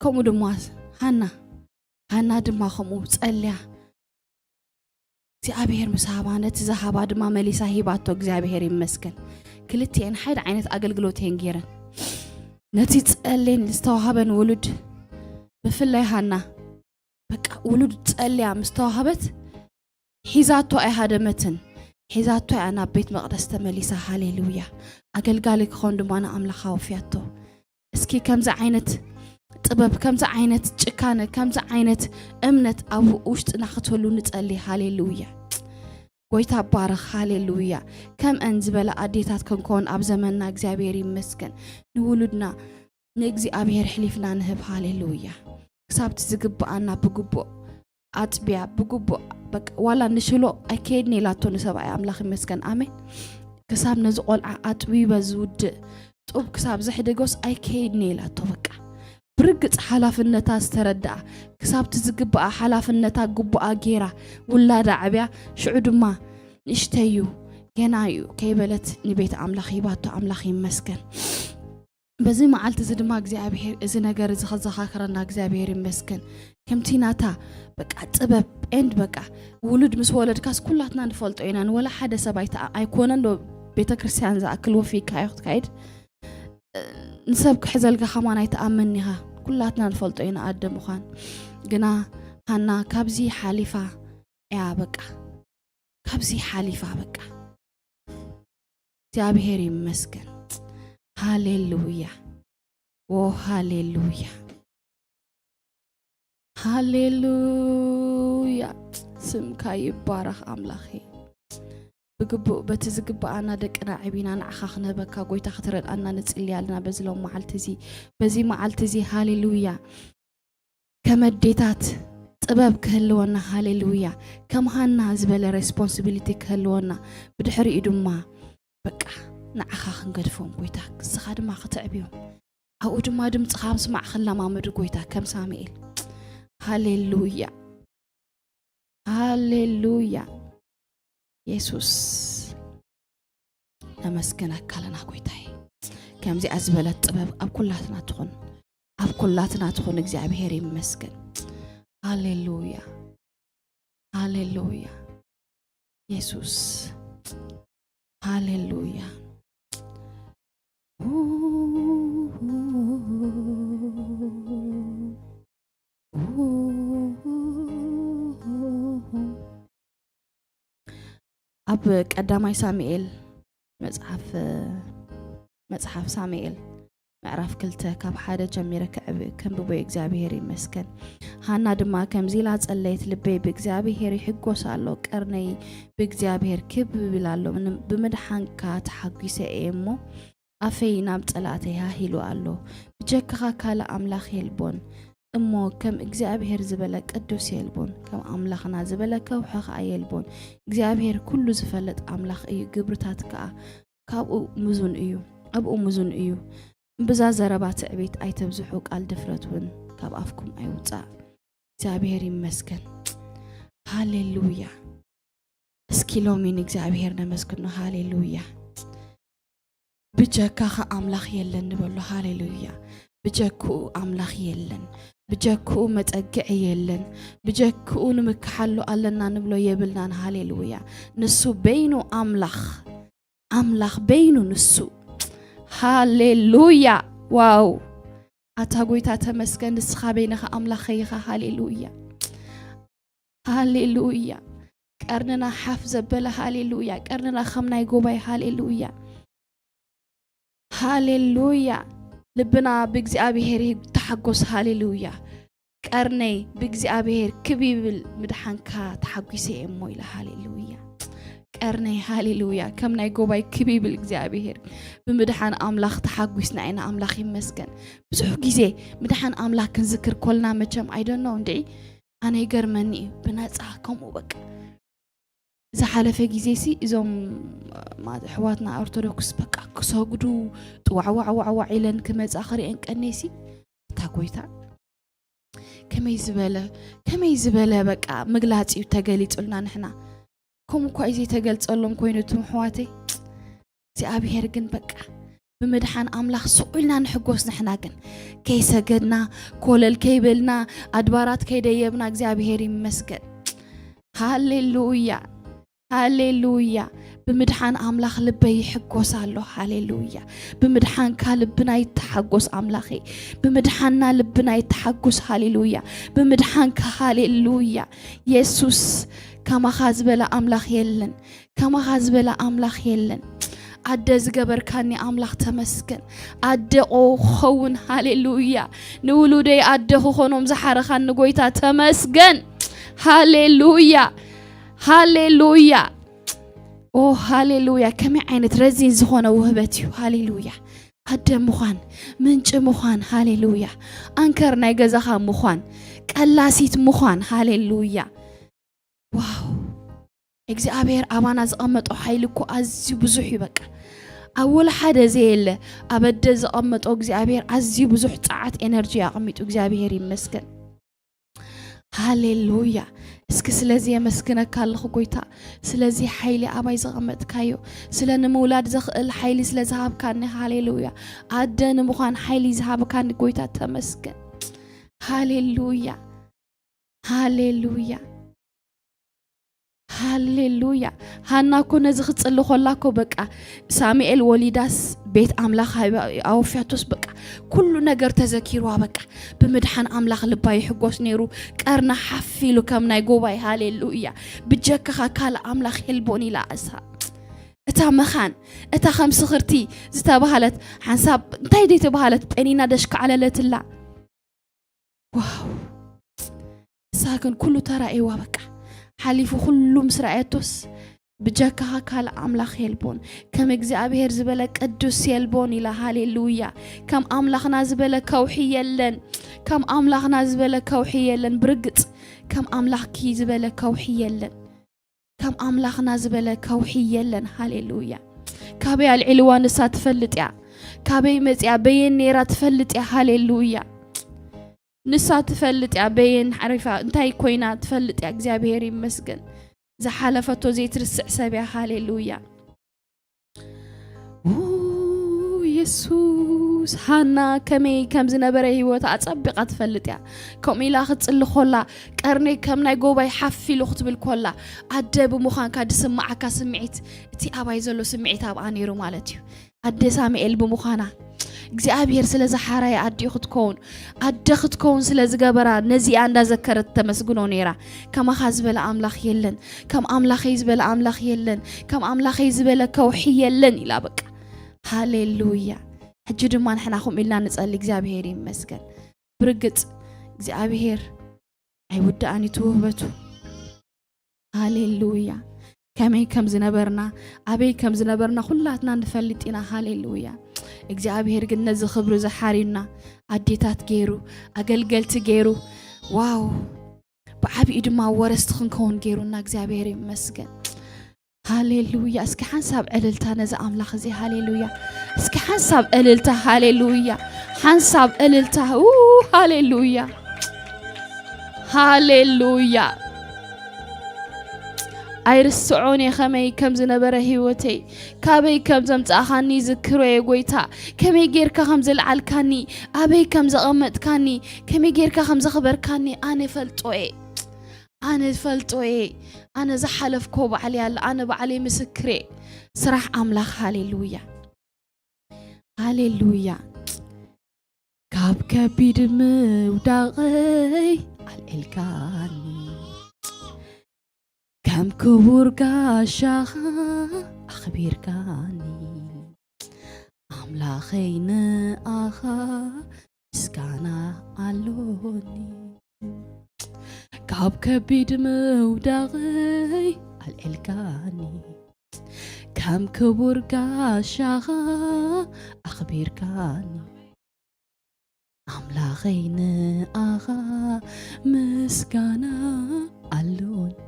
ከምኡ ድማ ሃና፣ ሃና ድማ ከምኡ ጸልያ እግዚኣብሔር ምስ ሃባ፣ ነቲ ዝሃባ ድማ መሊሳ ሂባቶ። እግዚኣብሔር ይመስገን። ክልቲኤን ሓደ ዓይነት ኣገልግሎት እየን ገይረን። ነቲ ጸሌን ዝተዋህበን ውሉድ፣ ብፍላይ ሃና፣ በቃ ውሉድ ጸልያ ምስ ተዋህበት፣ ሒዛቶ ኣይሃደመትን። ሒዛቶ እያ ናብ ቤት መቕደስ ተመሊሳ። ሃሌሉያ። ኣገልጋሊ ክኾን ድማ ንኣምላኽ ኣወፍያቶ። እስኪ ከምዚ ዓይነት ጥበብ፣ ከምዚ ዓይነት ጭካነ፣ ከምዚ ዓይነት እምነት ኣብ ውሽጥና ክትህሉ ንጸሊ። ሃሌሉያ። ጎይታ ባረኽ። ሃሌሉያ። ከምአን ዝበላ ኣዴታት ክንኮን ኣብ ዘመንና እግዚኣብሔር ይመስገን። ንውሉድና ንእግዚኣብሔር ሕሊፍና ንህብ። ሃሌሉያ። ክሳብቲ ዝግብኣና ብግቡእ ኣጥብያ፣ ብግቡእ በቃ፣ ዋላ ንሽሎ ኣይከይድን ኢላቶ ንሰብኣይ። ኣምላኽ ይመስገን። ኣሜን። ክሳብ ነዚ ቆልዓ ኣጥቢበ ዝውድእ ጡብ ክሳብ ዘሕድጎስ ኣይከይድን ኢላቶ። በቃ ብርግጽ ሓላፍነታ ዝተረድኣ፣ ክሳብቲ ዝግብኣ ሓላፍነታ ግቡኣ ገይራ ውላዳ ዓብያ፣ ሽዑ ድማ ንእሽተዩ ገና እዩ ከይበለት ንቤት ኣምላኽ ሂባቶ። ኣምላኽ ይመስገን። በዚ መዓልቲ እዚ ድማ እግዚኣብሔር እዚ ነገር እዚ ከዘኻኽረና እግዚኣብሔር ይመስገን። ከምቲ ናታ በቃ ጥበብ ኤንድ በቃ ውሉድ ምስ ወለድካስ ኩላትና ንፈልጦ ኢና። ንወላ ሓደ ሰብ ኣይተኣ-፣ ኣይኮነን ዶ ቤተ ክርስቲያን ዝኣክል ወፊካዮ ክትካይድ፣ ንሰብ ክሕዘልካ ከማን ኣይተኣምን ኢኻ። ኩላትና ንፈልጦ ኢና ኣደ ምዃን። ግና ሃና ካብዚ ሓሊፋ እያ በቃ፣ ካብዚ ሓሊፋ በቃ። እግዚኣብሔር ይመስገን። ሃሌሉያ። ዎ ሃሌሉያ። ሃሌሉያ። ስምካ ይባረኽ ኣምላኸይ። ብግቡእ በቲ ዝግብኣና ደቅና ዕቢና ንዓኻ ክነህበካ ጎይታ ክትረድኣና ንጽሊ ኣለና በዚ ሎም መዓልቲ እዚ፣ በዚ መዓልቲ እዚ። ሃሌሉያ። ከም ኣዴታት ጥበብ ክህልወና። ሃሌሉያ። ከም ሃና ዝበለ ሬስፖንሲቢሊቲ ክህልወና፣ ብድሕሪኡ ድማ በቃ ንዓኻ ክንገድፎም ጎይታ፣ ንስኻ ድማ ክትዕብዮም፣ ኣብኡ ድማ ድምፅኻ ምስማዕ ክለማመዱ ጎይታ፣ ከም ሳሙኤል። ሃሌሉያ። ሃሌሉያ። የሱስ ነመስግነካ ኣለና ጎይታይ። ከምዚኣ ዝበለት ጥበብ ኣብ ኩላትና ትኹን፣ ኣብ ኩላትና ትኹን። እግዚኣብሔር ይመስገን። ሃሌሉያ። ሃሌሉያ። የሱስ። ሃሌሉያ። ኣብ ቀዳማይ ሳሙኤል መጽሓፍ፣ መጽሓፍ ሳሙኤል ምዕራፍ ክልተ ካብ ሓደ ጀሚረ ክዕብ-፣ ከንብቦ። እግዚኣብሔር ይመስገን። ሃና ድማ ከምዚ ኢላ ጸለየት፣ ልበይ ብእግዚኣብሔር ይሕጎስ ኣሎ፣ ቀርነይ ብእግዚኣብሔር ክብ ይብል ኣሎ፣ ን-፣ ብምድሓንካ ተሓጒሰ እየ እሞ፣ ኣፈይ ናብ ጸላእተይ ሃሂሉ ኣሎ። ብጀካኻ ካልእ ኣምላኽ የልቦን እሞ፣ ከም እግዚኣብሔር ዝበለ ቅዱስ የልቦን፣ ከም ኣምላኽና ዝበለ ከውሒ ኸኣ የልቦን። እግዚኣብሔር ኩሉ ዝፈልጥ ኣምላኽ እዩ፣ ግብርታት ከኣ ካብኡ ምዙን እዩ፣ ኣብኡ ምዙን እዩ። እምብዛ ዘረባ ትዕቢት ኣይተብዝሑ፣ ቃል ድፍረት እውን ካብ ኣፍኩም ኣይውጻእ። እግዚኣብሔር ይመስገን። ሃሌሉያ። እስኪ ሎሚ ንእግዚኣብሔር ነመስግኖ። ሃሌሉያ። ብጀካኻ ኣምላኽ የለን ንበሎ። ሃሌሉያ። ብጀክኡ ኣምላኽ የለን። ብጀክኡ መጸግዒ የለን። ብጀክኡ ንምክሓሉ ኣለና ንብሎ የብልናን። ሃሌሉያ። ንሱ በይኑ ኣምላኽ፣ ኣምላኽ በይኑ ንሱ። ሃሌሉያ። ዋው። ኣታ ጎይታ ተመስገን፣ ንስኻ በይንኻ ኣምላኸይ ኢኻ። ሃሌሉያ። ሃሌሉያ። ቀርንና ሓፍ ዘበለ። ሃሌሉያ። ቀርንና ከም ናይ ጎባይ። ሃሌሉያ። ሃሌሉያ። ልብና ብእግዚኣብሔር ይተሓጎስ። ሃሌሉያ። ቀርነይ ብእግዚኣብሔር ክብ ይብል፣ ምድሓንካ ተሓጒሰ እየ እሞ ኢለ። ሃሌሉያ። ቀርነይ፣ ሃሌሉያ፣ ከም ናይ ጎባይ ክብ ይብል እግዚኣብሔር። ብምድሓን ኣምላኽ ተሓጒስና ኢና። ኣምላኽ ይመስገን። ብዙሕ ግዜ ምድሓን ኣምላኽ ክንዝክር ኮልና መቸም ኣይደኖ እንድዒ ኣነ ይገርመኒ እዩ። ብነጻ ከምኡ በቃ። ዝሓለፈ ግዜ ሲ እዞም ማ-፣ ኣሕዋትና ኦርቶዶክስ በቃ ክሰግዱ ጥዋዕዋዕዋዕዋዕ ኢለን ክመጻ ክርእየን ቀኔ ሲ እታ ጎይታ ከመይ ዝበለ፣ ከመይ ዝበለ በቃ ምግላጽ እዩ ተገሊጹልና ንሕና። ከምኡ እኳ እዩ ዘይተገልጸሎም ኮይኑ እቶም ኣሕዋተይ፣ እግዚኣብሔር ግን በቃ ብምድሓን ኣምላኽ ስቕ ኢልና ንሕጎስ። ንሕና ግን ከይሰገድና፣ ኮለል ከይበልና፣ ኣድባራት ከይደየብና እግዚኣብሔር ይመስገን። ሃሌሉያ፣ ሃሌሉያ። ብምድሓን ኣምላኽ ልበይ ይሕጎስ ኣሎ። ሃሌሉያ። ብምድሓንካ ልብና ይተሓጎስ ኣምላኸይ። ብምድሓንና ልብና ይተሓጎስ። ሃሌሉያ። ብምድሓንካ ሃሌሉያ። የሱስ፣ ከማኻ ዝበለ ኣምላኽ የለን። ከማኻ ዝበለ ኣምላኽ የለን። ኣደ ዝገበርካኒ ኣምላኽ ተመስገን። ኣደ ክኸውን፣ ሃሌሉያ። ንውሉደይ ኣደ ክኾኖም ዝሓረኻኒ ጎይታ ተመስገን። ሃሌሉያ፣ ሃሌሉያ። ኦ ሃሌሉያ፣ ከመይ ዓይነት ረዚን ዝኾነ ውህበት እዩ። ሃሌሉያ። ኣደ ምዃን፣ ምንጪ ምዃን፣ ሃሌሉያ። ኣንከር ናይ ገዛኻ ምዃን፣ ቀላሲት ምዃን፣ ሃሌሉያ። ዋው፣ እግዚኣብሔር ኣባና ዘቐመጦ ሓይሊ እኮ ኣዝዩ ብዙሕ እዩ። በቃ ኣብ ወላ ሓደ ዘየለ፣ ኣብ ኣደ ዘቐመጦ እግዚኣብሔር ኣዝዩ ብዙሕ ጸዓት ኤነርጂ ኣቐሚጡ። እግዚኣብሔር ይመስገን። ሃሌሉያ። እስኪ ስለዚ የመስግነካ ኣለኹ ጎይታ፣ ስለዚ ሓይሊ ኣባይ ዘቐመጥካዮ፣ ስለ ንምውላድ ዘኽእል ሓይሊ ስለ ዝሃብካኒ፣ ሃሌሉያ። ኣደ ንምዃን ሓይሊ ዝሃብካኒ ጎይታ ተመስገን። ሃሌሉያ፣ ሃሌሉያ፣ ሃሌሉያ። ሃና እኮ ነዚ ክጽሊ ኮላ እኮ በቃ ሳሙኤል ወሊዳስ ቤት ኣምላኽ ሃይባ-፣ ኣወፍያቶስ በቃ ኩሉ ነገር ተዘኪርዋ። በቃ ብምድሓን ኣምላኽ ልባ ይሕጎስ ነይሩ። ቀርና ሓፍ ኢሉ ከም ናይ ጎባይ፣ ሃሌሉያ። ብጀካኻ ካልእ ኣምላኽ የልቦን ኢላ እሳ። እታ መኻን፣ እታ ከም ስኽርቲ ዝተባህለት ሓንሳብ እንታይ ደይ ተባህለት፣ ጴኒና ደሽካዕለለትላ። ዋው። እሳ ግን ኩሉ ተራእይዋ በቃ። ሓሊፉ ኩሉ ምስ ረኣየቶስ፣ ብጀካኻ ካልእ ኣምላኽ የልቦን፣ ከም እግዚኣብሔር ዝበለ ቅዱስ የልቦን ኢላ። ሃሌሉያ። ከም ኣምላኽና ዝበለ ከውሒ የለን። ከም ኣምላኽና ዝበለ ከውሒ የለን። ብርግጽ ከም ኣምላኽኪ ዝበለ ከውሒ የለን። ከም ኣምላኽና ዝበለ ከውሒ የለን። ሃሌሉያ። ካበይ ኣልዒልዋ ንሳ ትፈልጥ እያ። ካበይ መጽያ በየን ነይራ ትፈልጥ እያ። ሃሌሉያ። ንሳ ትፈልጥ እያ በየን ዓሪፋ እንታይ ኮይና ትፈልጥ እያ። እግዚኣብሔር ይመስገን። ዝሓለፈቶ ዘይትርስዕ ሰብ እያ። ሃሌሉያ። ው፣ የሱስ፣ ሃና ከመይ ከም ዝነበረ ህይወታ ኣጸቢቓ ትፈልጥ እያ። ከምኡ ኢላ ክትጽሊ ኮላ፣ ቀርነይ ከም ናይ ጎባይ ሓፍ ኢሉ ክትብል ኮላ፣ ኣደ ብምዃንካ ዝስምዓካ ስምዒት፣ እቲ ኣባይ ዘሎ ስምዒት ኣብኣ ነይሩ ማለት እዩ። ኣደ ሳሙኤል ብምዃና፣ እግዚኣብሔር ስለ ዝሓረየ ኣዲኡ ክትከውን፣ ኣደ ክትከውን ስለ ዝገበራ፣ ነዚኣ እንዳዘከረት ተመስግኖ ነይራ። ከማኻ ዝበለ ኣምላኽ የለን፣ ከም ኣምላኸይ ዝበለ ኣምላኽ የለን፣ ከም ኣምላኸይ ዝበለ ከውሒ የለን ኢላ በቃ። ሃሌሉያ። ሕጂ ድማ ንሕና ከምኡ ኢልና ንጸሊ፣ እግዚኣብሔር ይመስገን። ብርግጽ እግዚኣብሔር ኣይውድኣን እዩ እቲ ውህበቱ። ሃሌሉያ። ከመይ ከም ዝነበርና፣ ኣበይ ከም ዝነበርና ኩላትና ንፈልጥ ኢና። ሃሌሉያ። እግዚኣብሔር ግን ነዚ ክብሪ ዝሓርዩና ኣዴታት ገይሩ፣ ኣገልገልቲ ገይሩ፣ ዋው፣ ብዓቢኡ ድማ ወረስቲ ክንከውን ገይሩና። እግዚኣብሔር ይመስገን። ሃሌሉያ። እስኪ ሓንሳብ ዕልልታ ነዚ ኣምላኽ እዚ። ሃሌሉያ። እስኪ ሓንሳብ ዕልልታ። ሃሌሉያ። ሓንሳብ ዕልልታ። ኡ፣ ሃሌሉያ። ሃሌሉያ። ኣይርስዖን እየ ከመይ ከም ዝነበረ ህይወተይ፣ ካበይ ከም ዘምጻእኻኒ ይዝክሮ እየ ጎይታ። ከመይ ጌርካ ከም ዘልዓልካኒ፣ ኣበይ ከም ዘቐመጥካኒ፣ ከመይ ጌርካ ከም ዘኽበርካኒ ኣነ ፈልጦ እየ። ኣነ ፈልጦ እየ። ኣነ ዝሓለፍኮ ባዕለይ ኣለ። ኣነ ባዕለይ ምስክር እየ። ስራሕ ኣምላኽ። ሃሌሉያ። ሃሌሉያ። ካብ ከቢድ ምውዳቐይ ኣልዒልካኒ፣ ከም ክቡር ጋሻኻ ኣኽቢርካኒ፣ ኣምላኸይ ንኣኻ ምስጋና ኣሎኒ። ካብ ከቢድ ምውዳቐይ ኣልዒልካኒ፣ ከም ክቡር ጋሻኻ ኣኽቢርካኒ፣ ኣምላኸይ ንኣኻ ምስጋና ኣሎኒ።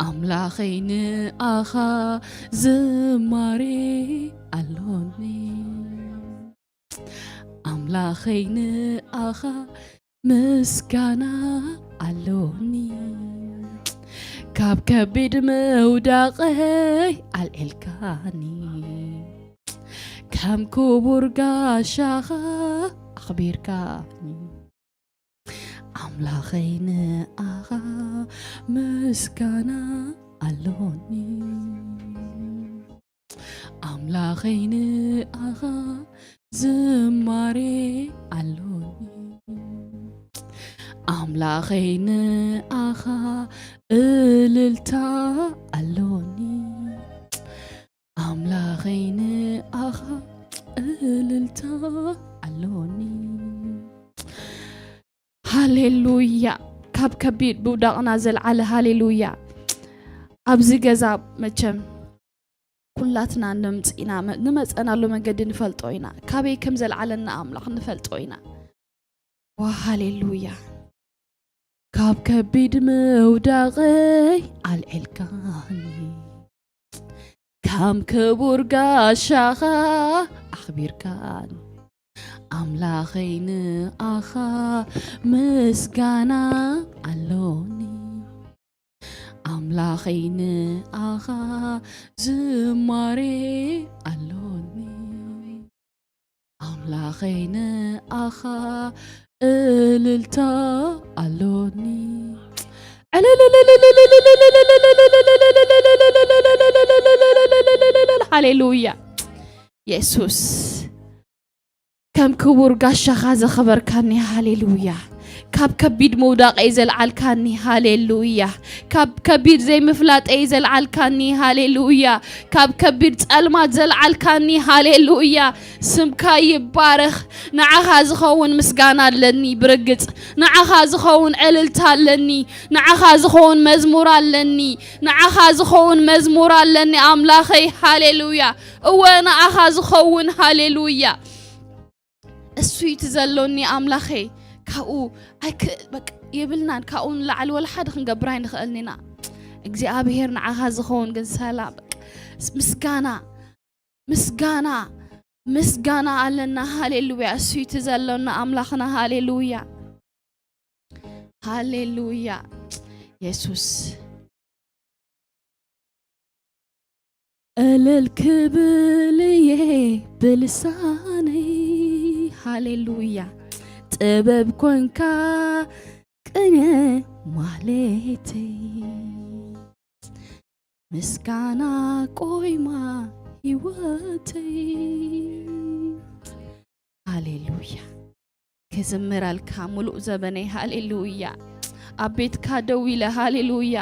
ኣምላኸይ ንኣኻ ዝማሬ ኣሎኒ። ኣምላኸይ ንኣኻ ምስጋና ኣሎኒ። ካብ ከቢድ ምውዳቐይ ኣልዒልካኒ፣ ከም ክቡር ጋሻኻ ኣኽቢርካኒ። ኣምላኸይ ንኣኻ ምስጋና ኣሎኒ። ኣምላኸይ ንኣኻ ዝማሬ ኣሎኒ። ኣምላኸይ ንኣኻ እልልታ ኣሎኒ። ኣምላኸይ ንኣኻ እልልታ ኣሎኒ። ሃሌሉያ። ካብ ከቢድ ምውዳቕና ዘልዓለ ሃሌሉያ። ኣብዚ ገዛ መቸም ኩላትና ነምጽ ኢና፣ መ-፣ ንመጸናሉ መንገዲ ንፈልጦ ኢና። ካበይ ከም ዘልዓለና ኣምላኽ ንፈልጦ ኢና። ዋ ሃሌሉያ። ካብ ከቢድ ምውዳቐይ ኣልዒልካኒ፣ ከም ክቡር ጋሻኻ ኣኽቢርካኒ። ኣምላኸይ ንኣኻ ምስጋና ኣሎኒ። ኣምላኸይ ንኣኻ ዝማሬ ኣሎኒ። ኣምላኸይ ንኣኻ እልልታ ኣሎኒ። ሃሌሉያ። የሱስ፣ ከም ክቡር ጋሻኻ ዘኸበርካኒ፣ ሃሌሉያ። ካብ ከቢድ ምውዳቐይ ዘልዓልካኒ፣ ሃሌሉያ። ካብ ከቢድ ዘይምፍላጠይ ዘልዓልካኒ፣ ሃሌሉያ። ካብ ከቢድ ጸልማት ዘልዓልካኒ፣ ሃሌሉያ። ስምካ ይባረኽ። ንዓኻ ዝኸውን ምስጋና ኣለኒ ብርግጽ። ንዓኻ ዝኸውን ዕልልታ ኣለኒ። ንዓኻ ዝኸውን መዝሙር ኣለኒ። ንዓኻ ዝኸውን መዝሙር ኣለኒ ኣምላኸይ፣ ሃሌሉያ። እወ ንዓኻ ዝኸውን፣ ሃሌሉያ። እሱ እዩ እቲ ዘሎኒ ኣምላኸይ። ካብኡ ኣይክእል፣ በቃ የብልናን። ካብኡ ንላዕሊ ወላ ሓደ ክንገብር ኣይንኽእልን ኢና። እግዚኣብሔር ንዓኻ ዝኸውን ግን ሰላም፣ በቃ ምስጋና፣ ምስጋና፣ ምስጋና ኣለና። ሃሌሉያ። እሱ እዩ እቲ ዘሎና ኣምላኽና። ሃሌሉያ። ሃሌሉያ። የሱስ። እልል ክብል እየ ብልሳነይ፣ ሃሌሉያ። ጥበብ ኮንካ ቅነ ማህሌተይ፣ ምስጋና ቆይማ ህይወተይ። ሃሌሉያ። ክዝምረልካ ሙሉእ ዘበነይ፣ ሃሌሉያ። ኣብ ቤትካ ደው ኢለ፣ ሃሌሉያ።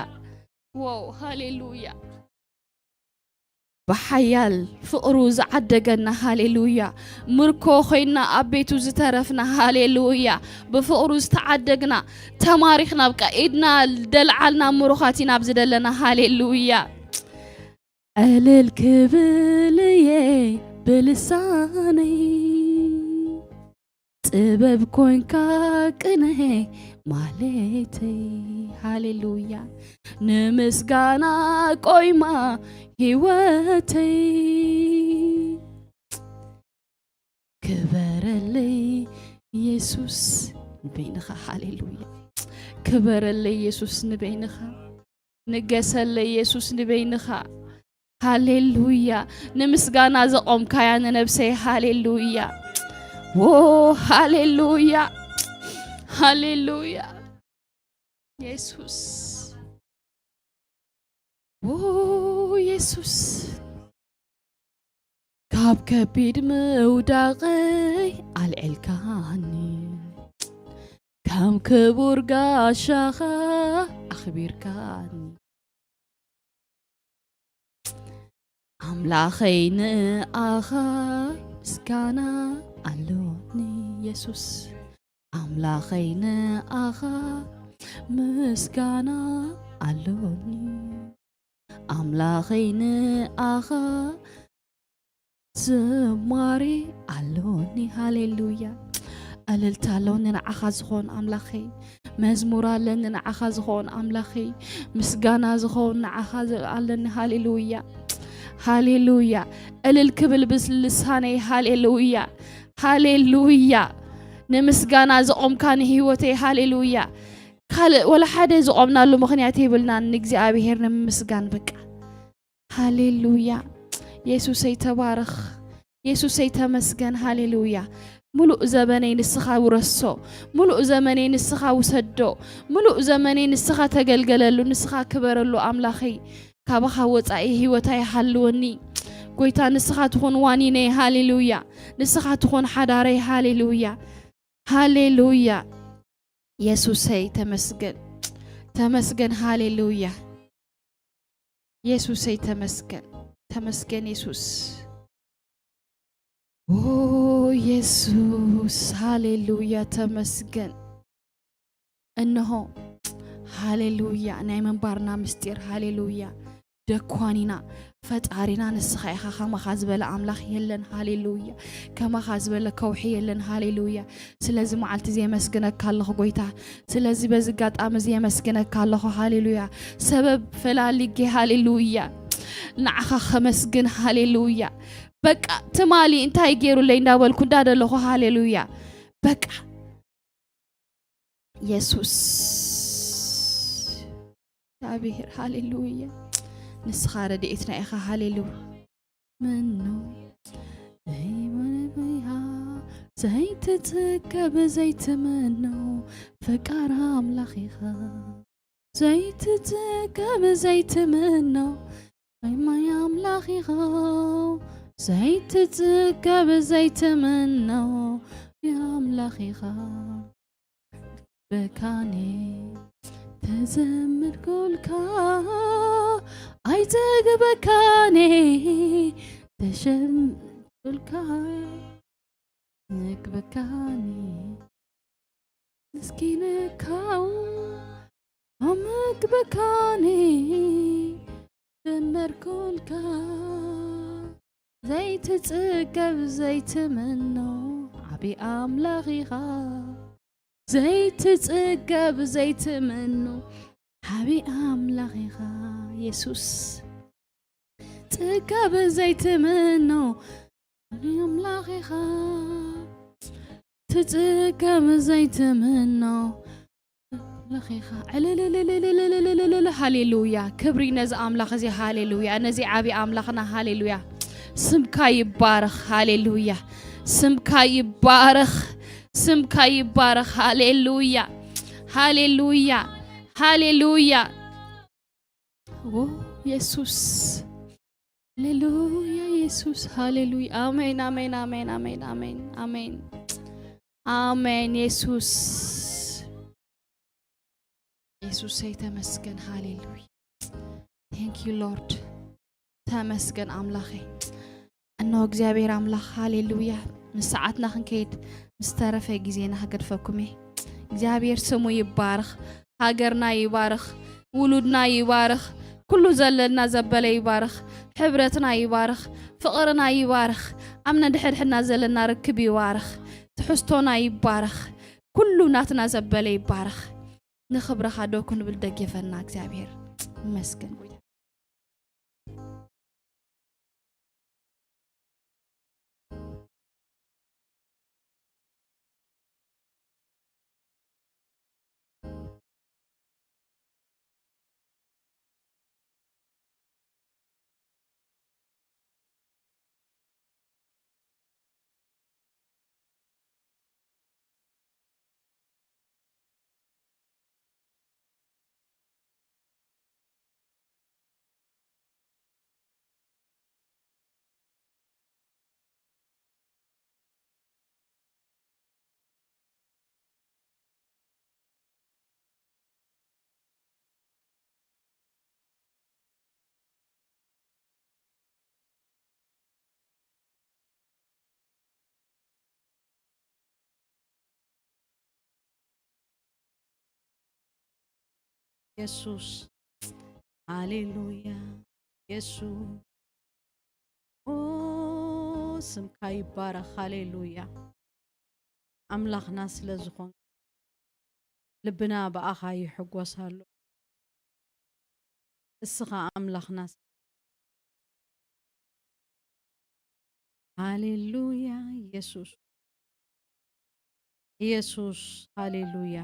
ዎው፣ ሃሌሉያ። ብሓያል ፍቕሩ ዝዓደገና፣ ሃሌሉያ። ምርኮ ኮይና ኣብ ቤቱ ዝተረፍና፣ ሃሌሉያ። ብፍቕሩ ዝተዓደግና፣ ተማሪኽና፣ በቃ ኢድና ደልዓልና ምሩኻት ኢና ኣብዚ ደለና፣ ሃሌሉያ። እልል ክብል እየ ብልሳነይ፣ ጥበብ ኮንካ ቅነ ማህሌተይ፣ ሃሌሉያ። ንምስጋና ቆይማ ህይወተይ። ክበረለይ የሱስ ንበይንኻ፣ ሃሌሉያ። ክበረለይ የሱስ ንበይንኻ፣ ንገሰለይ የሱስ ንበይንኻ። ሃሌሉያ። ንምስጋና ዘቆምካያ ንነብሰይ፣ ሃሌሉያ። ዎ፣ ሃሌሉያ፣ ሃሌሉያ። የሱስ፣ ዎ፣ የሱስ። ካብ ከቢድ ምውዳቐይ ኣልዒልካኒ፣ ከም ክቡር ጋሻኻ ኣኽቢርካኒ። ኣምላኸይ ንኣኻ ምስጋና ኣሎኒ የሱስ። ኣምላኸይ ንኣኻ ምስጋና ኣሎኒ። ኣምላኸይ ንኣኻ ዝማሬ ኣሎኒ። ሃሌሉያ። እልልታ ኣሎኒ ንዓኻ ዝኾን ኣምላኸይ። መዝሙር ኣለኒ ንዓኻ ዝኾን ኣምላኸይ። ምስጋና ዝኾን ንዓኻ ዝ-፣ ኣለኒ። ሃሌሉያ። ሃሌሉያ። እልል ክብል ብልሳነይ። ሃሌሉያ። ሃሌሉያ። ንምስጋና ዝቖምካ ንህይወተይ። ሃሌሉያ። ካልእ ወላ ሓደ ዝቖምናሉ ምኽንያት የብልናን፣ ንእግዚኣብሔር ንምስጋን በቃ። ሃሌሉያ። የሱሰይ ተባረኽ። የሱሰይ ተመስገን፣ ሃሌሉያ። ምሉእ ዘመነይ ንስኻ ውረሶ፣ ምሉእ ዘመነይ ንስኻ ውሰዶ፣ ምሉእ ዘመነይ ንስኻ ተገልገለሉ፣ ንስኻ ክበረሉ ኣምላኸይ። ካባኻ ወጻኢ ህይወት ኣይሃልወኒ። ጎይታ ንስኻ ትኹን ዋኒነይ፣ ሃሌሉያ። ንስኻ ትኹን ሓዳረይ፣ ሃሌሉያ። ሃሌሉያ። የሱሰይ ተመስገን፣ ተመስገን፣ ሃሌሉያ። የሱሰይ ተመስገን፣ ተመስገን የሱስ። ኦ የሱስ፣ ሃሌሉያ፣ ተመስገን። እንሆ፣ ሃሌሉያ፣ ናይ ምንባርና ምስጢር፣ ሃሌሉያ። ደኳኒና፣ ፈጣሪና ንስኻ ኢኻ፣ ከማኻ ዝበለ ኣምላኽ የለን፣ ሃሌሉያ። ከማኻ ዝበለ ከውሒ የለን፣ ሃሌሉያ። ስለዚ መዓልቲ እዚ የመስግነካ ኣለኹ ጎይታ፣ ስለዚ በዚ ኣጋጣሚ እዚ የመስግነካ ኣለኹ፣ ሃሌሉያ። ሰበብ ፈላሊጌ፣ ሃሌሉያ። ንዓኻ ከመስግን፣ ሃሌሉያ። በቃ ትማሊ እንታይ ገይሩለይ እንዳበልኩ እንዳደለኹ፣ ሃሌሉያ። በቃ የሱስ እግዚኣብሔር፣ ሃሌሉያ። ንስኻ ረድኤትና ኢኻ፣ ሃሌሉያ። ምነው ዘይትጽገብ ዘይትምነው ፈቃር ኣምላኽ ኢኻ። ዘይትጽገብ ዘይትምነው ማይ ኣምላኽ ኢኻ። ዘይትጽገብ ዘይትምነው ኣምላኽ ኢኻ። በካኔ ተዘምርኩልካ ኣይጸግበካኔ ተሸምኩልካ ምግበካኔ ምስኪነካው ኣመግበካኔ ዘመርኩልካ ዘይትጽገብ ዘይትምኖ ዓቢ ኣምላኽ ኢኻ። ዘይትጽገብ ዘይትምኖ ዓቢ ኣምላኽ ኢኻ የሱስ። ጽገብ ዘይትምኖ ዓቢ ኣምላኽ ኢኻ። ትጽገብ ዘይትምኖ ኣምላኽ ኢኻ። ዕልልልልልልልልልልልል። ሃሌሉያ። ክብሪ ነዚ ኣምላኽ እዚ። ሃሌሉያ። ነዚ ዓቢ ኣምላኽና። ሃሌሉያ። ስምካ ይባረኽ። ሃሌሉያ። ስምካ ይባረኽ። ስምካ ይባረኽ። ሃሌሉያ። ሃሌሉያ። ሃሌሉያ። ኦ የሱስ። ሃሌሉያ የሱስ። ሃሌሉያ። ኣሜን፣ ኣሜን፣ ኣሜን፣ ኣሜን፣ ኣሜን፣ ኣሜን። ኣሜን የሱስ። የሱሰይ ተመስገን። ሃሌሉያ። Thank you Lord። ተመስገን ኣምላኸይ። እነሆ እግዚኣብሔር ኣምላኽ፣ ሃሌሉያ። ምስ ሰዓትና ክንከይድ፣ ምስ ተረፈ ግዜና ክገድፈኩም እየ። እግዚኣብሔር ስሙ ይባረኽ፣ ሃገርና ይባረኽ፣ ውሉድና ይባረኽ፣ ኩሉ ዘለና ዘበለ ይባረኽ፣ ሕብረትና ይባረኽ፣ ፍቕርና ይባረኽ፣ ኣብ ነንሕድሕድና ዘለና ርክብ ይባረኽ፣ ትሕዝቶና ይባረኽ፣ ኩሉ ናትና ዘበለ ይባረኽ። ንኽብርኻ ዶ ክንብል ደገፈና እግዚኣብሔር። ይመስገን ጎይታ። የሱስ። ሃሌሉያ። የሱስ። ኦ፣ ስምካ ይባረኽ። ሃሌሉያ። ኣምላኽና ስለ ዝኾንካ፣ ልብና ብኣኻ ይሕጎስ ኣሎ። እስኻ ኣምላኽና ስ-፣ ሃሌሉያ። የሱስ፣ የሱስ፣ ሃሌሉያ።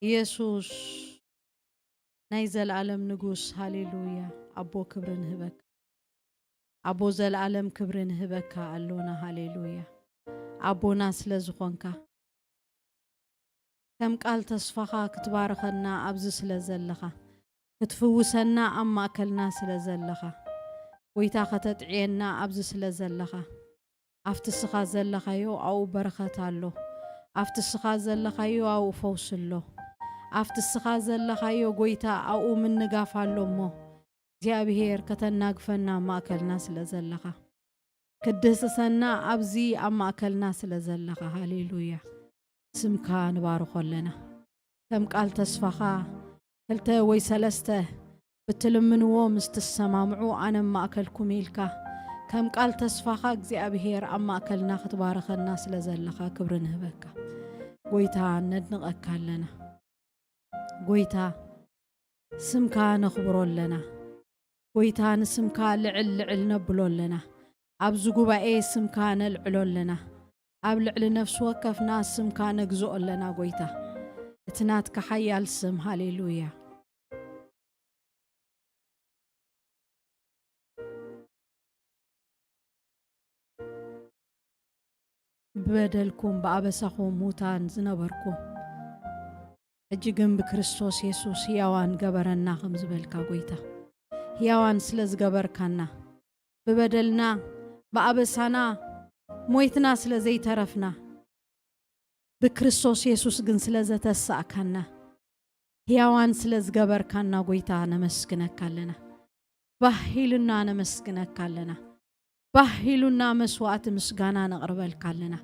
የሱስ፣ ናይ ዘለኣለም ንጉስ፣ ሃሌሉያ። ኣቦ፣ ክብሪ ንህበካ። ኣቦ ዘለኣለም ክብሪ ንህበካ ኣሎና። ሃሌሉያ። ኣቦና ስለ ዝኾንካ፣ ከም ቃል ተስፋኻ ክትባርኸና ኣብዚ ስለ ዘለኻ፣ ክትፍውሰና ኣብ ማእከልና ስለ ዘለኻ፣ ጎይታ ከተጥዕየና ኣብዚ ስለ ዘለኻ፣ ኣብቲ ስኻ ዘለኻዮ ኣብኡ በረኸት ኣሎ። ኣብቲ ስኻ ዘለኻዮ ኣብኡ ፈውሲ ኣሎ። ኣብቲ ስኻ ዘለኻዮ ጎይታ ኣብኡ ምንጋፍ ኣሎ እሞ፣ እግዚኣብሄር ከተናግፈና ኣብ ማእከልና ስለ ዘለኻ፣ ክትድህስሰና ኣብዚ ኣብ ማእከልና ስለ ዘለኻ፣ ሃሌሉያ። ስምካ ንባርኾ ኣለና። ከም ቃል ተስፋኻ፣ ክልተ ወይ ሰለስተ ብትልምንዎ ምስ ትሰማምዑ፣ ኣነ ኣብ ማእከልኩም ኢልካ፣ ከም ቃል ተስፋኻ እግዚኣብሄር ኣብ ማእከልና ክትባርኸና ስለ ዘለኻ ክብሪ ንህበካ። ጎይታ፣ ነድንቐካ ኣለና። ጎይታ፣ ስምካ ነኽብሮ ኣለና። ጎይታ፣ ንስምካ ልዕል ልዕል ነብሎ ኣለና። ኣብዚ ጉባኤ ስምካ ነልዕሎ ኣለና። ኣብ ልዕሊ ነፍሲ ወከፍና ስምካ ነግዝኦ ኣለና። ጎይታ፣ እቲ ናትካ ሓያል ስም፣ ሃሌሉያ። ብበደልኩም ብኣበሳኹም ሙታን ዝነበርኩም፣ ሕጂ ግን ብክርስቶስ የሱስ ህያዋን ገበረና፣ ከም ዝበልካ፣ ጎይታ፣ ህያዋን ስለ ዝገበርካና፣ ብበደልና ብኣበሳና ሞይትና ስለ ዘይተረፍና፣ ብክርስቶስ የሱስ ግን ስለ ዘተሳእካና፣ ህያዋን ስለ ዝገበርካና፣ ጎይታ፣ ነመስግነካ ኣለና። ባህ ኢሉና ነመስግነካ ኣለና። ባህ ኢሉና መስዋእቲ ምስጋና ነቕርበልካ ኣለና።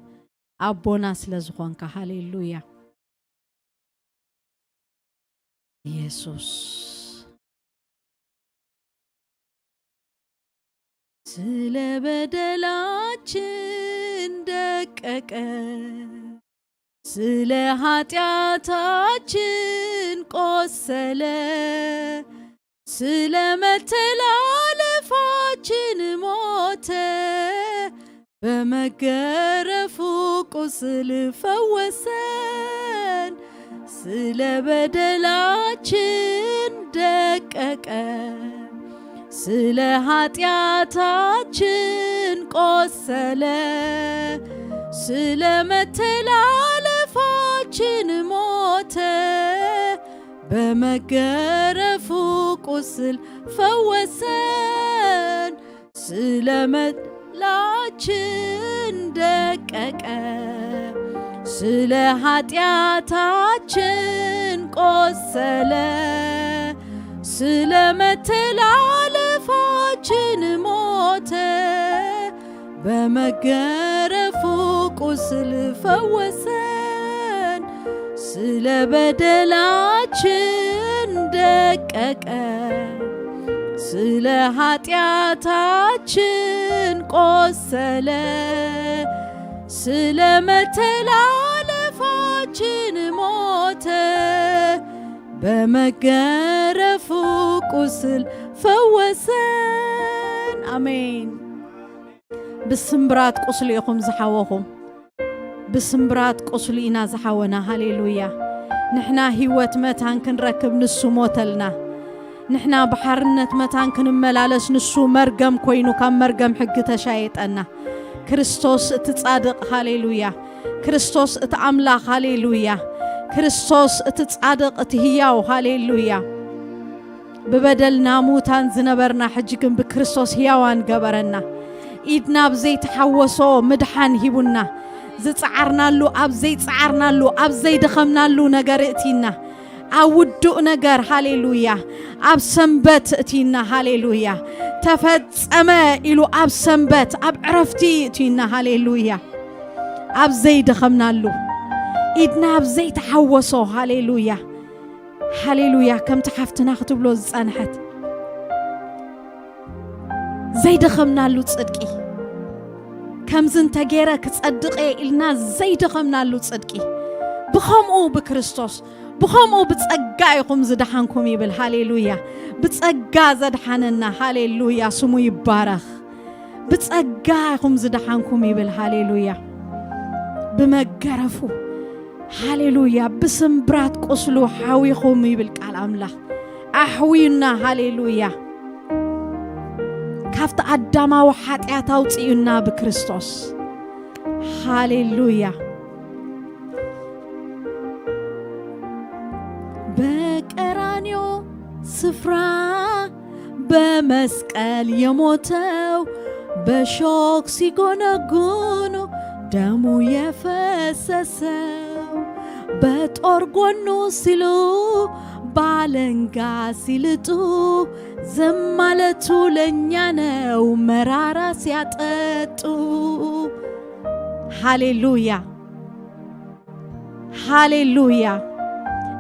ኣቦና ስለ ዝኾንካ፣ ሃሌሉያ። የሱስ፣ ስለ በደላችን ደቀቀ፣ ስለ ኃጢአታችን ቆሰለ፣ ስለ መተላለፋችን ሞተ፣ በመገረፉ ቁስል ፈወሰን። ስለ በደላችን ደቀቀ፣ ስለ ኃጢአታችን ቆሰለ፣ ስለ መተላለፋችን ሞተ፣ በመገረፉ ቁስል ፈወሰን። ስለ መላችን ደቀቀ፣ ስለ ኃጢአታችን ቆሰለ፣ ስለ መተላለፋችን ሞተ፣ በመገረፉ ቁስል ፈወሰን። ስለ በደላችን ደቀቀ፣ ስለ ኃጢአታችን ቆሰለ፣ ስለ መተላለፋችን ሞተ፣ በመገረፉ ቁስል ፈወሰን። ኣሜን። ብስምብራት ቁስሊ ኢኹም ዝሓወኹም። ብስምብራት ቁስሊ ኢና ዝሓወና። ሃሌሉያ። ንሕና ህይወት መታን ክንረክብ ንሱ ሞተልና። ንሕና ብሓርነት መታን ክንመላለስ ንሱ መርገም ኮይኑ ካብ መርገም ሕጊ ተሻየጠና። ክርስቶስ እቲ ጻድቕ፣ ሃሌሉያ። ክርስቶስ እቲ ኣምላኽ፣ ሃሌሉያ። ክርስቶስ እቲ ጻድቕ፣ እቲ ህያው፣ ሃሌሉያ። ብበደልና ሙታን ዝነበርና፣ ሕጂ ግን ብክርስቶስ ህያዋን ገበረና። ኢድና ኣብ ዘይተሓወሶ ምድሓን ሂቡና። ዝጸዓርናሉ ኣብ ዘይጸዓርናሉ፣ ኣብ ዘይደኸምናሉ ነገር እእቲና። ኣብ ውዱእ ነገር፣ ሃሌሉያ፣ ኣብ ሰንበት እእቲና፣ ሃሌሉያ። ተፈጸመ ኢሉ ኣብ ሰንበት፣ ኣብ ዕረፍቲ እእቲና፣ ሃሌሉያ። ኣብ ዘይደኸምናሉ፣ ኢድና ኣብ ዘይተሓወሶ፣ ሃሌሉያ። ሃሌሉያ። ከምቲ ሓፍትና ክትብሎ ዝጸንሐት፣ ዘይደኸምናሉ ጽድቂ፣ ከምዚ እንተገይረ ክጸድቕ እየ ኢልና ዘይደኸምናሉ ጽድቂ፣ ብኸምኡ ብክርስቶስ፣ ብኸምኡ ብጸጋ ኢኹም ዝደሓንኩም ይብል። ሃሌሉያ። ብጸጋ ዘድሓነና፣ ሃሌሉያ፣ ስሙ ይባረኽ። ብጸጋ ኢኹም ዝደሓንኩም ይብል። ሃሌሉያ። ብመገረፉ፣ ሃሌሉያ፣ ብስምብራት ቁስሉ ሓዊኹም ይብል ቃል ኣምላኽ። ኣሕውዩና። ሃሌሉያ። ካብቲ ኣዳማዊ ሓጢኣት ኣውጺኡና ብክርስቶስ። ሃሌሉያ። በቀራንዮ ስፍራ በመስቀል የሞተው፣ በሾክ ሲጎነጉኑ ደሙ የፈሰሰው፣ በጦር ጎኑ ሲሉ ባለንጋ ሲልጡ፣ ዝም ማለቱ ለኛ ነው መራራ ሲያጠጡ። ሃሌሉያ፣ ሃሌሉያ።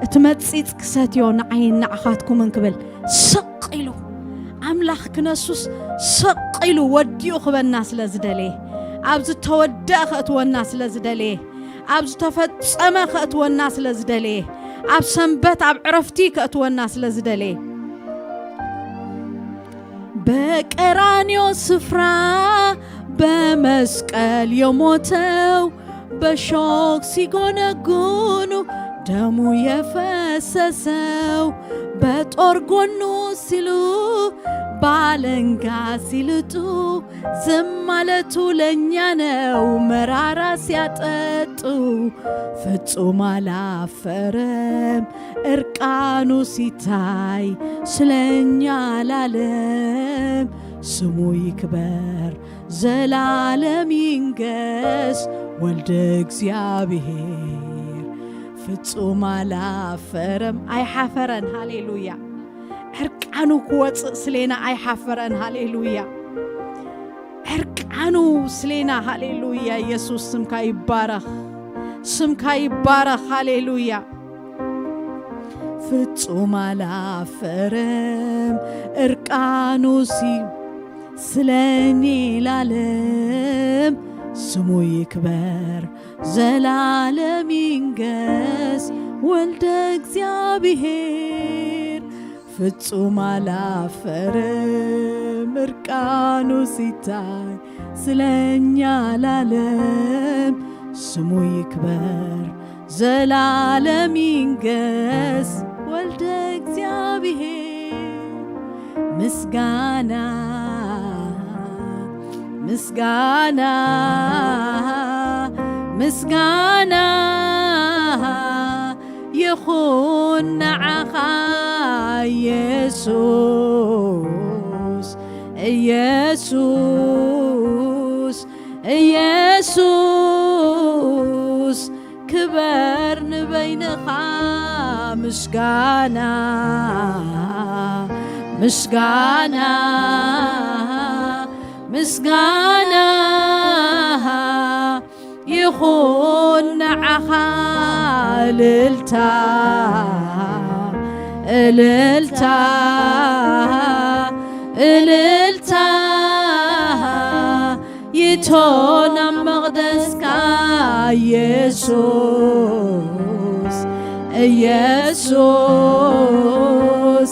እቲ መጺጽ ክሰትዮ ንዓይን ንዓኻትኩምን ክብል ስቕ ኢሉ፣ ኣምላኽ ክነሱስ ስቕ ኢሉ ወዲኡ ክበና ስለ ዝደለየ፣ ኣብ ዝተወደአ ከእትወና ስለ ዝደለየ፣ ኣብ ዝተፈጸመ ከእትወና ስለ ዝደለየ፣ ኣብ ሰንበት ኣብ ዕረፍቲ ከእትወና ስለ ዝደለየ፣ በቀራንዮ ስፍራ በመስቀል የሞተው፣ በሾክ ሲጎነጉኑ ደሙ የፈሰሰው፣ በጦር ጎኑ ሲሉ ባለንጋ ሲልጡ፣ ዝም ማለቱ ለኛ ነው መራራ ሲያጠጡ። ፍጹም አላፈረም እርቃኑ ሲታይ ስለኛ ላለም፣ ስሙ ይክበር ዘላለም ይንገስ ወልደ እግዚኣብሔር። ፍጹም አላፈረም፣ ኣይሓፈረን። ሃሌሉያ። ዕርቃኑ ክወጽእ ስሌና ኣይሓፈረን። ሃሌሉያ። ዕርቃኑ ስሌና። ሃሌሉያ። ኢየሱስ ስምካ ይባረኽ፣ ስምካ ይባረኽ። ሃሌሉያ። ፍጹም አላፈረም እርቃኑ ሲ ስለኔ ላለም፣ ስሙ ይክበር ዘላለም ይንገስ ወልደ እግዚኣብሔር። ፍጹም አላፈረም እርቃኑ ሲታይ ስለኛ ላለም፣ ስሙ ይክበር ዘላለም ይንገስ ወልደ እግዚኣብሔር። ምስጋና፣ ምስጋና፣ ምስጋና ይኹን ንዓኻ ኢየሱስ፣ ኢየሱስ፣ ኢየሱስ። ክበር ንበይንኻ። ምስጋና፣ ምስጋና፣ ምስጋና ይኹን ንዓኻ። እልልታ፣ እልልታ፣ እልልታ ይቶ ናብ መቕደስካ ኢየሱስ፣ ኢየሱስ፣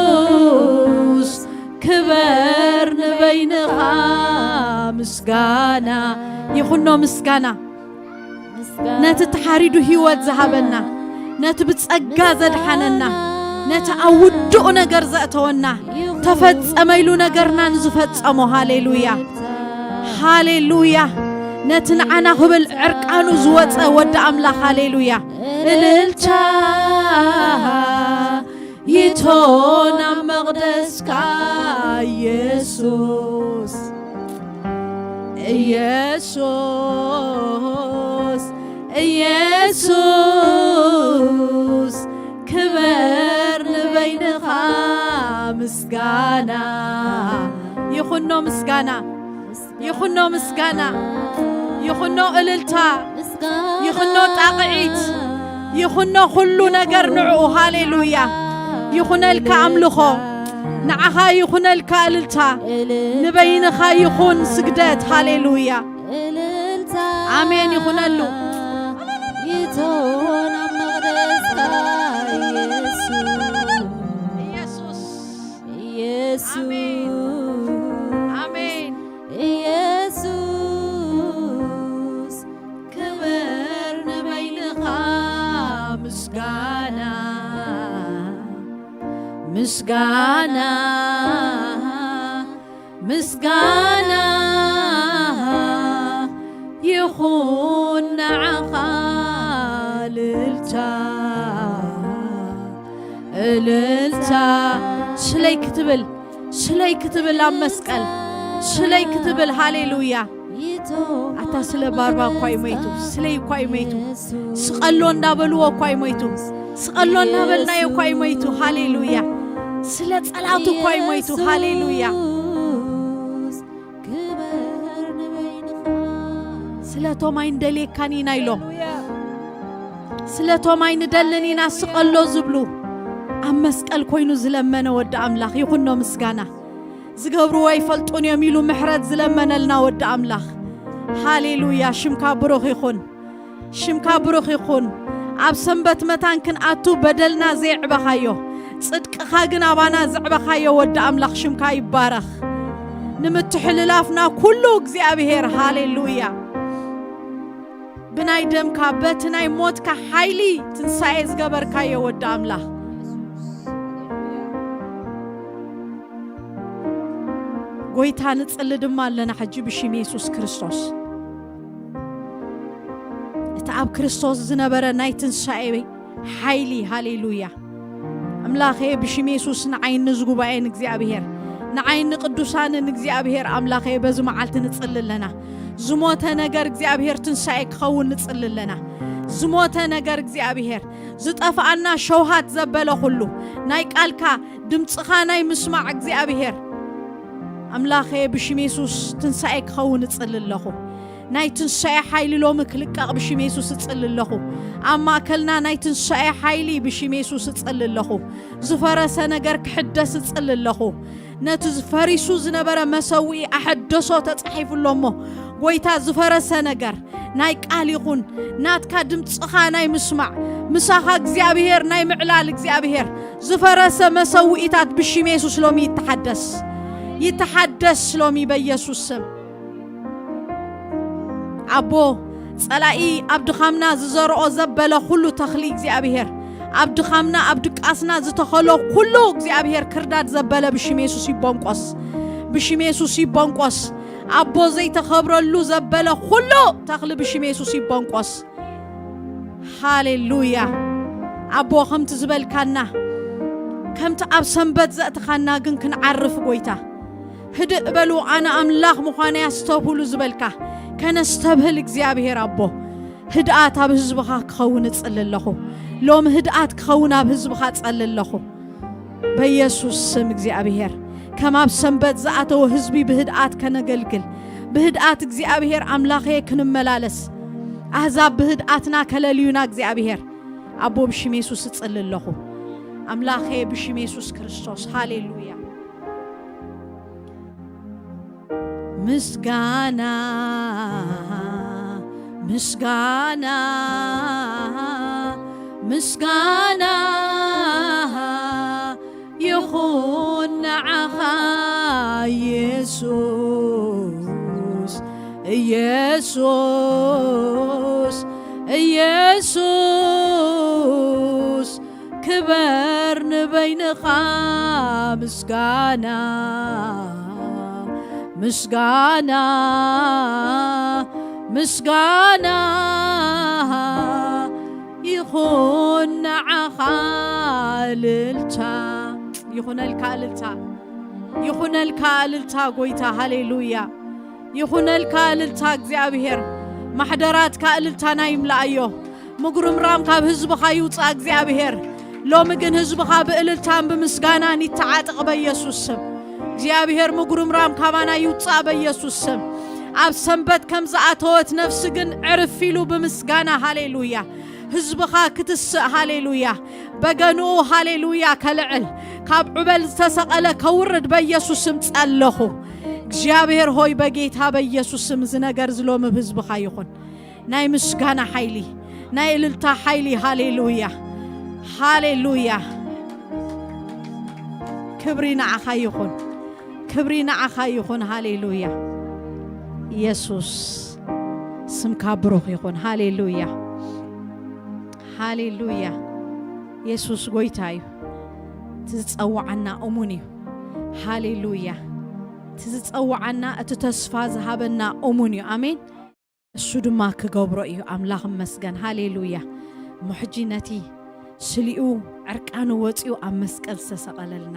ኢየሱስ። ክበር ንበይንኻ። ምስጋና ይኹኖ፣ ምስጋና ነቲ ተሓሪዱ ህይወት ዝሃበና፣ ነቲ ብጸጋ ዘድሓነና፣ ነቲ ኣብ ውዱእ ነገር ዘእተወና፣ ተፈጸመ ኢሉ ነገርና ንዝፈጸሞ። ሃሌሉያ፣ ሃሌሉያ። ነቲ ንዓና ክብል ዕርቃኑ ዝወጸ ወዲ ኣምላኽ። ሃሌሉያ። እልልታ ይቶ ናብ መቕደስካ ኢየሱስ፣ ኢየሱስ፣ ኢየሱስ። ክበር ንበይንኻ። ምስጋና ይኹኖ፣ ምስጋና ይኹኖ፣ ምስጋና ይኹኖ፣ እልልታ ይኹኖ፣ ጣቕዒት ይኹኖ፣ ኩሉ ነገር ንዕኡ። ሃሌሉያ። ይኹነልካ ኣምልኾ፣ ንዓኻ ይኹነልካ እልልታ፣ ንበይንኻ ይኹን ስግደት። ሃሌሉያ። ኣሜን ይኹነሉ። ይቶን ኣብ መቕደስካ ኢየሱስ፣ ኢየሱስ። ኣሜን። ኣሜን። ኢየሱስ ክብር ንበይንኻ። ምስጋና፣ ምስጋና፣ ምስጋና ይኹን ንዓኻ፣ እልልታ፣ እልልታ። ስለይ ክትብል፣ ስለይ ክትብል ኣብ መስቀል፣ ስለይ ክትብል፣ ሃሌሉያ። ኣታ ስለ ባርባ እኳ እዩ ሞይቱ፣ ስለይ እኳ እዩ ሞይቱ። ስቐሎ እንዳበልዎ እኳ እዩ ሞይቱ፣ ስቐሎ እንዳበልናዮ እኳ እዩ ሞይቱ። ሃሌሉያ። ስለ ጸላቱ እኳ እዩ ሞይቱ። ሃሌሉያ። ስለቶም ኣይንደልየካን ኢና ኢሎም፣ ስለቶም ኣይንደልን ኢና ስቐሎ ዝብሉ፣ ኣብ መስቀል ኮይኑ ዝለመነ ወዲ ኣምላኽ ይኹኖ ምስጋና። ዝገብርዎ ኣይፈልጡን እዮም ኢሉ ምሕረት ዝለመነልና ወዲ ኣምላኽ። ሃሌሉያ። ሽምካ ብሩኽ ይኹን። ሽምካ ብሩኽ ይኹን። ኣብ ሰንበት መታን ክንኣቱ በደልና ዘየዕበኻዮ፣ ጽድቅኻ ግን ኣባና ዘዕበኻዮ ወዲ ኣምላኽ ሽምካ ይባረኽ። ንምትሕልላፍና ኩሉ እግዚኣብሔር፣ ሃሌሉያ። ብናይ ደምካ፣ በቲ ናይ ሞትካ ሓይሊ ትንሳኤ ዝገበርካዮ ወዲ ኣምላኽ። ጎይታ ንጽሊ ድማ ኣለና ሕጂ ብሽም የሱስ ክርስቶስ። እቲ ኣብ ክርስቶስ ዝነበረ ናይ ትንሳኤ ሓይሊ፣ ሃሌሉያ። ኣምላኸ ብሽም የሱስ ንዓይኒ ዝጉባኤን እግዚኣብሔር፣ ንዓይኒ ቅዱሳንን እግዚኣብሔር ኣምላኸ በዚ መዓልቲ ንጽሊ ኣለና። ዝሞተ ነገር እግዚኣብሔር ትንሳኤ ክኸውን ንጽሊ ኣለና። ዝሞተ ነገር እግዚኣብሔር፣ ዝጠፍኣና ሸውሃት ዘበለ ኩሉ፣ ናይ ቃልካ ድምፅኻ ናይ ምስማዕ እግዚኣብሔር ኣምላኸ ብሽም የሱስ ትንሳኤ ክኸውን እጽሊ ኣለኹ። ናይ ትንሳኤ ሓይሊ ሎሚ ክልቀቕ ብሽም የሱስ እጽሊ ኣለኹ። ኣብ ማእከልና ናይ ትንሳኤ ሓይሊ ብሽም የሱስ እጽሊ ኣለኹ። ዝፈረሰ ነገር ክሕደስ እጽሊ ኣለኹ። ነቲ ፈሪሱ ዝነበረ መሰውኢ ኣሐደሶ ተጻሒፉ ኣሎ እሞ፣ ጎይታ ዝፈረሰ ነገር ናይ ቃል ይኹን፣ ናትካ ድምፅኻ ናይ ምስማዕ፣ ምሳኻ እግዚኣብሔር ናይ ምዕላል እግዚኣብሔር፣ ዝፈረሰ መሰውኢታት ብሽም የሱስ ሎሚ ይተሓደስ። ይተሓደስ ሎሚ በኢየሱስ ስም። ኣቦ፣ ጸላኢ ኣብ ድኻምና ዝዘርኦ ዘበለ ኩሉ ተኽሊ እግዚኣብሔር፣ ኣብ ድኻምና ኣብ ድቃስና ዝተኸሎ ኩሉ እግዚኣብሔር ክርዳድ ዘበለ ብሽም የሱስ ይቦንቆስ። ብሽም የሱስ ይቦንቆስ። ኣቦ ዘይተኸብረሉ ዘበለ ኩሉ ተኽሊ ብሽም የሱስ ይቦንቆስ። ሃሌሉያ። ኣቦ ከምቲ ዝበልካና፣ ከምቲ ኣብ ሰንበት ዘእትኻና ግን ክንዓርፍ ጎይታ። ህድእ በሉ ኣነ ኣምላኽ ምዃነይ ኣስተብህሉ ዝበልካ፣ ከነስተብህል እግዚኣብሔር ኣቦ። ህድኣት ኣብ ህዝብኻ ክኸውን እጽሊ ኣለኹ። ሎም ህድኣት ክኸውን ኣብ ህዝብኻ ጸሊ ኣለኹ። በኢየሱስ ስም እግዚኣብሔር ከም ኣብ ሰንበት ዝኣተወ ህዝቢ ብህድኣት ከነገልግል፣ ብህድኣት እግዚኣብሔር ኣምላኸየ ክንመላለስ፣ ኣህዛብ ብህድኣትና ከለልዩና እግዚኣብሔር ኣቦ ብሽም የሱስ እጽሊ ኣለኹ። ኣምላኸየ ብሽም የሱስ ክርስቶስ። ሃሌሉያ። ምስጋና፣ ምስጋና፣ ምስጋና ይኹን ንዓኻ ኢየሱስ፣ ኢየሱስ፣ ኢየሱስ። ክበር ንበይንኻ ምስጋና፣ ምስጋና፣ ምስጋና ይኹን ንዓኻ። እልልታ ይኹነልካ፣ እልልታ ይኹነልካ፣ እልልታ ጎይታ። ሃሌሉያ። ይኹነልካ እልልታ እግዚኣብሔር። ማሕደራትካ እልልታና ይምልኣዮ። ምጉርምራም ካብ ህዝብኻ ይውፃእ እግዚኣብሔር። ሎሚ ግን ህዝብኻ ብእልልታን ብምስጋናን ይተዓጥቕ በኢየሱስ ስም። እግዚኣብሔር ምጉርምራም ካባና ይውፃእ በኢየሱስ ስም። ኣብ ሰንበት ከም ዝኣተወት ነፍሲ ግን ዕርፍ ኢሉ ብምስጋና፣ ሃሌሉያ፣ ህዝብኻ ክትስእ፣ ሃሌሉያ፣ በገንኡ፣ ሃሌሉያ፣ ከልዕል፣ ካብ ዑበል ዝተሰቐለ ከውርድ በኢየሱስ ስም ጸለኹ። እግዚኣብሔር ሆይ፣ በጌታ በኢየሱስ ስም እዚ ነገር እዚ ሎሚ ብህዝብኻ ይኹን። ናይ ምስጋና ሓይሊ፣ ናይ እልልታ ሓይሊ። ሃሌሉያ፣ ሃሌሉያ። ክብሪ ንዓኻ ይኹን፣ ክብሪ ንዓኻ ይኹን። ሃሌሉያ። ኢየሱስ ስምካ ብሩኽ ይኹን። ሃሌሉያ፣ ሃሌሉያ። ኢየሱስ ጎይታ እዩ። እቲ ዝጸውዓና እሙን እዩ። ሃሌሉያ። እቲ እቲ ዝጸውዓና፣ እቲ ተስፋ ዝሃበና እሙን እዩ። ኣሜን። እሱ ድማ ክገብሮ እዩ። ኣምላኽ እመስገን። ሃሌሉያ። እሞ ሕጂ ነቲ ስሊኡ ዕርቃኑ ወጺኡ ኣብ መስቀል ዝተሰቐለልና፣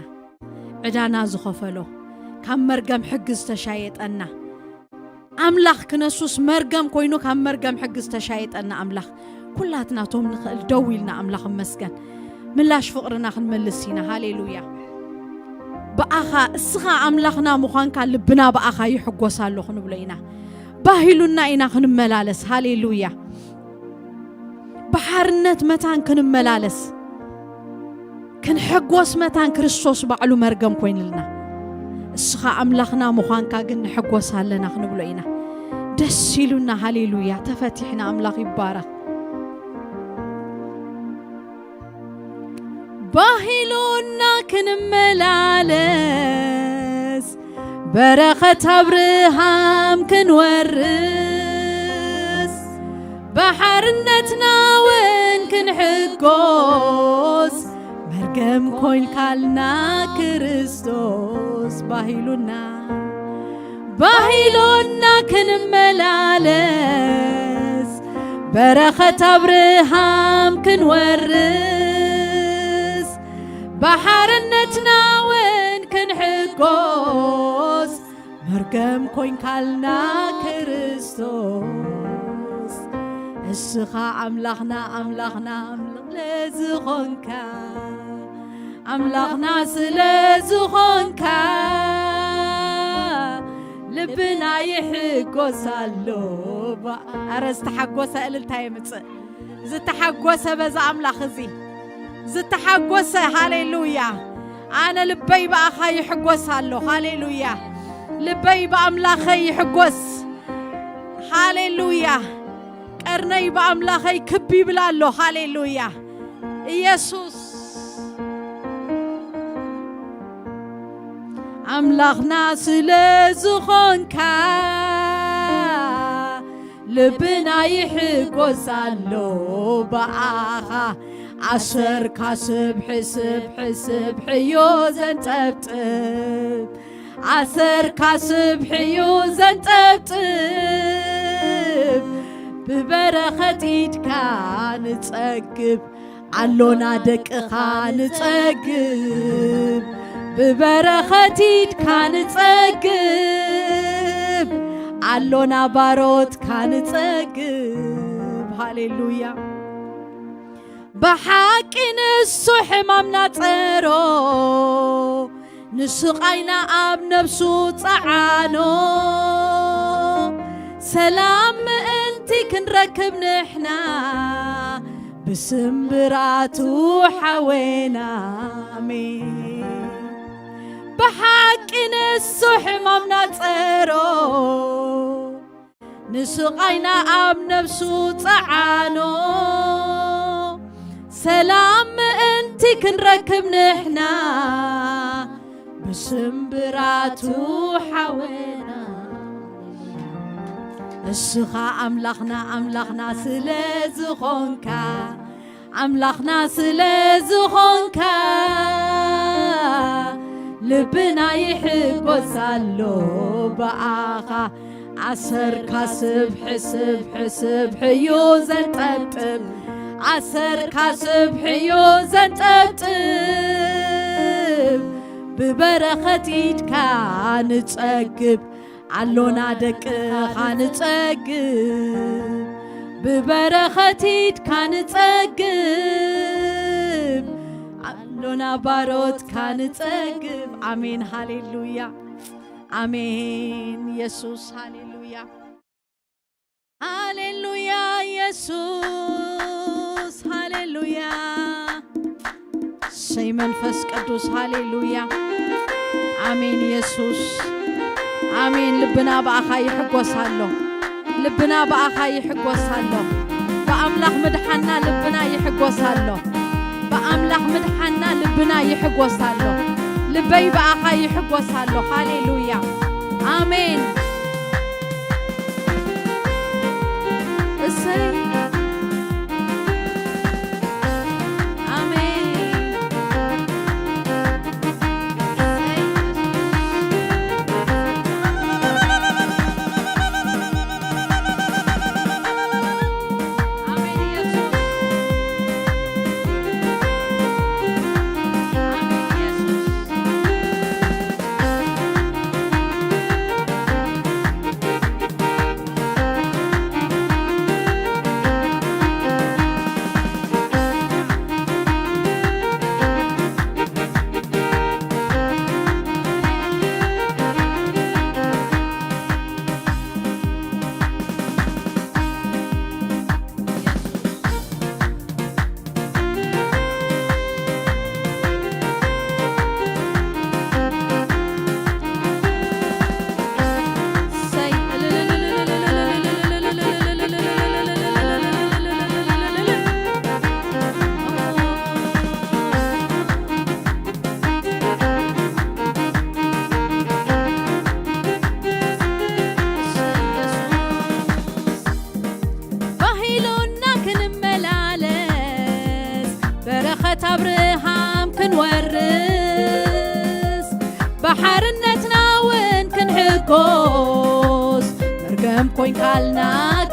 ዕዳና ዝኸፈሎ፣ ካብ መርገም ሕጊ ዝተሻየጠና፣ ኣምላኽ ክነሱስ መርገም ኮይኑ ካብ መርገም ሕጊ ዝተሻየጠና ኣምላኽ፣ ኩላትና ቶም ንኽእል ደው ኢልና ኣምላኽ እመስገን። ምላሽ ፍቕርና ክንመልስ ኢና። ሃሌሉያ። ብኣኻ፣ እስኻ ኣምላኽና ምዃንካ ልብና ብኣኻ ይሕጎስ ኣሎ ክንብሎ ኢና። ባሂሉና ኢና ክንመላለስ። ሃሌሉያ። ብሓርነት መታን ክንመላለስ፣ ክንሕጎስ መታን ክርስቶስ ባዕሉ መርገም ኮይንልና። እስኻ ኣምላኽና ምዃንካ ግን ንሕጎስ ኣለና ክንብሎ ኢና። ደስ ኢሉና፣ ሃሌሉያ፣ ተፈቲሕና። ኣምላኽ ይባረኽ። ባሂሉና ክንመላለስ፣ በረኸት ኣብርሃም ክንወርስ፣ ብሓርነትና እውን ክንሕጎስ፣ መርገም ኮይንካልና ክርስቶስ። ባሂሉና፣ ባሂሉና ክንመላለስ፣ በረኸት ኣብርሃም ክንወርስ፣ ብሓርነትና እውን ክንሕጎስ፣ መርገም ኮይንካልና ክርስቶስ። እስኻ ኣምላኽና፣ ኣምላኽና፣ ኣምላኽ ለዝኾንካ፣ ኣምላኽና ስለ ዝኾንካ፣ ልብና ይሕጎስ ኣሎ። ባ-፣ ኣረ ዝተሓጎሰ እልልታ የምጽእ። ዝተሓጎሰ በዛ ኣምላኽ እዚ። ዝተሓጎሰ፣ ሃሌሉያ። ኣነ ልበይ ብኣኻ ይሕጎስ ኣሎ። ሃሌሉያ። ልበይ ብኣምላኸይ ይሕጎስ። ሃሌሉያ። ቀርነይ ብኣምላኸይ ክብ ይብል ኣሎ። ሃሌሉያ። ኢየሱስ። ኣምላኽና ስለ ዝኾንካ፣ ልብና ይሕጎስ ኣሎ ብኣኻ። ኣሰርካ ስብሒ፣ ስብሒ፣ ስብሒ እዩ ዘንጠብጥብ። ኣሰርካ ስብሒ እዩ ዘንጠብጥብ። ብበረኸት ኢድካ ንጸግብ፣ ኣሎና ደቅኻ ንጸግብ። ብበረኸት ኢድካ ንጸግብ፣ ኣሎና ባሮትካ ንጸግብ። ሃሌሉያ። ብሓቂ ንሱ ሕማምና ጸሮ፣ ንስቓይና ኣብ ነፍሱ ጸዓኖ። ሰላም ምእንቲ ክንረክብ ንሕና፣ ብስምብራቱ ሓወና። ኣሜን። ብሓቂ ንሱ ሕማምና ጸሮ፣ ንስቓይና ኣብ ነፍሱ ጸዓኖ። ሰላም ምእንቲ ክንረክብ ንሕና፣ ብስምብራቱ ሓወና። እስኻ ኣምላኽና፣ ኣምላኽና ስለ ዝኾንካ፣ ኣምላኽና ስለ ዝኾንካ፣ ልብና ይሕጎስ ኣሎ ብኣኻ። ኣሰርካ ስብሒ፣ ስብሒ፣ ስብሒ እዩ ዘንጠብጥብ። ኣሰርካ ስብሒ እዩ ዘንጠብጥብ። ብበረኸት ኢድካ ንጸግብ፣ ኣሎና ደቅኻ ንጸግብ። ብበረኸት ኢድካ ንጸግብ፣ ኣሎና ባሮትካ ንጸግብ። ኣሜን፣ ሃሌሉያ። ኣሜን፣ የሱስ፣ ሃሌሉያ። ሃሌሉያ፣ የሱስ፣ ሃሌሉያ። እሰይ መንፈስ ቅዱስ፣ ሃሌሉያ። ኣሜን፣ የሱስ። ኣሜን። ልብና ብኣኻ ይሕጎስ ኣሎ። ልብና ብኣኻ ይሕጎስ ኣሎ። ብኣምላኽ ምድሓና ልብና ይሕጎስ ኣሎ። ብኣምላኽ ምድሓና ልብና ይሕጎስ ኣሎ። ልበይ ብኣኻ ይሕጎስ ኣሎ። ሃሌሉያ። ኣሜን። እሰይ። ኣሜን። ኣብርሃም ክንወርስ፣ ብሓርነትና እውን ክንሕጎስ፣ መርገም ኮይንካልና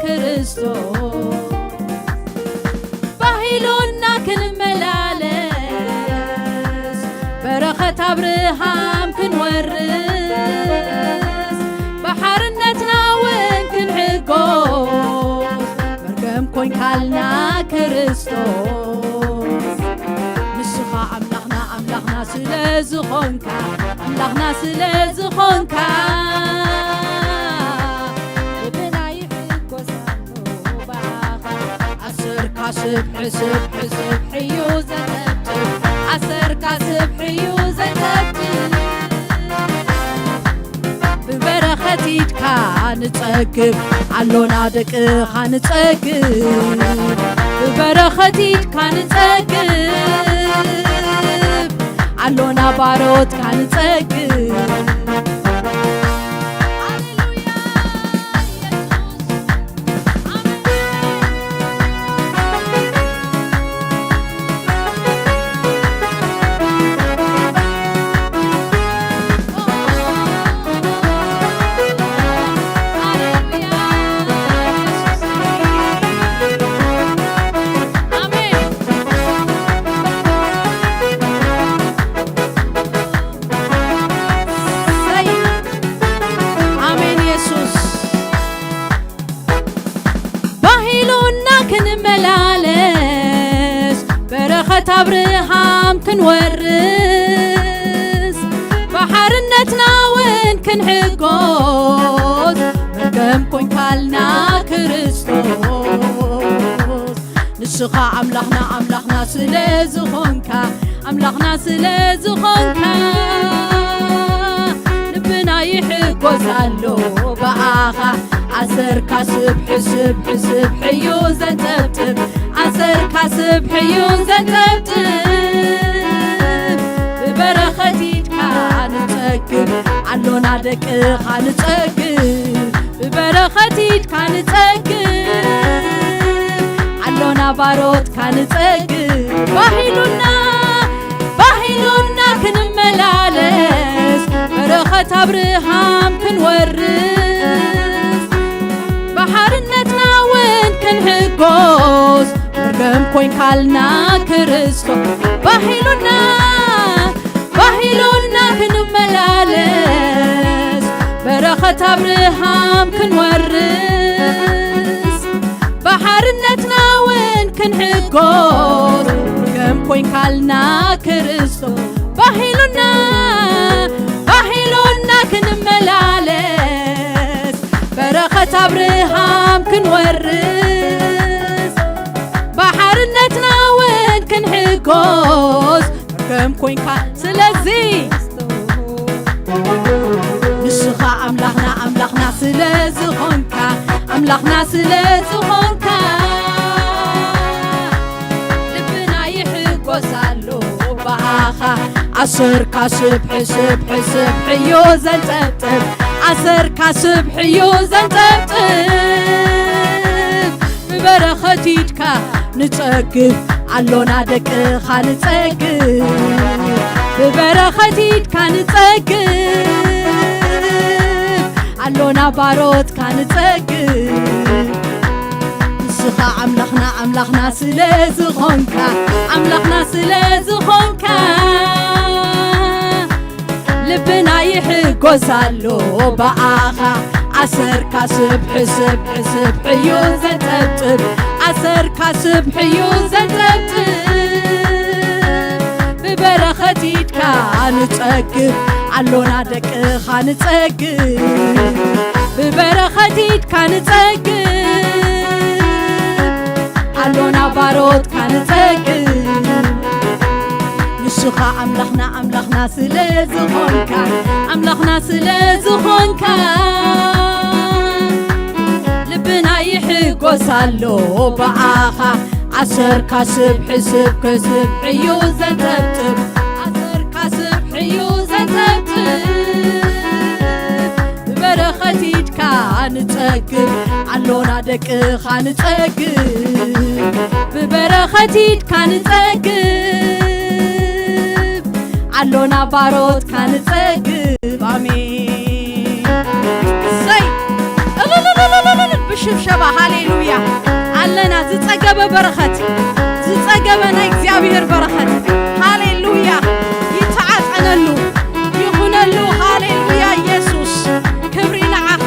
ክርስቶስ። ባሂሉና ክንመላለስ፣ በረኸት ኣብርሃም ክንወርስ፣ ብሓርነትና እውን ክንሕጎስ፣ መርገም ኮይንካልና ክርስቶስ። ንስኻ ኣምላኽና፣ ኣምላኽና ስለ ዝኾንካ፣ ኣምላኽና ስለ ዝኾንካ፣ ልብና ይሕጎስ ኣሎ ብኣኻ። ኣሰርካ ስብሒ፣ ስብሒ፣ ስብሒ እዩ ዘጠብጥብ፣ ኣሰርካ ስብሒ እዩ ዘጠብጥብ። ብበረኸት ኢድካ ንጸግብ፣ ኣሎና ደቅኻ ንጸግብ። ብበረኸት ኢድካ ንጸግብ፣ ኣሎና ባሮትካ ንጸግብ። ሃሌሉያ፣ ኢየሱስ። ኣሜን፣ የሱስ። ባሂሉና ክንመላለስ፣ በረኸት ኣብርሃም ክንወርስ፣ ብሓርነትና እውን ክንሕጎስ፣ መርገም ኮንካልና ክርስቶስ። ንስኻ ኣምላኽና፣ ኣምላኽና ስለ ዝኾንካ፣ ኣምላኽና ስለ ዝኾንካ፣ ልብና ይሕጎስ ኣሎ ብኣኻ። ኣሰርካ ስብሒ፣ ስብሒ፣ ስብሒ እዩ ዘንጠብጥብ፣ ኣሰርካ ስብሒ እዩ ዘንጠብጥብ። ብበረኸት ኢድካ ንጸግብ፣ ኣሎና ደቅኻ ንጸግብ። ብበረኸት ኢድካ ንጸግብ፣ ኣሎና ባሮትካ ንጸግብ። ባሂሉና፣ ባሂሉና ክንመላለስ፣ በረኸት ኣብርሃም ክንወርስ፣ ብሓርነትና እውን ክንሕጎስ፣ መርገም ኮይንካልና ክርስቶስ። ባሂሉና፣ ባሂሉና ክንመላለስ፣ በረኸት ኣብርሃም ክንወርስ፣ ብሓርነትና እውን ክንሕጎስ፣ መርገም ኮይንካልና ክርስቶስ። ባሂሉና፣ ባሂሉና ክንመላለስ፣ በረኸት ኣብርሃም ክንወርስ፣ ብሓርነትና እውን ክንሕጎስ፣ ከም ኮይንካ። ስለዚ ንስኻ ኣምላኽና፣ ኣምላኽና ስለ ዝኾንካ፣ ኣምላኽና ስለ ዝኾንካ፣ ልብና ይሕጎስ ኣሎ ብኣኻ። ኣሰርካ ስብሒ፣ ስብሒ፣ ስብሒ እዩ ዘንጠብጥብ፣ ኣሰርካ ስብሒ እዩ ዘንጠብጥብ። ብበረኸት ኢድካ ንጸግብ፣ ኣሎና ደቅኻ ንጸግብ፣ ብበረኸት ኢድካ ንጸግብ፣ ኣሎና ባሮትካ ንጸግብ። ንስኻ ኣምላኽና፣ ኣምላኽና ስለ ዝኾንካ፣ ኣምላኽና ስለ ዝኾንካ፣ ልብና ይሕጎስ ኣሎ ብኣኻ። ኣሰርካ ስብሒ፣ ስብሒ፣ ስብሒ እዩ ዘንጠብጥብ፣ ኣሰርካ ስብሒ እዩ ዘንጠብጥብ። ብበረኸት ኢድካ ንጸግብ፣ ኣሎና ደቅኻ ንጸግብ፣ ብበረኸት ኢድካ ንጸግብ፣ ኣሎና ባሮትካ ንጸግብ። ንስኻ ኣምላኽና፣ ኣምላኽና ስለ ዝኾንካ፣ ኣምላኽና ስለ ዝኾንካ፣ ልብና ይሕጎስ ኣሎ ብኣኻ። ኣሰርካ ስብሒ፣ ስብሒ፣ ስብሒ እዩ ዘንጠብጥብ፣ ኣሰርካ ስብሒ እዩ ዘንጠብጥብ። ብበረኸት ኢድካ ንጸግብ፣ ኣሎና ደቅኻ ንጸግብ፣ ብበረኸት ኢድካ ንጸግብ፣ ኣሎና ባሮትካ ንጸግብ። ኣሜን። ሰይ እልልልልልልል ብሽብሸባ ሃሌሉያ። ኣለና ዝጸገበ በረኸት፣ ዝጸገበ ናይ እግዚኣብሔር በረኸት። ሃሌሉያ። ይተዓጠነሉ፣ ይኹነሉ። ሃሌሉያ ኢየሱስ፣ ክብሪ ንዓኻ።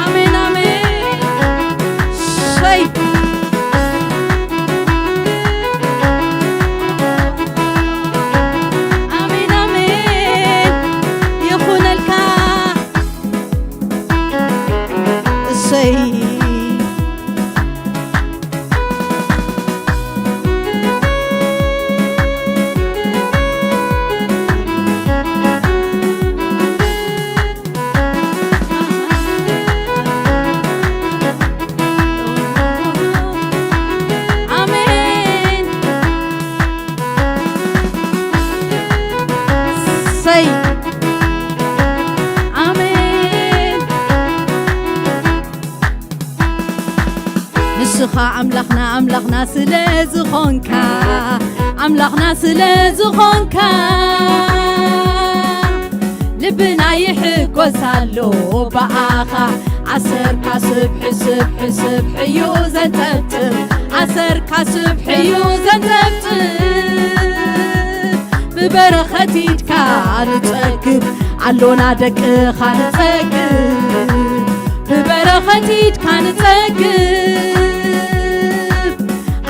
ኣሜን ኣሜን። ሰይ ኣሜን ኣሜን ይኹነልካ። እሰይ ኣሜን። ሰይ ኣሜን። ንስኻ ኣምላኽና፣ ኣምላኽና ስለ ዝኾንካ፣ ኣምላኽና ስለ ዝኾንካ፣ ልብና ይሕጎስ ኣሎ ብኣኻ። ኣሰርካ ስብሒ፣ ስብሒ፣ ስብሒ እዩ ዘንጠብጥብ፣ ኣሰርካ ስብሒ እዩ ዘንጠብጥብ። ብበረኸት ኢድካ ንጸግብ፣ ኣሎና ደቅኻ ንጸግብ። ብበረኸት ኢድካ ንጸግብ፣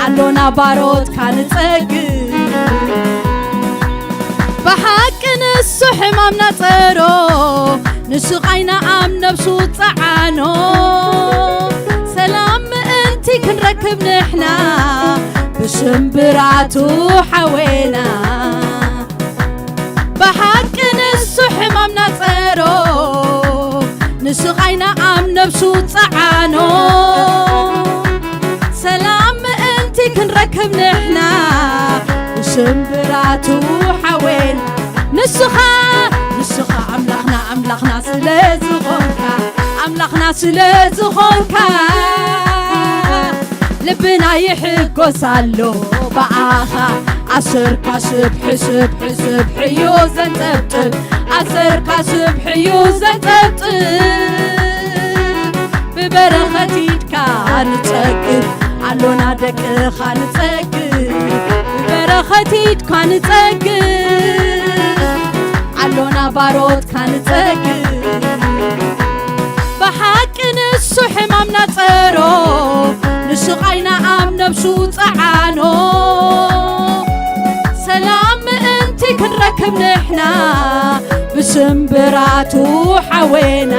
ኣሎና ባሮትካ ንጸግብ። ብሓቂ ንሱ ሕማምና ጸሮ፣ ንስቓይና ኣብ ነብሱ ጸዓኖ። ሰላም ምእንቲ ክንረክብ ንሕና፣ ብስምብራቱ ሓዌና። ብሓቂ ንሱ ሕማምና ጸሮ፣ ንስቓይና ኣብ ነብሱ ጸዓኖ። ሰላም ምእንቲ ክንረክብ ንሕና፣ ብስምብራቱ ሓዌን። ንስኻ፣ ንስኻ ኣምላኽና፣ ኣምላኽና ስለ ዝኾንካ፣ ኣምላኽና ስለ ዝኾንካ፣ ልብና ይሕጎስ ኣሎ ብኣኻ። ኣሰርካ ስብሒ፣ ስብሒ፣ ስብሒ እዩ ዘንጠብጥብ፣ ኣሰርካ ስብሒ እዩ ዘንጠብጥብ። ብበረኸት ኢድካ ንጸግብ፣ ኣሎና ደቅኻ ንጸግብ። ብበረኸት ኢድካ ንጸግብ፣ ኣሎና ባሮትካ ንጸግብ። ብሓቂ ንሱ ሕማምና ጸሮ፣ ንስቓይና ኣብ ነብሱ ጸዓኖ። ሰላም ምእንቲ ክንረክብ ንሕና፣ ብስምብራቱ ሓዌና።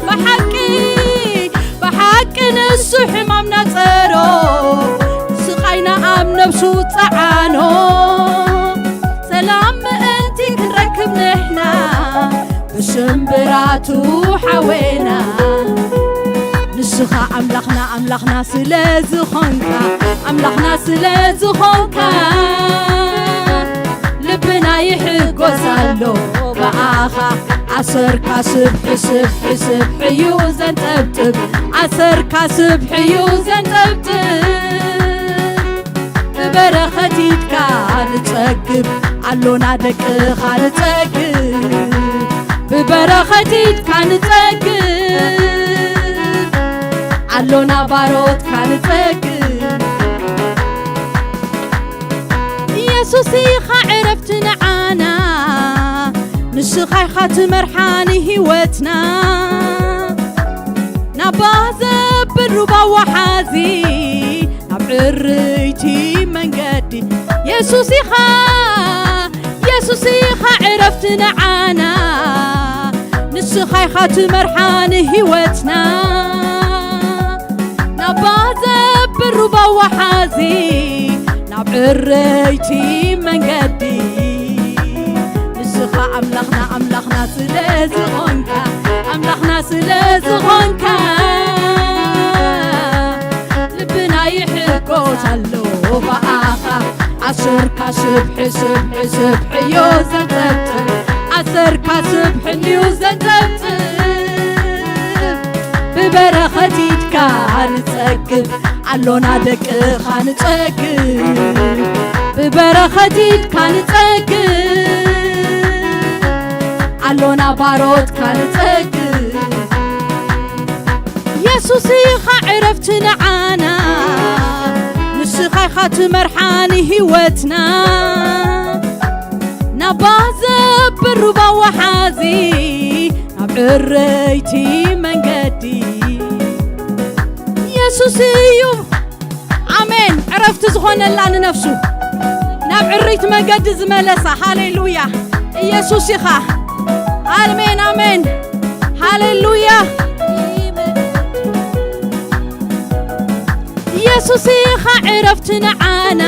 ብሓቂ፣ ብሓቂ ንሱ ሕማምና ጸሮ፣ ስቓይና ኣብ ነብሱ ጸዓኖ። ሰላም ምእንቲ ክንረክብ ንሕና፣ ብስምብራቱ ሓዌና። ንስኻ ኣምላኽና፣ ኣምላኽና ስለ ዝኾንካ፣ ኣምላኽና ስለ ዝኾንካ፣ ልብና ይሕጎስ ኣሎ ብኣኻ። ኣሰርካ ስብሒ፣ ስብሒ፣ ስብሒ እዩ ዘንጠብጥብ፣ ኣሰርካ ስብሒ እዩ ዘንጠብጥብ። ብበረኸት ኢድካ ንጸግብ፣ ኣሎና ደቅኻ ንጸግብ። ብበረኸት ኢድካ ንጸግብ፣ ኣሎና ባሮትካ ንጸግብ። ኢየሱስ ኢኻ ዕረፍቲ ንዓና፣ ንስኻ ኢኻ ትመርሓ ንህይወትና። ናባ ዘብል ሩባ ወሓዚ፣ ናብ ዕርይቲ መንገዲ። የሱስ ኢኻ፣ የሱስ ኢኻ ዕረፍቲ ንዓና። ንስኻ ኢኻ ትመርሓ ንህይወትና። ናባ ዘብል ሩባ ወሓዚ፣ ናብ ዕረይቲ መንገዲ። ንስኻ ኣምላኽና፣ ኣምላኽና ስለ ዝኾንካ፣ ኣምላኽና ስለ ዝኾንካ፣ ልብና ይሕጎስ ኣሎ ብኣኻ። ኣሰርካ ስብሒ፣ ስብሒ፣ ስብሒ እዩ ዘንጠብጥብ፣ ኣሰርካ ስብሒ እዩ ዘንጠብጥብ። ብበረኸት ኢድካ ንጸግብ፣ ኣሎና ደቅኻ ንጸግብ። ብበረኸት ኢድካ ንጸግብ፣ ኣሎና ባሮትካ ንጸግብ። የሱስ ኢኻ ዕረፍቲ ንዓና፣ ንስኻ ኢኻ ትመርሓኒ ህይወትና። ናባ ዘብል ሩባ ወሓዚ፣ ናብ ዕረይቲ መንገዲ። የሱስ እዩ። ኣሜን። ዕረፍቲ ዝኾነላ ንነፍሱ፣ ናብ ዕርይቲ መንገዲ ዝመለሳ። ሃሌሉያ። ኢየሱስ ኢኻ። ኣሜን፣ ኣሜን። ሃሌሉያ። ኢየሱስ ኢኻ ዕረፍቲ ንዓና፣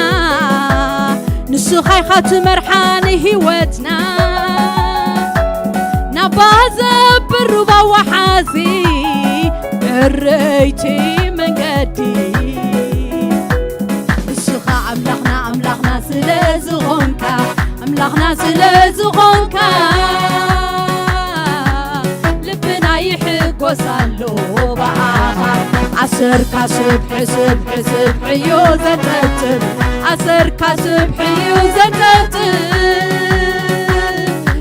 ንስኻ ኢኻ ትመርሓኒ ህይወትና። ናባ ዘብል ሩባ ወሓዚ፣ ዕረይቲ መንገዲ። ንስኻ ኣምላኽና፣ ኣምላኽና ስለ ዝኾንካ፣ ኣምላኽና ስለ ዝኾንካ፣ ልብና ይሕጎስ ኣሎ ብኣኻ። ኣሰርካ ስብሒ፣ ስብሒ፣ ስብሒ እዩ ዘንጠጥብ፣ ኣሰርካ ስብሒ እዩ ዘንጠጥብ።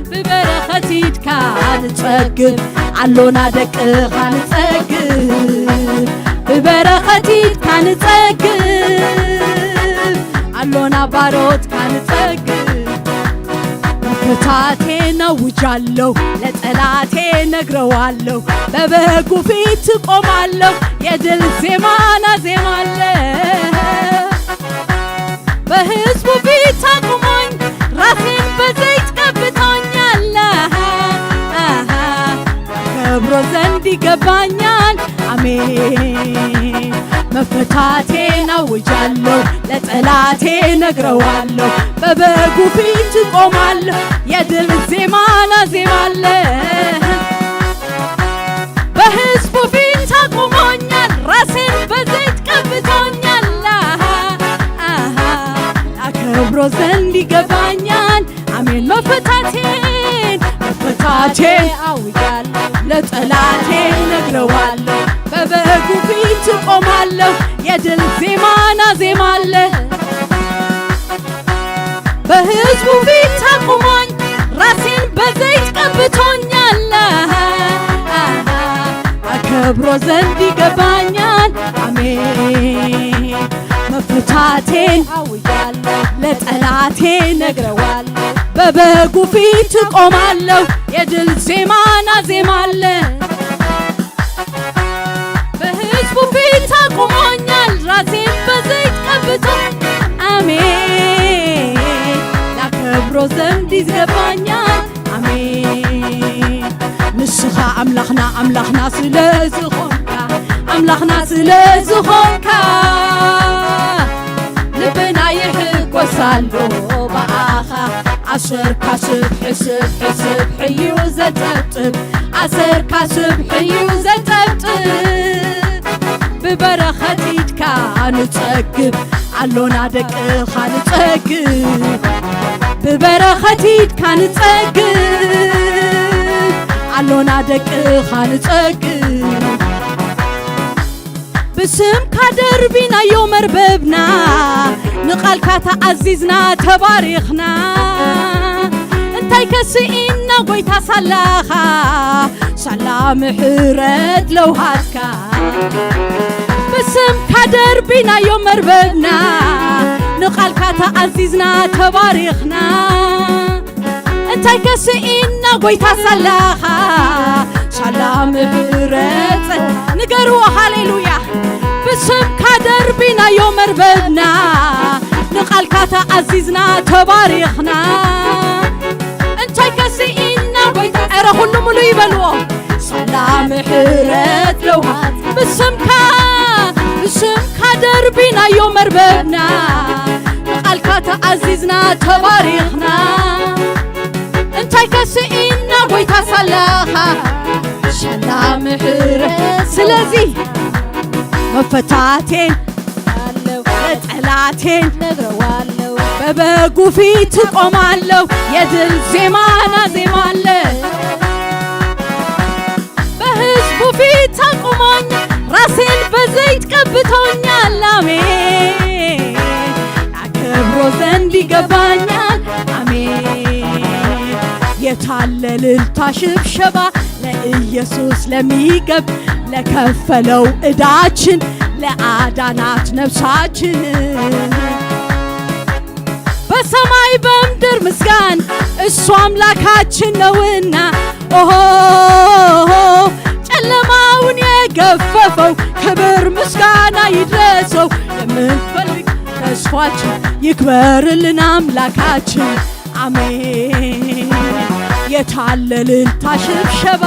ብበረኸት ኢድካ ንጸግብ፣ ኣሎና ደቅኻ ንጸግብ። ብበረኸት ኢድካ ንጸግብ፣ ኣሎና ባሮትካ ንጸግብ። መፍታቴን ኣውጃለሁ፣ ለጠላቴ ነግረዋለሁ። በበጉ ፊት እቆማለሁ፣ የድል ዜማና ዜማለ። በሕዝቡ ፊት አቁሞኝ፣ ራሴን በዘይት ቀብቶኛል። ከብሮ ዘንድ ይገባኛል። አሜን። መፈታቴን አውጃለሁ፣ ለጠላቴ ነግረዋለሁ። በበጉ ፊት እቆማለሁ፣ የድል ዜማን አዜማለሁ። በሕዝቡ ፊት አቁሞኛል፣ ራሴን በዘይት ቀብቶኛል። አሃ፣ አከብሮ ዘንድ ይገባኛል። አሜን። መፈታቴን፣ መፈታቴን አውጃለሁ፣ ለጠላቴ ነግረዋለሁ። በበጉ ፊት እቆማለሁ፣ የድል ዜማን አዜማለሁ። በሕዝቡ ፊት አቁሞኝ፣ ራሴን በዘይት ቀብቶኛል። አከብሮ ዘንድ ይገባኛል። አሜን። መፈታቴን አውጃለሁ፣ ለጠላቴ ነግረዋለሁ። በበጉ ፊት እቆማለሁ፣ የድል ዜማን አዜማለሁ። በሕዝቡ ፊት አቁሞኛል፣ ራሴን በዘይት ቀብቶ። አሜን። ላከብሮ ዘንድ ይገባኛል። አሜን። ንስኻ ኣምላኽና፣ ኣምላኽና ስለ ዝኾንካ፣ ኣምላኽና ስለ ዝኾንካ፣ ልብና ይሕጎስ ኣሎ ብኣኻ። ኣሰርካ ስብሒ፣ ስብሒ፣ ስብሒ እዩ ዘንጠብጥብ፣ ኣሰርካ ስብሒ እዩ ዘንጠብጥብ። ብበረኸት ኢድካ ንጸግብ፣ ኣሎና ደቅኻ ንጸግብ። ብበረኸት ኢድካ ንጸግብ፣ ኣሎና ደቅኻ ንጸግብ። ብስምካ ደርቢናዮ መርበብና፣ ንቓልካ ተኣዚዝና ተባሪኽና። እንታይ ከስኢና ጎይታ ሳላኻ፣ ሳላ ምሕረት ለውሃትካ። ብስምካ ደርቢናዮ መርበብና፣ ንቓልካ ተኣዚዝና ተባሪኽና። እንታይ ከስኢና ጎይታ ሳላኻ፣ ሳላ ምሕረት ንገርዎ። ሃሌሉያ። ብስምካ ደርቢናዮ መርበብና፣ ንቓልካ ተኣዚዝና ተባሪኽና። እንታይ ከስኢና ጎይታ፣ ኧረ ኩሉ ሙሉ ይበልዎ። ሳላ ምሕረት ለውሃት ብስምካ፣ ብስምካ ደርቢናዮ መርበብና፣ ንቓልካ ተኣዚዝና ተባሪኽና። እንታይ ከስኢና ጎይታ ሳላኻ፣ ሳላ ምሕረት። ስለዚ መፈታቴን ለጠላቴን ነግረዋለሁ። በበጉ ፊት እቆማለሁ፣ የድል ዜማን አዜማለሁ። በሕዝቡ ፊት አቁሞኝ፣ ራሴን በዘይት ቀብቶኛል። አሜን። አከብሮ ዘንድ ይገባኛል። አሜን። ታለልልታ ሽብሸባ ለኢየሱስ ለሚገብ ለከፈለው ዕዳችን ለአዳናት ነፍሳችን በሰማይ በምድር ምስጋን እሱ አምላካችን ነውና። ኦሆ ጨለማውን የገፈፈው ክብር ምስጋና ይድረሰው። የምንፈልግ ተስፋችን ይክበርልን አምላካችን። አሜን። የታለልልታ ሽብሸባ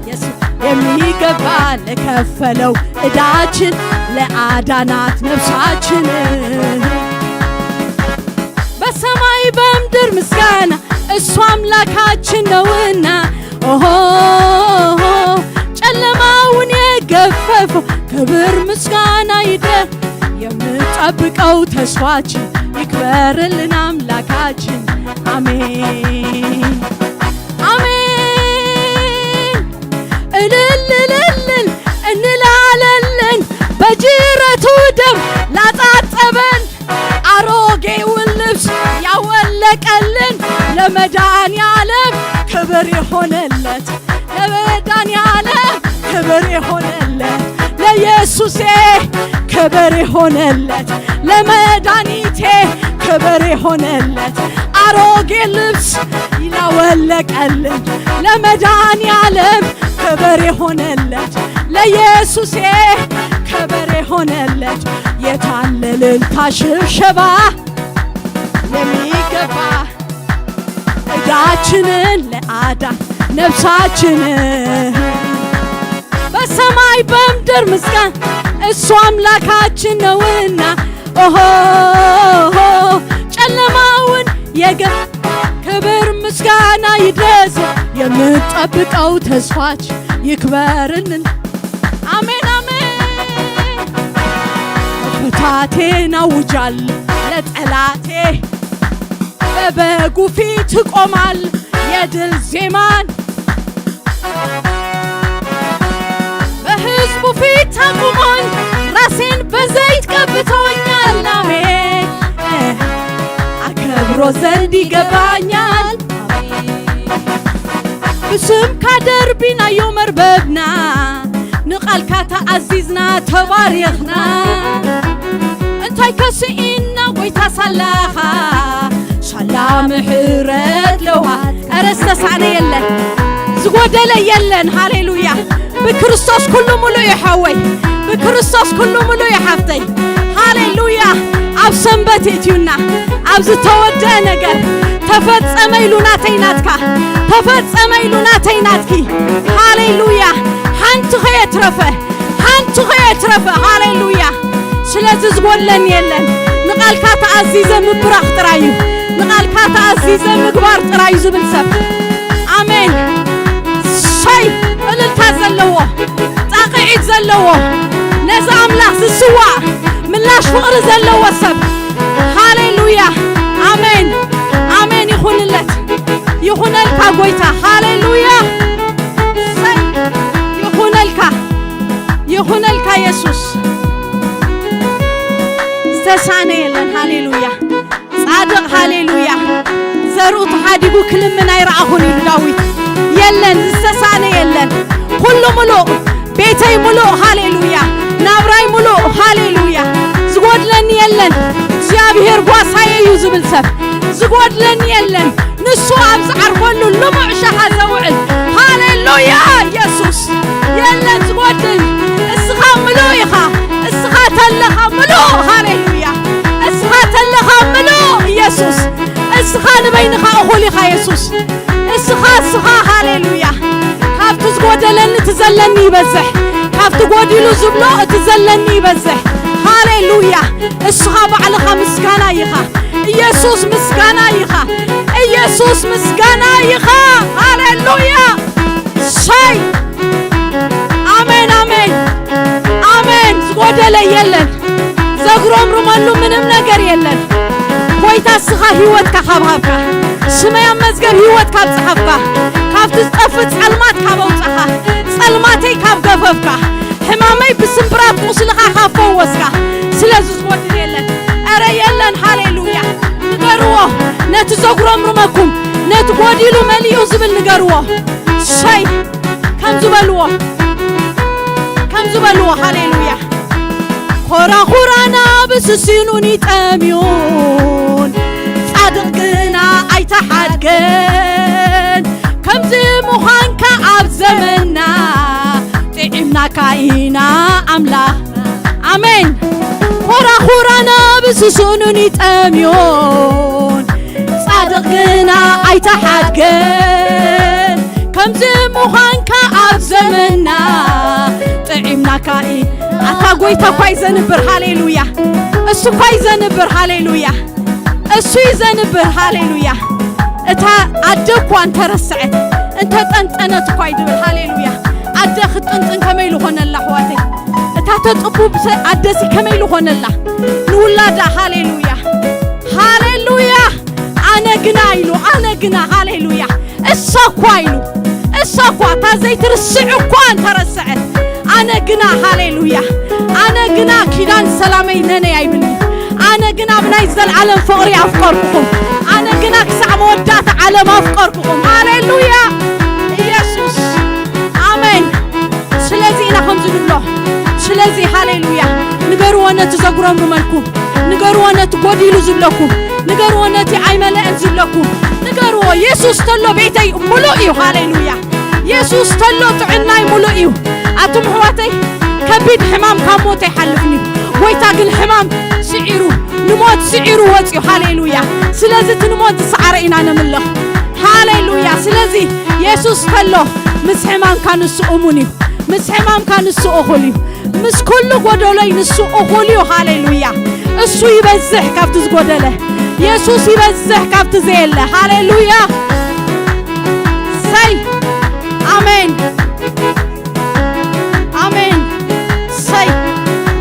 የሱ የሚገባ ለከፈለው ዕዳችን ለአዳናት ነፍሳችን በሰማይ በምድር ምስጋና እሱ አምላካችን ነውና። ኦሆ ጨለማውን የገፈፈው ክብር ምስጋና ይድረስ። የምንጠብቀው ተስፋችን ይክበርልን አምላካችን። አሜን አሜን። እልል እልል እንላለልን በጅረቱ ደም ላጣጠበን አሮጌውን ልብስ ያወለቀልን ለመድኃኔዓለም ክብር የሆነለት ለመድኃኔዓለም ክብር የሆነለት ለኢየሱሴ ክብር የሆነለት ለመድኃኒቴ ክብር የሆነለት አሮጌ ልብስ ይላወለቀልን ለመድኃኔዓለም ክብር የሆነለት ለኢየሱሴ ክብር የሆነለት የታለልልታ ሽብሸባ የሚገባ ዕዳችንን ለአዳን ነፍሳችን በሰማይ በምድር ምስጋን እሱ አምላካችን ነውና። ኦሆ ጨለማውን የገ ክብር ምስጋና ይድረስ። የምንጠብቀው ተስፋች ይክበርልን። አሜን አሜን። ከፍታቴን አውጃል ለጠላቴ በበጉ ፊት እቆማል የድል ዜማን በሕዝቡ ፊት አቁሞኝ ራሴን በዘይት ቀብቶኛል። አሜን አከብሮ ዘንድ ይገባኛል። ብስምካ ደርቢናዮ መርበብና ንቓልካ ተኣዚዝና ተባሪኽና እንታይ ከስኢና ጎይታ ሳላኻ ሳላ ምሕረት ለዋ። ኧረ ዝተሳነ የለን ዝጎደለ የለን። ሃሌሉያ ብክርስቶስ ኩሉ ሙሉእ እዩ ሓወይ ብክርስቶስ ኩሉ ሙሉእ እዩ ሓፍተይ። ሃሌሉያ ኣብ ሰንበት የእትዩና ኣብ ዝተወደአ ነገር ተፈጸመ ኢሉ ናተይ ናትካ ተፈጸመ ኢሉ ናተይ ናትኪ። ሃሌሉያ ሓንቲ ኸየትረፈ ሓንቲ ኸየትረፈ። ሃሌሉያ ስለዚ ዝጎድለኒ የለን። ንቓልካ ተኣዚዘ ምብራኽ ጥራይ እዩ። ንቓልካ ተኣዚዘ ምግባር ጥራይ እዩ ዝብል ሰብ ኣሜን። ሰይ እልልታ ዘለዎ ጣቕዒት ዘለዎ ነዚ ኣምላኽ ዝስዋእ ምላሽ ፍቕሪ ዘለዎ ሰብ ሃሌሉያ ኣሜን ኣሜን ይኹንለት ይኹነልካ ጎይታ ሃሌሉያ ሰይ ይኹነልካ ይኹነልካ የሱስ ዝተሳነ የለን ሃሌሉያ ጻድቕ ሃሌሉያ ዘርኡ ተሓዲጉ ክልምን ኣይረኣኹን ኢሉ ዳዊት የለን ዝተሳነ የለን ኩሉ ምሉእ ቤተይ ምሉእ ሃሌሉያ ናብራይ ምሉእ ሃሌሉያ ዝጎድለኒ የለን እግዚኣብሔር ጓሳየ እዩ ዝብል ሰብ ዝጎድለኒ የለን ንሱ ኣብ ዝዓርፈሉ ልሙዕ ሻኻ ዘውዕል ሃሌሉያ የሱስ የለን ዝጎድል እስኻ ምሉእ ኢኻ እስኻ ተለኻ ምሉእ ሃሌሉያ እስኻ ተለኻ ምሉእ ኢየሱስ እስኻ ንበይንኻ እኹል ኢኻ የሱስ እስኻ እስኻ ሃሌሉያ ካብቲ ዝጎደለኒ እቲ ዘለኒ ይበዝሕ ካብቲ ጎዲሉ ዝብሎ እቲ ዘለኒ ይበዝሕ ሃሌሉያ እስኻ ባዕልኻ ምስጋና ኢኻ ኢየሱስ ምስጋና ኢኻ ኢየሱስ ምስጋና ኢኻ ሃሌሉያ ሰይ ኣሜን ኣሜን ኣሜን ዝጎደለ የለን ዘጉረምርመሉ ምንም ነገር የለን ጎይታ እስኻ ህይወትካ ካብ ሃብካ ስመይ ኣብ መዝገብ ህይወት ካብ ጸሓፍካ ካብቲ ዝጠፍእ ጸልማት ካብ ኣውጻኻ ጸልማተይ ካብ ገፈፍካ ሕማመይ ብስምብራት ቁስልኻ ካብ ፈወስካ ስለዚ ዝጎድል የለን ኧረ የለን ሃሌሉያ ንገርዎ ነቲ ዘጉረምርመኩም ነቲ ጎዲሉ መሊኡ ዝብል ንገርዎ። ሰይ፣ ከምዚ በልዎ፣ ከምዚ በልዎ። ሃሌሉያ። ኮራኹራና ብስሲኑን ይጠምዩን፣ ጻድቕ ግና ኣይተሓድገን። ከምዚ ምዃንካ ኣብ ዘመንና ጥዒምናካ ኢና ኣምላኽ። ኣሜን። ኮራኹራና ብስሱኑን ይጠምዮን፣ ጻድቕ ግና ኣይተሓድገን። ከምዚ ምዃንካ ኣብ ዘመንና ጥዒምናካ ኢ-፣ ኣታ ጎይታ እኳ እዩ ዘንብር። ሃሌሉያ። እሱ እኳ እዩ ዘንብር። ሃሌሉያ። እሱ እዩ ዘንብር። ሃሌሉያ። እታ ኣደ እኳ እንተረስዐት፣ እንተጠንጠነት እኳ እዩ ዝብል። ሃሌሉያ። ኣደ ክትጥንጥን ከመይ ኢሉ ኾነላ፣ ኣሕዋተይ? እታ ተጥቡ ብሰ-፣ ኣደሲ ከመይ ኢሉ ኾነላ ንውላዳ? ሃሌሉያ። ሃሌሉያ። ኣነ ግና ኢሉ፣ ኣነ ግና፣ ሃሌሉያ። እሳ እኳ ኢሉ፣ እሳ እኳ እታ ዘይትርስዕ እኳ እንተረስዐት፣ ኣነ ግና፣ ሃሌሉያ፣ ኣነ ግና ኪዳን ሰላመይ ነነይ ኣይብልኒ። ኣነ ግና ብናይ ዘልዓለም ፍቕሪ ኣፍቀርኩኹም። ኣነ ግና ክሳዕ መወዳእታ ዓለም ኣፍቀርኩኹም። ሃሌሉያ፣ ኢየሱስ፣ ኣሜን። ስለዚ ኢና ከምዚ ንብሎ። ስለዚ፣ ሃሌሉያ፣ ንገርዎ ነቲ ዘጉረምርመልኩም፣ ንገርዎ ነቲ ጎዲሉ ዝብለኩም፣ ንገርዎ ነቲ ኣይመለአን ዝብለኩም፣ ንገርዎ። የሱስ ተሎ ቤተይ ሙሉእ እዩ። ሃሌሉያ። የሱስ ተሎ ጥዕናይ ሙሉእ እዩ። ኣቱም ኣሕዋተይ፣ ከቢድ ሕማም ካብ ሞት ኣይሓልፍን እዩ። ጎይታ ግን ሕማም ስዒሩ፣ ንሞት ስዒሩ ወፂኡ። ሃሌሉያ። ስለዚ እቲ ንሞት ዝሰዓረ ኢና ነምልኽ። ሃሌሉያ። ስለዚ የሱስ ተሎ ምስ ሕማምካ ንሱ እሙን እዩ። ምስ ሕማምካ ንሱ እኹል እዩ። ምስ ኩሉ ጎደሎይ ንሱ እኹል እዩ። ሃሌሉያ። እሱ ይበዝሕ ካብቲ ዝጎደለ። የሱስ ይበዝሕ ካብቲ ዘየለ። ሃሌሉያ። ሰይ። ኣሜን። ኣሜን። ሰይ።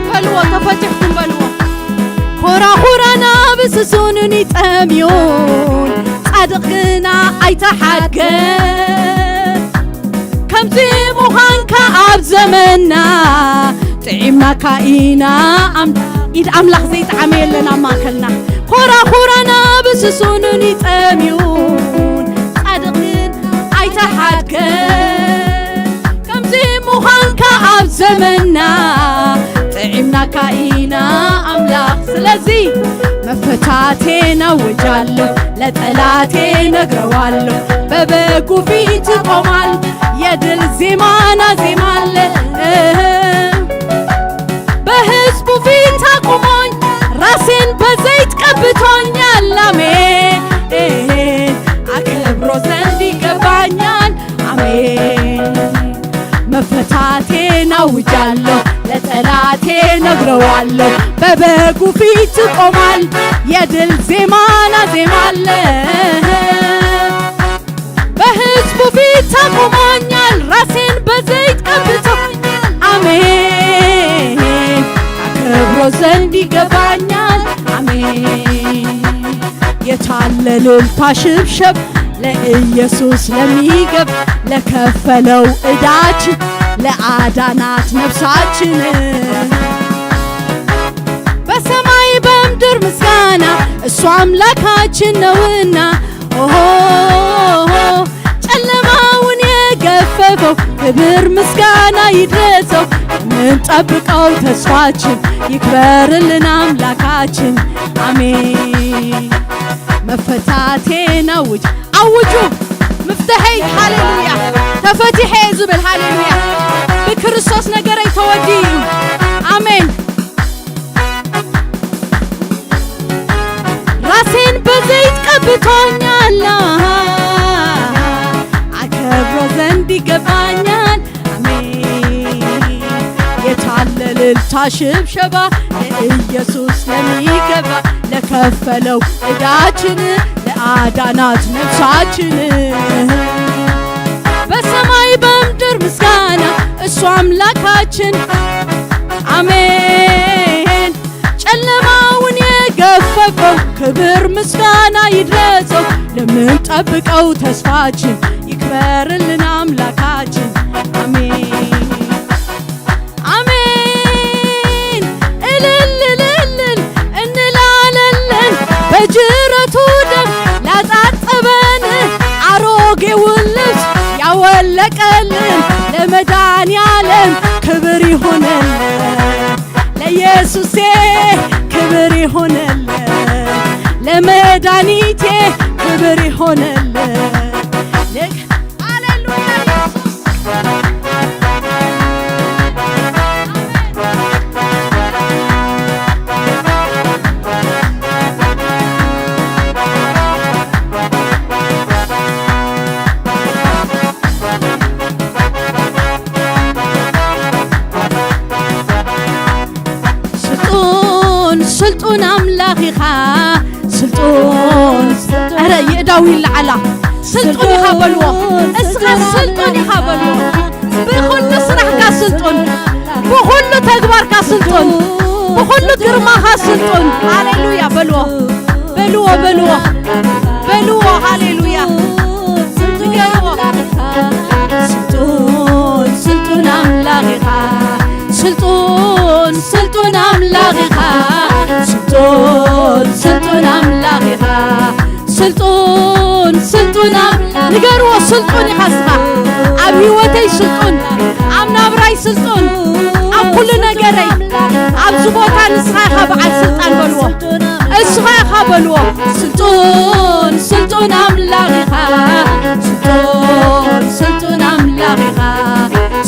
በልዎ፣ ተፈቲሕኩም በልዎ። ኮራኹራና ብስሱንን ይጠምዩን፣ ጻድቕ ግና ኣይተሓድገን። ከምዚ ምዃንካ ኣብ ዘመንና ጥዒምናካ ኢና ኣም-፣ ኢድ ኣምላኽ ዘይጠዓመ የለን ኣብ ማእከልና። ኮራኹራና ብስሱንን ይጠምዩን፣ ጻድቕን ኣይተሓድገን። ከምዚ ምዃንካ ኣብ ዘመንና ጥዒምናካ ኢና ኣምላኽ። ስለዚ መፈታቴን ኣውጃለሁ፣ ለጠላቴ ነግረዋለሁ። በበጉ ፊት እቆማለሁ፣ የድል ዜማን አዜማለሁ። በሕዝቡ ፊት አቁሞኝ፣ ራሴን በዘይት ቀብቶኛል። አሜን፣ አከብሮ ዘንድ ይገባኛል። አሜን። መፈታቴን አውጃለሁ፣ ለጠላቴ ነግረዋለሁ። በበጉ ፊት እቆማለሁ፣ የድል ዜማን አዜማለሁ። በሕዝቡ ፊት አቁሞኛል፣ ራሴን በዘይት ቀብቶኛል። አሜን፣ አከብሮ ዘንድ ይገባኛል። አሜን። የታለ እልልታ ሽብሸብ ለኢየሱስ ለሚገባ፣ ለከፈለው ዕዳችን፣ ለአዳናት ነፍሳችን። በሰማይ በምድር ምስጋና፣ እሱ አምላካችን ነውና። ኦሆ፣ ጨለማውን የገፈፈው ክብር ምስጋና ይድረሰው። የምንጠብቀው ተስፋችን ይክበርልን አምላካችን። አሜን። መፈታቴን አውጅ፣ አውጁ። ምፍትሐይ፣ ሃሌሉያ፣ ተፈቲሐ ዝብል፣ ሃሌሉያ፣ ብክርስቶስ ነገረይ ተወዲኡ እዩ። ኣሜን። ራሴን በዘይት ቀብቶኛል፣ አከብሮ ዘንድ ይገባኛል። አሜን። የታለ እልልታ ሽብሸባ ለኢየሱስ ለሚገባ፣ ለከፈለው ዕዳችን፣ ለአዳናት ነፍሳችን። በሰማይ በምድር ምስጋና እሱ አምላካችን። አሜን። ጨለማውን የገፈፈው ክብር ምስጋና ይድረሰው። ለምንጠብቀው ተስፋችን ይክበርልን አምላካችን። አሜን፣ አሜን። እልል እልል እንላለለን፣ በጅረቱ ደም ላጣጠበን፣ ቀልን ለመድኃኔዓለም ክብር ይሁንልን፣ ለኢየሱሴ ክብር ይሁንልን፣ ለመድኃኒቴ ክብር ይሁንልን። ሃሌሉያ ኢየሱስ። ስልጡን ስልጡን ኣምላኽ ኢኻ። ስልጡን ኧረ ይእዳው ይለዓላ። ስልጡን ኢኻ በልዎ። እስኻ ስልጡን ኢኻ በልዎ። ብኹሉ ስራሕካ ስልጡን፣ ብኹሉ ተግባርካ ስልጡን፣ ብኹሉ ግርማኻ ስልጡን። ሃሌሉያ በልዎ፣ በልዎ፣ በልዎ፣ በልዎ። ሃሌሉያ ንገርዎ። ስልጡን ስልጡን ኣምላኽ ኢኻ። ስልጡን ስልጡን ኣምላኽ ኢኻ። ስልጡን ስልጡን ኣምላኽ ኢኻ። ስልጡን ስልጡን ኣም-፣ ንገርዎ፣ ስልጡን ኢኻ እስኻ። ኣብ ህይወተይ ስልጡን፣ ኣብ ናብራይ ስልጡን፣ ኣብ ኩሉ ነገረይ፣ ኣብዚ ቦታ ንስኻ ኢኻ በዓል ስልጣን በልዎ። እስኻ ኢኻ በልዎ። ስልጡን ስልጡን ኣምላኽ ኢኻ። ስልጡን ስልጡን ኣምላኽ ኢኻ።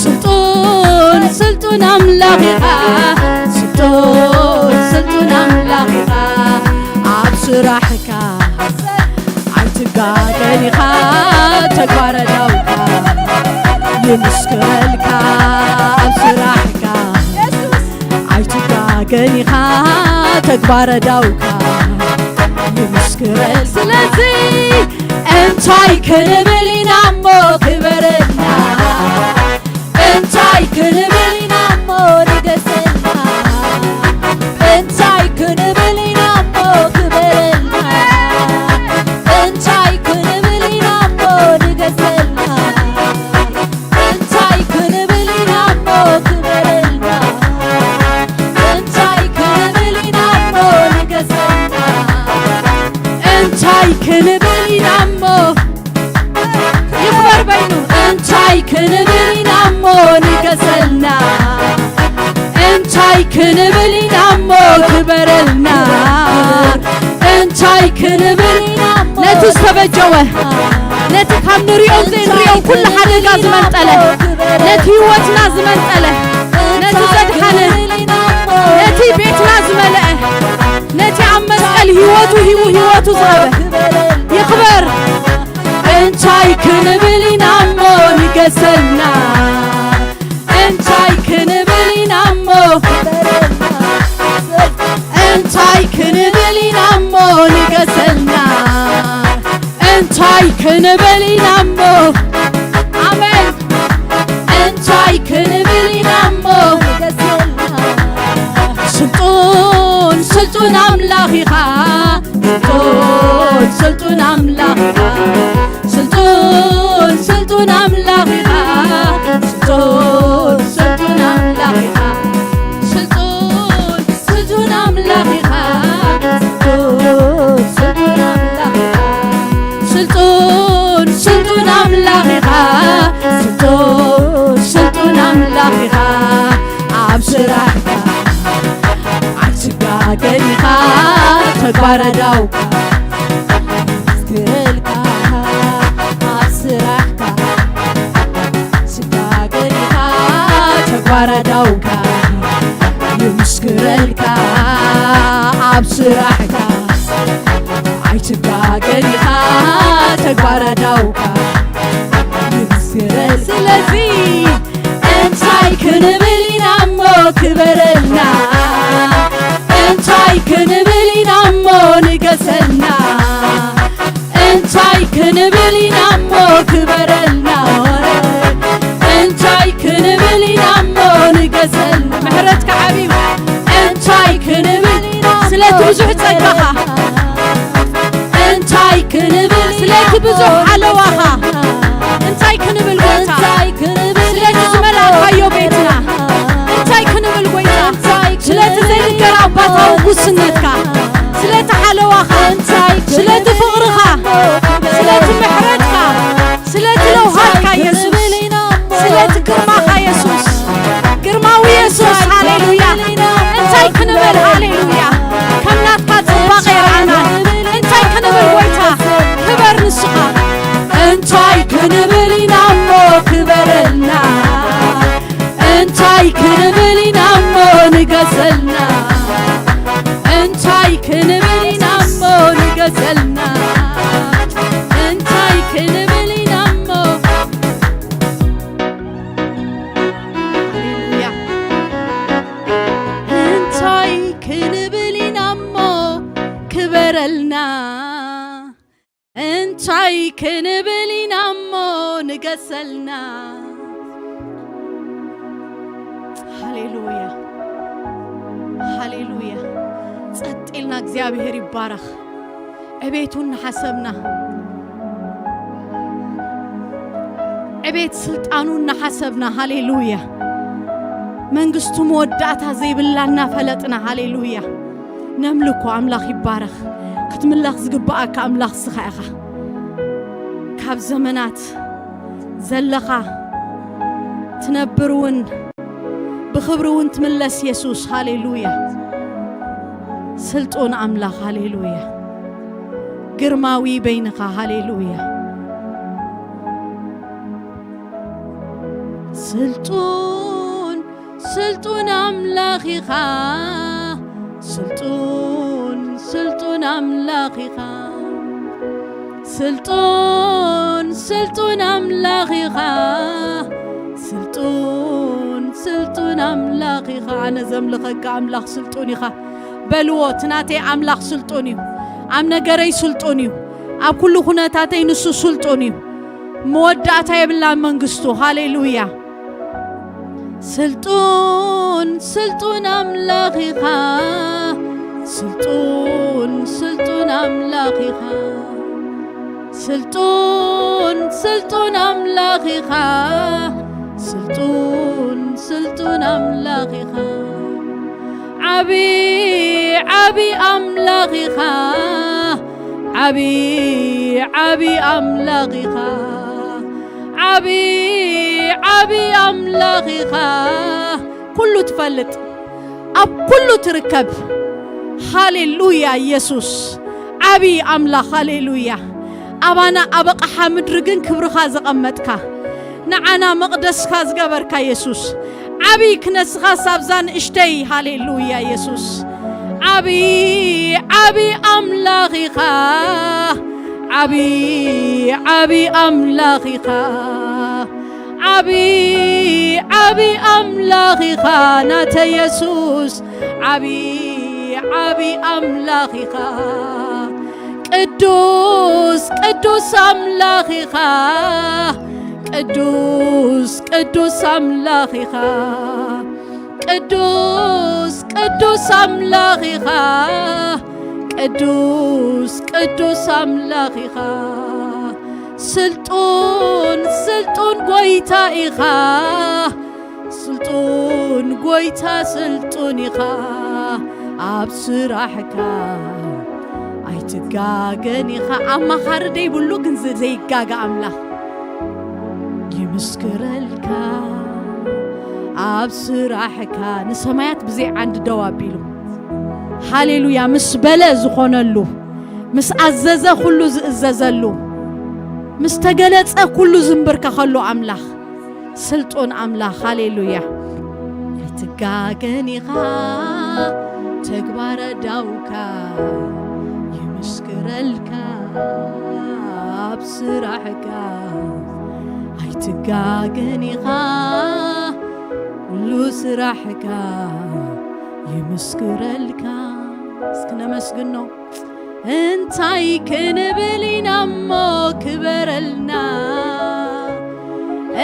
ስልጡን ስልጡን ኣምላኽ ኢኻ። ስልጡን ስልጡን ኣምላኽ ኢኻ። ኣብ ስራሕካ ኣይትጋገን ኢኻ። ተግባረ ዳውካ ይምስክረልካ። ኣብ ስራሕካ ኣይትጋገን ኢኻ። ተግባረ ዳውካ ይምስክረል። ስለዚ እንታይ ክንብል ኢና እሞ ክበረልና? እንታይ ክንብል ኢና እሞ ንገሰልና? እንታይ ክንብል ኢና እሞ ክበረልና? እንታይ ክንብል ኢና እሞ ንገሰልና? እንታይ ክንብል ኢና እሞ ክበረልና? እንታይ ክንብል ኢና እሞ ንገሰልና? እንታይ ክንብል ኢና እሞ ይኽበር በይኑ። እንታይ ክንብል ኢና እሞ ንገሰልና? እንታይ ክንብል ኢና እሞ ክበረልና? እንታይ ክንብል ኢና እሞ ነቲ ዝተበጀወ፣ ነቲ ካብ ንሪኦ ዘይንሪኦ ኩሉ ሓደጋ ዝመንጠለ፣ ነቲ ህይወትና ዝመንጠለ፣ ነቲ ዘድሓነ፣ ነቲ ቤትና ዝመልአ፣ ነቲ ኣብ መስቀል ህይወቱ ሂቡ ህይወቱ ዝሃበ ይኽበር። እንታይ ክንብል ኢና እሞ ንገሰልና? እንታይ ክንብል ኢና እሞ? እንታይ ክንብል ኢና እሞ ንገሰልና? እንታይ ክንብል ኢና እሞ? ኣሜን። እንታይ ክንብል ኢና እሞ? ስልጡን ስልጡን ኣምላኽ ኢኻ። ስልጡን ስልጡን ኣምላኽ ኢኻ። ስልጡን ስልጡን ኣምላኽ ኢኻ። ስልጡን ስልጡን ኣምላኽ ኢኻ። ስልጡን ስልጡን ኣምላኽ ኢኻ። ስልጡን ስልጡን ኣምላኽ ኢኻ። ስልጡን ስልጡን ኣምላኽ ኢኻ። ስልጡን ስልጡን ኣምላኽ ኢኻ። ኣብ ስራሕካ ኣይትጋገን ኢኻ። ተግባረ ዳውካ ይምስክረልካ። ኣብ ስራሕካ ኣይትጋገን ኢኻ። ተግባረ ዳውካ ይምስክረልካ። ኣብ ስራሕካ ኣይትጋገን ኢኻ። ተግባረ ዳውካ ይምስክረል። ስለዚ እንታይ ክንብል ኢና እሞ ክበረልና? እንታይ ክንብል ኢና እሞ ንገሰልና? እንታይ ክንብል ኢና እሞ ክበረልና? እንታይ ክንብል ኢና እሞ ንገሰልና? ምሕረትካ ዓብዩ። እንታይ ክንብል ኢና እሞ ስለቲ ብዙሕ ጸጋኻ? እንታይ ክንብል ኢና ስለቲ ብዙሕ እሞ ሓለዋኻ? እንታይ ክንብል ጎይታ? እንታይ ክንብል ስለቲ ኢና እሞ ዝመልኣካዮ ቤትና? እንታይ ክንብል ጎይታ? ስለቲ ዘይንገር ኣባታዊ ጉስነትካ፣ ስለቲ ሓለዋኻ፣ ስለቲ ፍቕርኻ፣ ስለቲ ምሕረትካ፣ ስለቲ ለውሃትካ ኢየሱስ። ክንብል ኢና እሞ ንገሰልና። እንታይ ክንብል ኢና እሞ? ሃሌሉያ። እንታይ ክንብል ኢና እሞ? ክበረልና። እንታይ ክንብል ኢና እሞ? ንገሰልና። ሃሌሉያ፣ ሃሌሉያ። ጸጥ ኢልና እግዚኣብሔር ይባረኽ። ዕቤቱ እናሓሰብና፣ ዕቤት ስልጣኑ እናሓሰብና፣ ሃሌሉያ። መንግስቱ መወዳእታ ዘይብላ እናፈለጥና፣ ሃሌሉያ። ነምልኮ። ኣምላኽ ይባረኽ። ክትምለኽ ዝግብኣካ ኣምላኽ ንስኻ ኢኻ። ካብ ዘመናት ዘለኻ፣ ትነብር እውን ብኽብሪ እውን ትምለስ የሱስ። ሃሌሉያ። ስልጡን ኣምላኽ። ሃሌሉያ። ግርማዊ በይንኻ። ሃሌሉያ። ስልጡን፣ ስልጡን ኣምላኽ ኢኻ። ስልጡን፣ ስልጡን ኣምላኽ ኢኻ። ስልጡን፣ ስልጡን ኣምላኽ ኢኻ። ስልጡን፣ ስልጡን ኣምላኽ ኢኻ። ኣነ ዘምልኸካ ኣምላኽ ስልጡን ኢኻ። በልዎ፣ እቲ ናተይ ኣምላኽ ስልጡን እዩ። ኣብ ነገረይ ስልጡን እዩ። ኣብ ኩሉ ኩነታተይ ንሱ ስልጡን እዩ። መወዳእታ የብላን መንግስቱ። ሃሌሉያ። ስልጡን፣ ስልጡን ኣምላኽ ኢኻ። ስልጡን፣ ስልጡን ኣምላኽ ኢኻ። ስልጡን፣ ስልጡን ኣምላኽ ኢኻ። ስልጡን፣ ስልጡን ኣምላኽ ኢኻ። ዓቢ፣ ዓቢ ኣምላኽ ኢኻ። ዓቢ፣ ዓቢ ኣምላኽ ኢኻ። ዓቢ፣ ዓቢ ኣምላኽ ኢኻ። ኩሉ ትፈልጥ፣ ኣብ ኩሉ ትርከብ። ሃሌሉያ ኢየሱስ፣ ዓቢ ኣምላኽ። ሃሌሉያ። ኣባና ኣብ ኣቕሓ ምድሪ ግን ክብርኻ ዘቐመጥካ፣ ንዓና መቕደስካ ዝገበርካ የሱስ፣ ዓቢ ክነስኻስ ኣብዛ ንእሽተይ። ሃሌሉያ የሱስ፣ ዓቢ፣ ዓቢ ኣምላኽ ኢኻ። ዓቢ፣ ዓቢ ኣምላኽ ኢኻ። ዓቢ፣ ዓቢ ኣምላኽ ኢኻ ናተ የሱስ፣ ዓቢ፣ ዓቢ ኣምላኽ ኢኻ። ቅዱስ፣ ቅዱስ ኣምላኽ ኢኻ። ቅዱስ፣ ቅዱስ ኣምላኽ ኢኻ። ቅዱስ፣ ቅዱስ ኣምላኽ ኢኻ። ቅዱስ፣ ቅዱስ ኣምላኽ ኢኻ። ስልጡን፣ ስልጡን ጎይታ ኢኻ። ስልጡን ጎይታ፣ ስልጡን ኢኻ። ኣብ ስራሕካ ኣይትጋገን ኢኻ። ኣማኻሪ ደይብሉ ግን ዝ-፣ ዘይጋገ ኣምላኽ። ይምስክረልካ ኣብ ስራሕካ፣ ንሰማያት ብዘይ ዓንዲ ደው ኣቢሉ። ሃሌሉያ። ምስ በለ ዝኾነሉ፣ ምስ ኣዘዘ ኩሉ ዝእዘዘሉ፣ ምስ ተገለጸ ኩሉ ዝንብርከኸሉ ኣምላኽ፣ ስልጡን ኣምላኽ። ሃሌሉያ። ኣይትጋገን ኢኻ፣ ተግባረ ዳውካ ይምስክረልካ። ኣብ ስራሕካ ኣይትጋገን ኢኻ፣ ኩሉ ስራሕካ ይምስክረልካ። እስኪ ነመስግኖ። እንታይ ክንብል ኢና እሞ ክበረልና?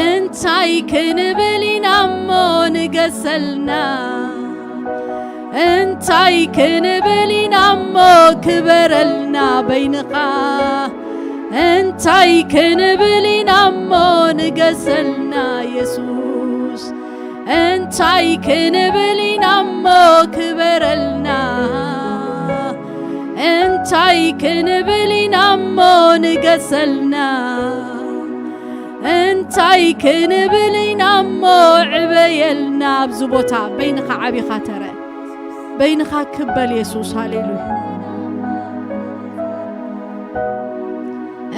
እንታይ ክንብል ኢና እሞ ንገሰልና? እንታይ ክንብል ኢና እሞ ክበረልና በይንኻ? እንታይ ክንብል ኢና እሞ ንገሰልና የሱስ? እንታይ ክንብል ኢና እሞ ክበረልና? እንታይ ክንብል ኢና እሞ ንገሰልና? እንታይ ክንብል ኢና እሞ ዕበየልና? ኣብዚ ቦታ በይንኻ ዓቢኻ ተረ፣ በይንኻ ክበል የሱስ። ሃሌሉያ።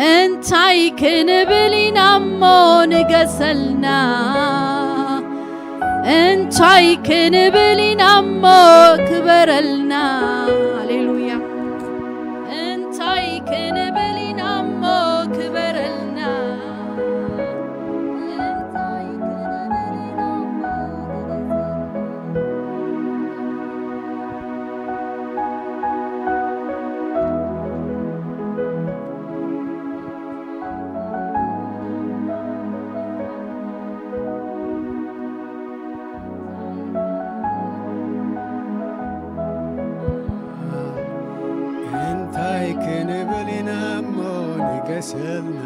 እንታይ ክንብል ኢና እሞ ንገሰልና? እንታይ ክንብል ኢና እሞ ክበረልና? ሃሌሉያ። እንታይ ክንብል ኢና እሞ ንገሰልና?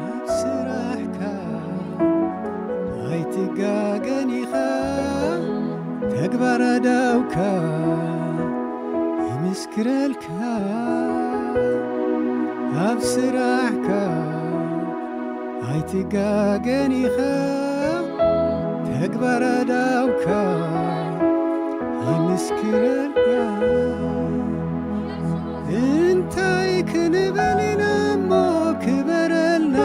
ኣብ ስራሕካ ኣይትጋገን ኢኻ፣ ተግባር ኣእዳውካ ይምስክረልካ። ኣብ ስራሕካ ኣይትጋገን ኢኻ፣ ተግባር ኣእዳውካ ይምስክረልካ። እንታይ ክንብል ኢና እሞ ክበረልና?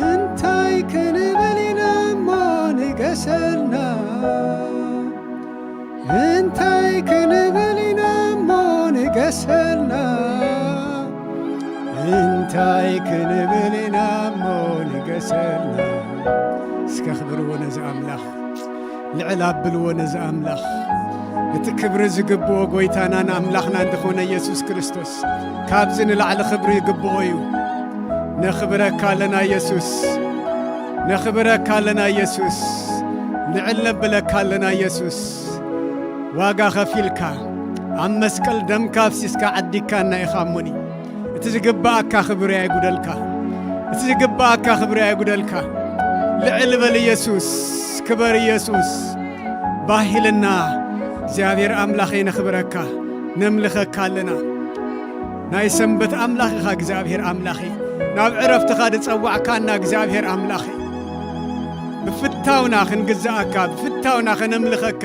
እንታይ ክንብል ኢና እሞ ንገሰልና? እንታይ ክንብል ኢና እሞ ንገሰልና? እንታይ ክንብል ኢና እሞ ንገሰልና? እስከ ክብርዎ ነዚ ኣምላኽ፣ ልዕል ኣብልዎ ነዚ ኣምላኽ። እቲ ክብሪ ዝግብኦ ጎይታናን ኣምላኽናን ዝኾነ ኢየሱስ ክርስቶስ ካብዚ ንላዕሊ ክብሪ ይግብኦ እዩ። ነኽብረካ ኣለና ኢየሱስ፣ ነኽብረካ ኣለና ኢየሱስ፣ ልዕል ነብለካ ኣለና ኢየሱስ። ዋጋ ኸፊልካ ኣብ መስቀል ደምካ ኣፍሲስካ ዓዲግካና ኢኻ እሞኒ። እቲ ዝግብኣካ ክብሪ ኣይጉደልካ። እቲ ዝግብኣካ ክብሪ ኣይጉደልካ። ልዕል በል ኢየሱስ፣ ክበር ኢየሱስ። ባህ ኢልና እግዚኣብሔር ኣምላኸይ ነኽብረካ፣ ነምልኸካ ኣለና። ናይ ሰንበት ኣምላኽ ኢኻ እግዚኣብሔር ኣምላኸይ። ናብ ዕረፍትኻ ዝጸዋዕካና እግዚኣብሔር ኣምላኸይ። ብፍታውና ክንግዝኣካ፣ ብፍታውና ከነምልኸካ፣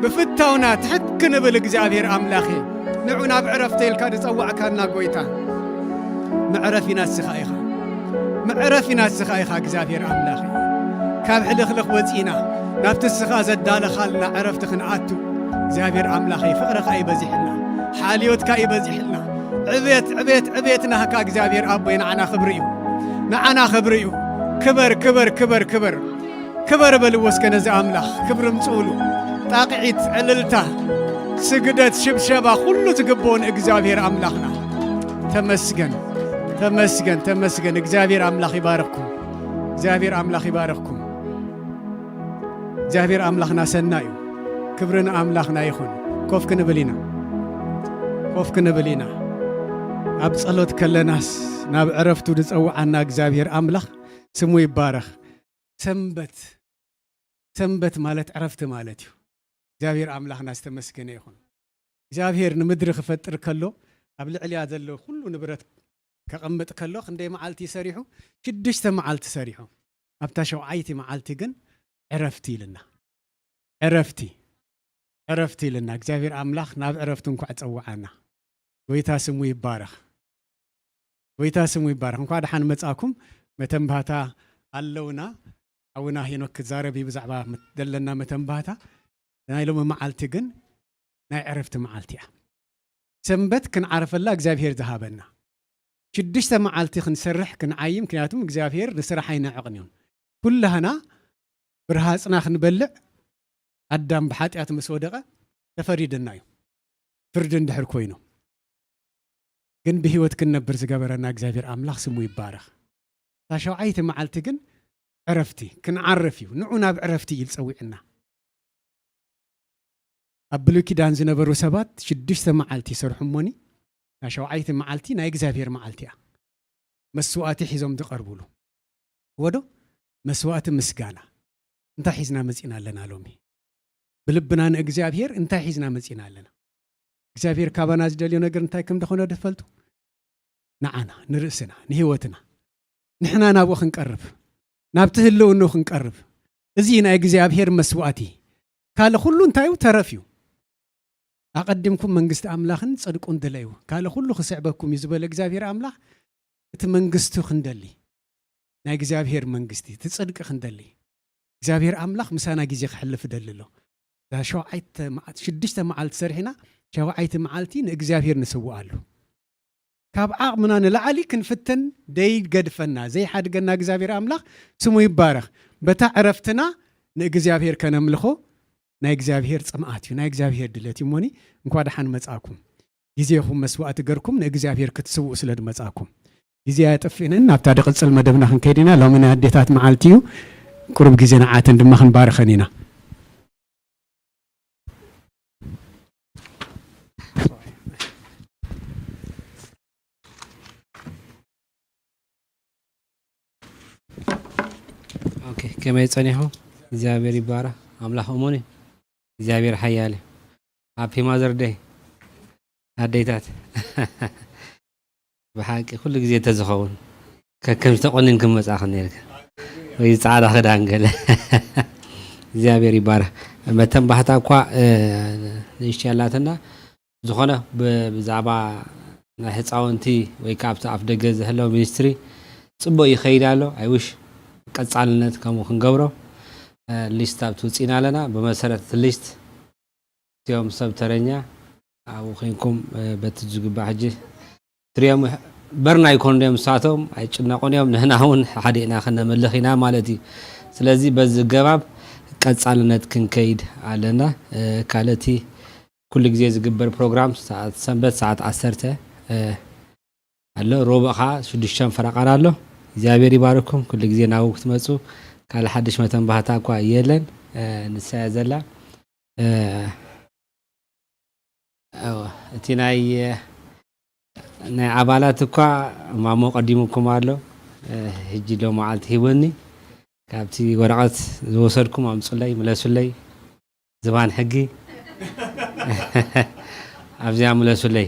ብፍታውና ትሕት ክንብል እግዚኣብሔር ኣምላኸይ። ንዑ ናብ ዕረፍተ ኢልካ ዝጸዋዕካና ጎይታ፣ መዕረፊና እስኻ ኢኻ። መዕረፊና እስኻ ኢኻ እግዚኣብሔር ኣምላኸይ። ካብ ሕልኽልኽ ወጺእና ናብቲ እስኻ ዘዳለኻልና ዕረፍቲ ክንኣቱ እግዚኣብሔር ኣምላኸይ ፍቕርኻ ይበዚሕልና፣ ሓልዮትካ ይበዚሕልና። ዕቤት፣ ዕቤት፣ ዕቤት ናህካ እግዚኣብሔር ኣቦይ ንዓና ክብሪ እዩ። ንዓና ክብሪ እዩ። ክበር፣ ክበር፣ ክበር፣ ክበር። ክበር በልዎ እስከ ነዚ ኣምላኽ፣ ክብሪ ምጽኡሉ። ጣቕዒት፣ ዕልልታ፣ ስግደት፣ ሽብሸባ፣ ኩሉ ዝግብኦ ንእግዚኣብሔር ኣምላኽና። ተመስገን፣ ተመስገን፣ ተመስገን። እግዚኣብሔር ኣምላኽ ይባርኽኩም። እግዚኣብሔር ኣምላኽ ይባርኽኩም። እግዚኣብሔር ኣምላኽና ሰናይ እዩ። ክብሪ ንኣምላኽና ይኹን። ኮፍ ክንብል ኢና። ኮፍ ክንብል ኢና። ኣብ ጸሎት ከለናስ ናብ ዕረፍቱ ዝጸውዓና እግዚኣብሔር ኣምላኽ ስሙ ይባረኽ። ሰንበት፣ ሰንበት ማለት ዕረፍቲ ማለት እዩ። እግዚኣብሔር ኣምላኽና ዝተመስገነ ይኹን። እግዚኣብሔር ንምድሪ ክፈጥር ከሎ፣ ኣብ ልዕሊያ ዘሎ ኩሉ ንብረት ከቐምጥ ከሎ፣ ክንደይ መዓልቲ ሰሪሑ? ሽዱሽተ መዓልቲ ሰሪሑ። ኣብታ ሸውዓይቲ መዓልቲ ግን ዕረፍቲ ኢልና። ዕረፍቲ፣ ዕረፍቲ ኢልና። እግዚኣብሔር ኣምላኽ ናብ ዕረፍቲ እንኳዕ ጸውዓና። ጎይታ ስሙ ይባረኽ። ጎይታ ስሙ ይባረኽ። እንኳዕ ደሓን መጻእኩም። መተንባህታ ኣለውና። ኣቡና ሄኖክ ክዛረብ እዩ ብዛዕባ መት-፣ ዘለና መተንባህታ። ናይ ሎሚ መዓልቲ ግን ናይ ዕረፍቲ መዓልቲ እያ። ሰንበት ክንዓርፈላ እግዚኣብሔር ዝሃበና። ሽዱሽተ መዓልቲ ክንሰርሕ ክንዓይ፣ ምክንያቱም እግዚኣብሔር ንስራሕ ኣይነዕቕን እዩ። ኩላህና ብርሃጽና ክንበልዕ ኣዳም ብሓጢኣት ምስ ወደቐ ተፈሪድና እዩ። ፍርዲ እንድሕር ኮይኑ ግን ብህይወት ክንነብር ዝገበረና እግዚኣብሔር ኣምላኽ ስሙ ይባረኽ። እታ ሸውዓይቲ መዓልቲ ግን ዕረፍቲ ክንዓርፍ እዩ። ንዑ ናብ ዕረፍቲ እዩ ዝጸውዕና። ኣብ ብሉይ ኪዳን ዝነበሩ ሰባት ሽዱሽተ መዓልቲ ይሰርሑ እሞኒ፣ እታ ሸውዓይቲ መዓልቲ ናይ እግዚኣብሔር መዓልቲ እያ። መስዋእቲ ሒዞም ዝቐርቡሉ። ወዶ መስዋእቲ ምስጋና። እንታይ ሒዝና መጺና ኣለና ሎሚ? ብልብና ንእግዚኣብሔር እንታይ ሒዝና መጺና ኣለና? እግዚኣብሔር ካባና ዝደልዮ ነገር እንታይ ከም ዝኾነ ትፈልጡ? ንዓና፣ ንርእስና፣ ንህይወትና። ንሕና ናብኡ ክንቀርብ፣ ናብቲ ህልውንኡ ክንቀርብ። እዚ ናይ እግዚኣብሔር መስዋእቲ። ካልእ ኩሉ እንታይ እዩ? ተረፍ እዩ። ኣቐዲምኩም መንግስቲ ኣምላኽን ጽድቁን ድለዩ፣ ካልእ ኩሉ ክስዕበኩም እዩ ዝበለ እግዚኣብሔር ኣምላኽ፣ እቲ መንግስቱ ክንደሊ፣ ናይ እግዚኣብሔር መንግስቲ፣ እቲ ጽድቂ ክንደሊ፣ እግዚኣብሔር ኣምላኽ ምሳና ግዜ ክሕልፍ ይደሊ ኣሎ። እዛ ሸውዓይተ መዓልቲ፣ ሽዱሽተ መዓልቲ ሰሪሕና፣ ሸውዓይቲ መዓልቲ ንእግዚኣብሔር ንስውኣሉ። ካብ ዓቕምና ንላዕሊ ክንፍተን ዘይገድፈና፣ ዘይሓድገና እግዚኣብሔር ኣምላኽ ስሙ ይባረኽ። በታ ዕረፍትና ንእግዚኣብሔር ከነምልኾ ናይ እግዚኣብሔር ጽምኣት እዩ፣ ናይ እግዚኣብሔር ድለት እዩ። እሞኒ እንኳ ደሓን መጻእኩም። ግዜኹም መስዋእቲ ገርኩም ንእግዚኣብሔር ክትስውኡ ስለ ዝመጻእኩም። ግዜ ኣየጠፍእንን፣ ናብታ ድቕጽል መደብና ክንከይድ ኢና። ሎሚ ናይ ኣዴታት መዓልቲ እዩ። ቁሩብ ግዜ ንዓተን ድማ ክንባርኸን ኢና። ከመይ ጸኒሑ? እግዚኣብሔር ይባረኽ። ኣምላኽ እሙን እዩ። እግዚኣብሔር ሓያል እዩ። ሃፒ ማዘር ደይ ኣደይታት። ብሓቂ ኩሉ ግዜ እንተዝኸውን ከከም ዝተቆኒን ክመጻኽን ነርክ ወይ ጻዕዳ ክዳን ገለ እግዚኣብሔር ይባረኽ። መተን ባህታ እኳ ንእሽቲ ያላትና ዝኾነ ብዛዕባ ናይ ህፃውንቲ ወይ ከዓ ኣብቲ ኣፍ ደገ ዝህለው ሚኒስትሪ ፅቡቅ ይኸይድ ኣሎ። ኣይውሽ ቀፃልነት ከምኡ ክንገብሮ ሊስት ኣብቲ ውፅኢና ኣለና። ብመሰረት እቲ ሊስት እቲኦም ሰብ ተረኛ ኣብኡ ኮይንኩም በቲ ዝግባእ ሕጂ ትሪኦም በርና ይኮኑ እዮም። ንሳቶም ኣይጭነቁን እዮም። ንህና እውን ሓዲእና ክነመልኽ ኢና ማለት እዩ። ስለዚ በዚ ገባብ ቀፃልነት ክንከይድ ኣለና። ካልእቲ ኩሉ ግዜ ዝግበር ፕሮግራም ሰዓት ሰንበት ሰዓት ዓሰርተ ኣሎ። ሮብእ ከዓ ሽዱሽተን ፈረቃን ኣሎ። እግዚኣብሔር ይባርኩም። ኩሉ ግዜ ናብኡ ክትመፁ ካልእ ሓድሽ መተንባህታ እኳ የለን። ንሳ እያ ዘላ። እቲ ናይ ናይ ኣባላት እኳ ማሞ ቀዲሙኩም ኣሎ። ሕጂ ሎ መዓልቲ ሂወኒ ካብቲ ወረቐት ዝወሰድኩም ኣምፁለይ፣ ምለሱለይ። ዝባን ሕጊ ኣብዚኣ ምለሱለይ።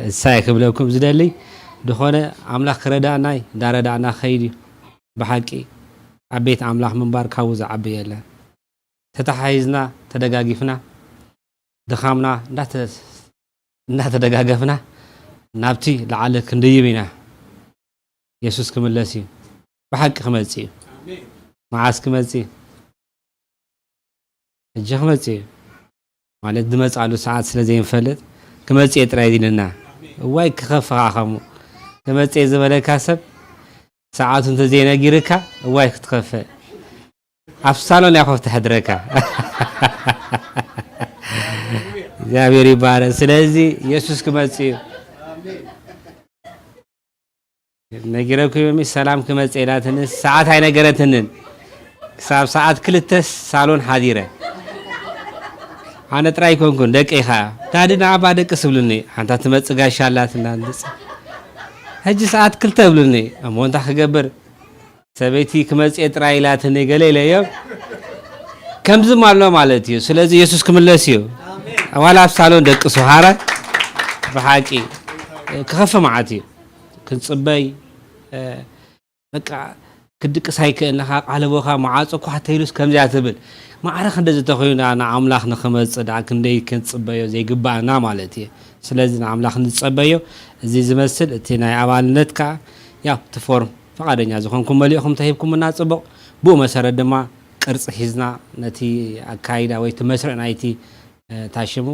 እሳይ ክብለኩም ዝደሊ ድኾነ ኣምላኽ ክረዳእናይ እንዳረዳእና ክኸይድ እዩ። ብሓቂ ኣብ ቤት ኣምላኽ ምንባር ካብኡ ዝዓቢ የለን። ተተሓሒዝና ተደጋጊፍና ድኻምና እንዳተ- እንዳተደጋገፍና ናብቲ ላዕሊ ክንድይብ ኢና። የሱስ ክምለስ እዩ። ብሓቂ ክመጽእ እዩ። መዓስ ክመጽእ እዩ? ሕጂ ክመጽእ እዩ። ማለት ዝመጽኣሉ ሰዓት ስለ ዘይንፈልጥ ክመጽእ እየ ጥራይ ኢልና። እዋይ ክኸፍእ ከዓ ከምኡ ክመጽእ እየ ዝበለካ ሰብ ሰዓቱ እንተዘይነጊርካ እዋይ ክትኸፍእ። ኣብ ሳሎን እያ ኮፍ ተሕድረካ። እግዚኣብሔር ይባረክ። ስለዚ የሱስ ክመጽእ እዩ። ነጊረኩም ዮሚ ሰላም ክመጽእ ኢላትኒ ሰዓት ኣይነገረትንን። ክሳብ ሰዓት ክልተ ሳሎን ሓዲረ። ኣነ ጥራይ ኣይኮንኩን ደቂ ኢኻ። ዳዲ ንዓባ ደቂ ስብሉኒ ሓንታ ትመጽእ ጋሻ ኣላትና። ሕጂ ሰዓት ክልተ ብሉኒ እሞ እንታይ ክገብር? ሰበይቲ ክመጽእ ጥራይ ኢላትኒ ገለ ኢለዮ። ከምዚ ኣሎ ማለት እዩ። ስለዚ የሱስ ክምለስ እዩ። ዋላ ኣብ ሳሎን ደቂ ሱሃረ ብሓቂ ክኸፍ መዓት እዩ። ክንጽበይ በቃ ክድቅስ ኣይክእልንኻ ቃለቦኻ መዓጾ እኳ ተይሉስ ከምዚያ ትብል ማዕረ ክንደዚ ተኾይኑ ንኣምላኽ ንኽመጽእ ደኣ ክንደይ ክንጽበዮ ዘይግባእና ማለት እዩ። ስለዚ ንኣምላኽ ንጸበዮ። እዚ ዝመስል እቲ ናይ ኣባልነት ከኣ ያው እቲ ፎርም ፈቓደኛ ዝኾንኩም መሊእኹም ተሂብኩምና ጽቡቕ። ብኡ መሰረት ድማ ቅርጺ ሒዝና ነቲ ኣካይዳ ወይ እቲ መስርዕ ናይቲ ታሽሙ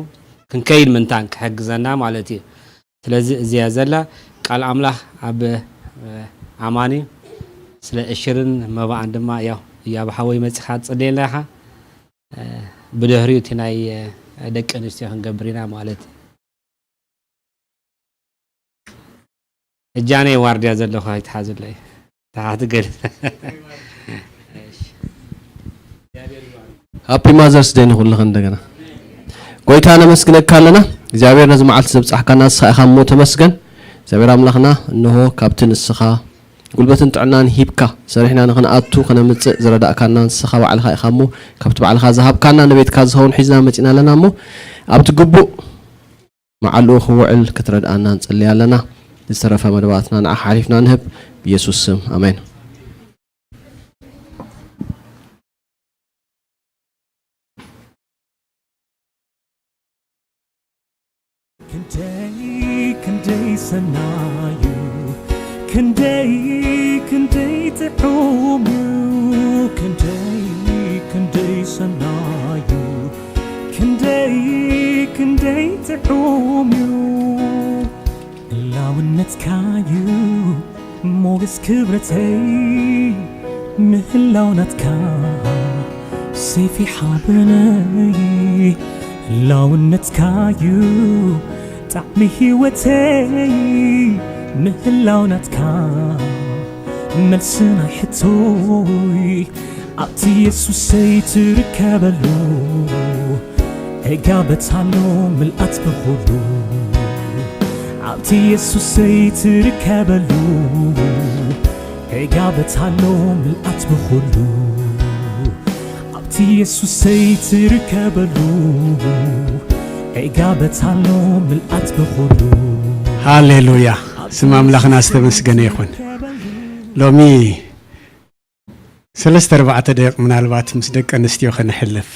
ክንከይድ ምንታን ክሕግዘና ማለት እዩ። ስለዚ እዚያ ዘላ ቃል ኣምላኽ ኣብ ኣማኒ ስለ እሽርን መባኣን ድማ ያው እያብ ሓወይ መጺኻ ትጽልየልና ኢኻ። ብድሕሪኡ እቲ ናይ ደቂ ኣንስትዮ ክንገብር ኢና ማለት እዩ። እጃነ ዋርድያ ዘለኹ ኣይትሓዙለይ። ተሓቲ ገለ ሃፒ ማዘርስ ደይ ንኹልኽን እንደገና ጎይታ ነመስግነካ ኣለና። እግዚኣብሔር ነዚ መዓልቲ ዘብጻሕካና ንስኻ ኢኻ እሞ ተመስገን። እግዚኣብሔር ኣምላኽና እንሆ ካብቲ ንስኻ ጉልበትን ጥዕናን ሂብካ ሰሪሕና ንኽንኣቱ ከነምጽእ ዝረዳእካና ንስኻ ባዕልኻ ኢኻ እሞ ካብቲ ባዕልኻ ዝሃብካና ንቤትካ ዝኸውን ሒዝና መጺና ኣለና እሞ ኣብቲ ግቡእ መዓልኡ ክውዕል ክትረድኣና ንጽሊ ኣለና። ዝተረፈ መደባትና ንዓኻ ሓሊፍና ንህብ ብየሱስ ስም ኣሜን። ክንደይ ክንደይ ሰናዩ ክንደይ ክንደይ ጥዑም እዩ ክንደይ ክንደይ ሰናዩ ክንደይ ክንደይ ጥዑም እዩ ህላውነትካዩ ሞገስ ክብረተይ ምህላው ናትካ ሰይፊ ሓበነይ ህላውነትካዩ ጣዕሚ ህይወተይ ምህላው ናትካ መልሲ ናይ ሕቶይ ኣብቲ የሱሰይ ትርከበሉ እጋበት ኣሎ ምልኣት ብኹሉ ኣብቲ የሱሰይ ትርከበሉ እጋበት ኣሎ ምልኣት ብኹሉ ኢየሱሰይ ትርከበሉ፣ ዒጋበት ኣሎ ምልኣት ብኹሉ። ሃሌሉያ። ስም ኣምላኽና ዝተመስገነ ይኹን። ሎሚ ሰለስተ ኣርባዕተ ደቂቕ ምናልባት ምስ ደቂ ኣንስትዮ ከነሕልፍ፣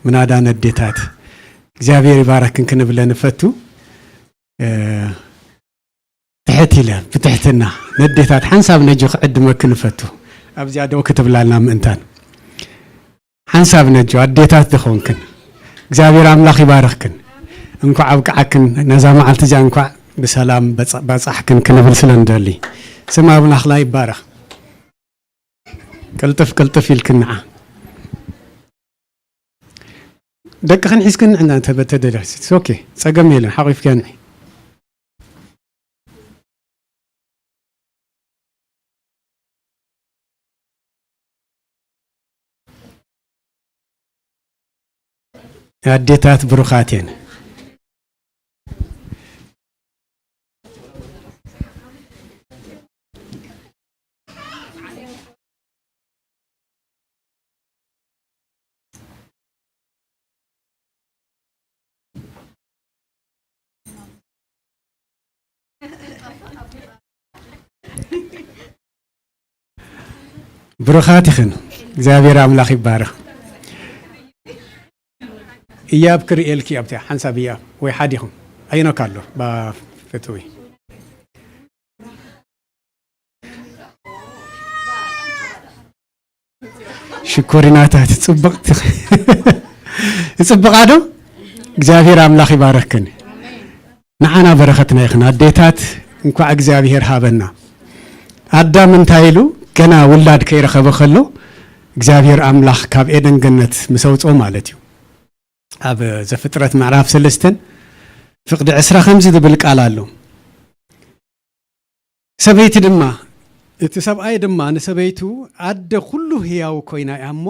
ምናዳ ነዴታት እግዚኣብሔር ይባረክን ክንብለ ንፈቱ። እ፣ ትሕት ኢለ ብትሕትና ነዴታት ሓንሳብ ነጆ ክዕድመክን እፈቱ። ኣብዚኣ ደው ክትብላልና ምእንታን ሓንሳብ ነጆ ኣዴታት ዝኾንክን እግዚኣብሔር ኣምላኽ ይባርኽክን። እንኳዕ ኣብቅዓክን ነዛ መዓልቲ እዚኣ እንኳዕ ብሰላም በጻ-፣ ባጻሕክን ክንብል ስለ ንደሊ ስም ኣምላኽና ይባረኽ። ቅልጥፍ ቅልጥፍ ኢልክን ንዓ ደቅኽን ሒዝክን ንዕና እንተ-፣ ተደለስ፣ it's okay፣ ጸገም የለን፣ ሓቒፍክያ ንዒ። ኣዴታት ብሩኻት እየን። ብሩኻት ኢኽን። እግዚኣብሔር ኣምላኽ ይባረኽ። እያብ ክርእየልኪ ኣብቲ ሓንሳብ እያብ ወይ ሓዲኹም ኣየኖካ ኣሎ ባ ፍትዊ። ሽኮሪናታት ጽብቕቲ። ይጽብቓ ዶ? እግዚኣብሔር ኣምላኽ ይባረኽክን። ንዓና በረኸትና ኢኽን ኣዴታት። እንኳዕ እግዚኣብሔር ሃበና። ኣዳም እንታይ ኢሉ ገና ውላድ ከይረኸበ ከሎ እግዚኣብሔር ኣምላኽ ካብ ኤደን ገነት ምስ ኣውጽኦ ማለት እዩ። ኣብ ዘፍጥረት ምዕራፍ ሰለስተን ፍቕዲ ዕስራ ከምዚ ዝብል ቃል ኣሎ። ሰበይቲ ድማ፣ እቲ ሰብኣይ ድማ ንሰበይቱ ኣደ ኩሉ ህያው ኮይና እያ እሞ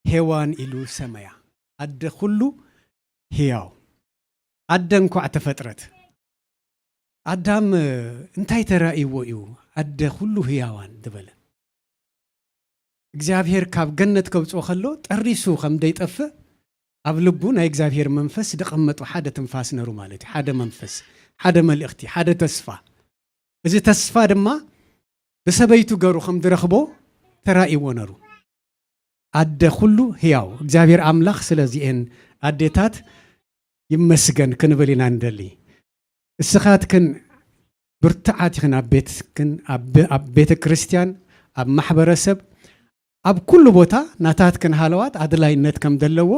ሄዋን ኢሉ ሰመያ። ኣደ ኩሉ ህያው። ኣደ እንኳዕ ተፈጥረት። ኣዳም እንታይ ተራእይዎ እዩ ኣደ ኩሉ ህያዋን ዝበለ? እግዚኣብሔር ካብ ገነት ከውጽኦ ከሎ ጠሪሱ ከም ደይጠፍእ ኣብ ልቡ ናይ እግዚኣብሔር መንፈስ ዝቐመጦ ሓደ ትንፋስ ነሩ ማለት እዩ። ሓደ መንፈስ፣ ሓደ መልእኽቲ፣ ሓደ ተስፋ። እዚ ተስፋ ድማ ብሰበይቱ ገሩ ከም ዝረኽቦ ተራእይዎ ነሩ። ኣደ ኩሉ ህያው እግዚኣብሔር ኣምላኽ ስለዚኤን ኣዴታት ይመስገን ክንብል ኢና ንደሊ። እስኻትክን ብርቱዓት ኢኽን ኣብ ቤትክን፣ ኣብ፣ ኣብ ቤተ ክርስቲያን፣ ኣብ ማሕበረሰብ፣ ኣብ ኩሉ ቦታ ናታትክን ሃለዋት ኣድላይነት ከም ዘለዎ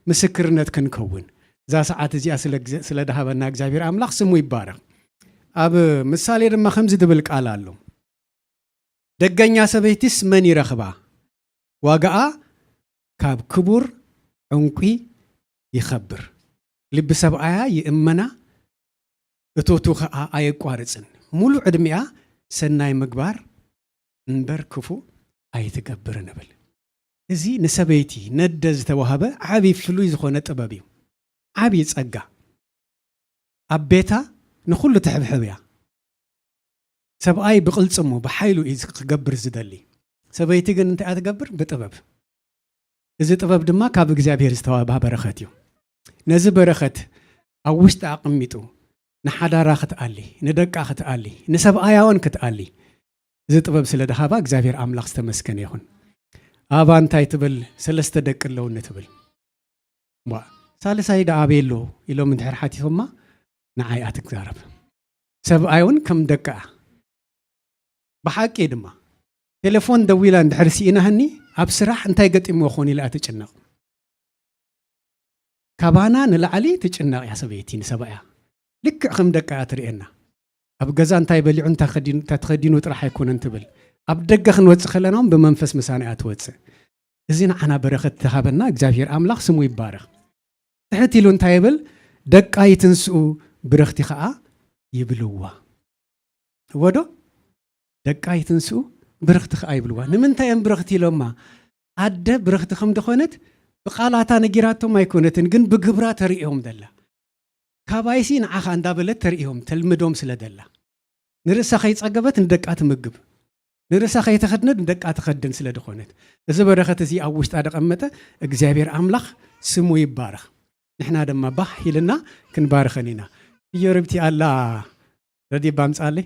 ምስክርነት ክንከውን እዛ ሰዓት እዚኣ ስለ ግዜ-፣ ስለ ደሃበና እግዚኣብሔር ኣምላኽ ስሙ ይባረኽ። ኣብ ምሳሌ ድማ ከምዚ ዝብል ቃል ኣሎ። ደገኛ ሰበይትስ መን ይረኽባ? ዋጋኣ ካብ ክቡር ዕንቁ ይኸብር። ልቢ ሰብኣያ ይእመና፣ እቶቱ ኸኣ ኣየቋርጽን። ሙሉ ዕድሚኣ ሰናይ ምግባር እምበር ክፉእ ኣይትገብርን እብል። እዚ ንሰበይቲ ነደ ዝተዋህበ ዓቢ ፍሉይ ዝኾነ ጥበብ እዩ። ዓቢ ጸጋ። ኣብ ቤታ ንኹሉ ትሕብሕብ እያ። ሰብኣይ ብቕልጽሙ፣ ብሓይሉ እዩ ክገብር ዝደሊ። ሰበይቲ ግን እንታይ እያ ትገብር? ብጥበብ። እዚ ጥበብ ድማ ካብ እግዚኣብሔር ዝተዋህባ በረኸት እዩ። ነዚ በረኸት ኣብ ውሽጢ ኣቐሚጡ ንሓዳራ ክትኣሊ፣ ንደቃ ክትኣሊ፣ ንሰብኣያ እውን ክትኣሊ፣ እዚ ጥበብ ስለ ደሃባ እግዚኣብሔር ኣምላኽ ዝተመስገነ ይኹን። ኣባ እንታይ ትብል? ሰለስተ ደቂ ኣለውኒ ትብል። እምቧእ፣ ሳልሳይ ደኣ ኣበይ ኣሎ? ኢሎም እንድሕር ሓቲቶማ፣ ንዓይ እያ ትዛረብ። ሰብኣይ እውን ከም ደቃ። ብሓቂ ድማ፣ ቴሌፎን ደዊላ እንድሕር ስኢናህኒ፣ ኣብ ስራሕ እንታይ ገጢምዎ ክኾን ኢላ እያ ትጭነቕ። ካባና ንላዕሊ ትጭነቕ እያ ሰበይቲ ንሰብኣያ። ልክዕ ከም ደቃ እያ ትርእየና። ኣብ ገዛ እንታይ በሊዑ፣ እንታይ ከዲኑ፣ እንታይ ተኸዲኑ ጥራሕ ኣይኮነን ትብል። ኣብ ደገ ክንወጽእ ከለና እውን ብመንፈስ ምሳና እያ ትወጽእ። እዚ ንዓና በረኸት ተሃበና እግዚኣብሔር ኣምላኽ ስሙ ይባረኽ። ትሕት ኢሉ እንታይ ይብል? ደቃ ይትንስኡ ብርኽቲ ኸኣ ይብልዋ። እወ ዶ? ደቃ ይትንስኡ ብርኽቲ ኸኣ ይብልዋ። ንምንታይ እዮም ብርኽቲ ኢሎማ? ኣደ ብርኽቲ ከም ዝኾነት ብቓላታ ነጊራቶም ኣይኮነትን፣ ግን ብግብራ ተርእዮም ዘላ። ካባይሲ ንዓኻ እንዳበለት ተርእዮም፣ ተልምዶም ስለ ዘላ። ንርእሳ ከይጸገበት ንደቃ ትምግብ። ንርእሳ ከይተኸድነት ንደቃ ትኸድን ስለ ዝኾነት፣ እዚ በረኸት እዚ ኣብ ውሽጣ ደቐመጠ እግዚኣብሔር ኣምላኽ ስሙ ይባረኽ። ንሕና ድማ ባህ ኢልና ክንባርኸን ኢና። እዮ ርብቲ ኣላ ረዲባ ኣምጻለይ።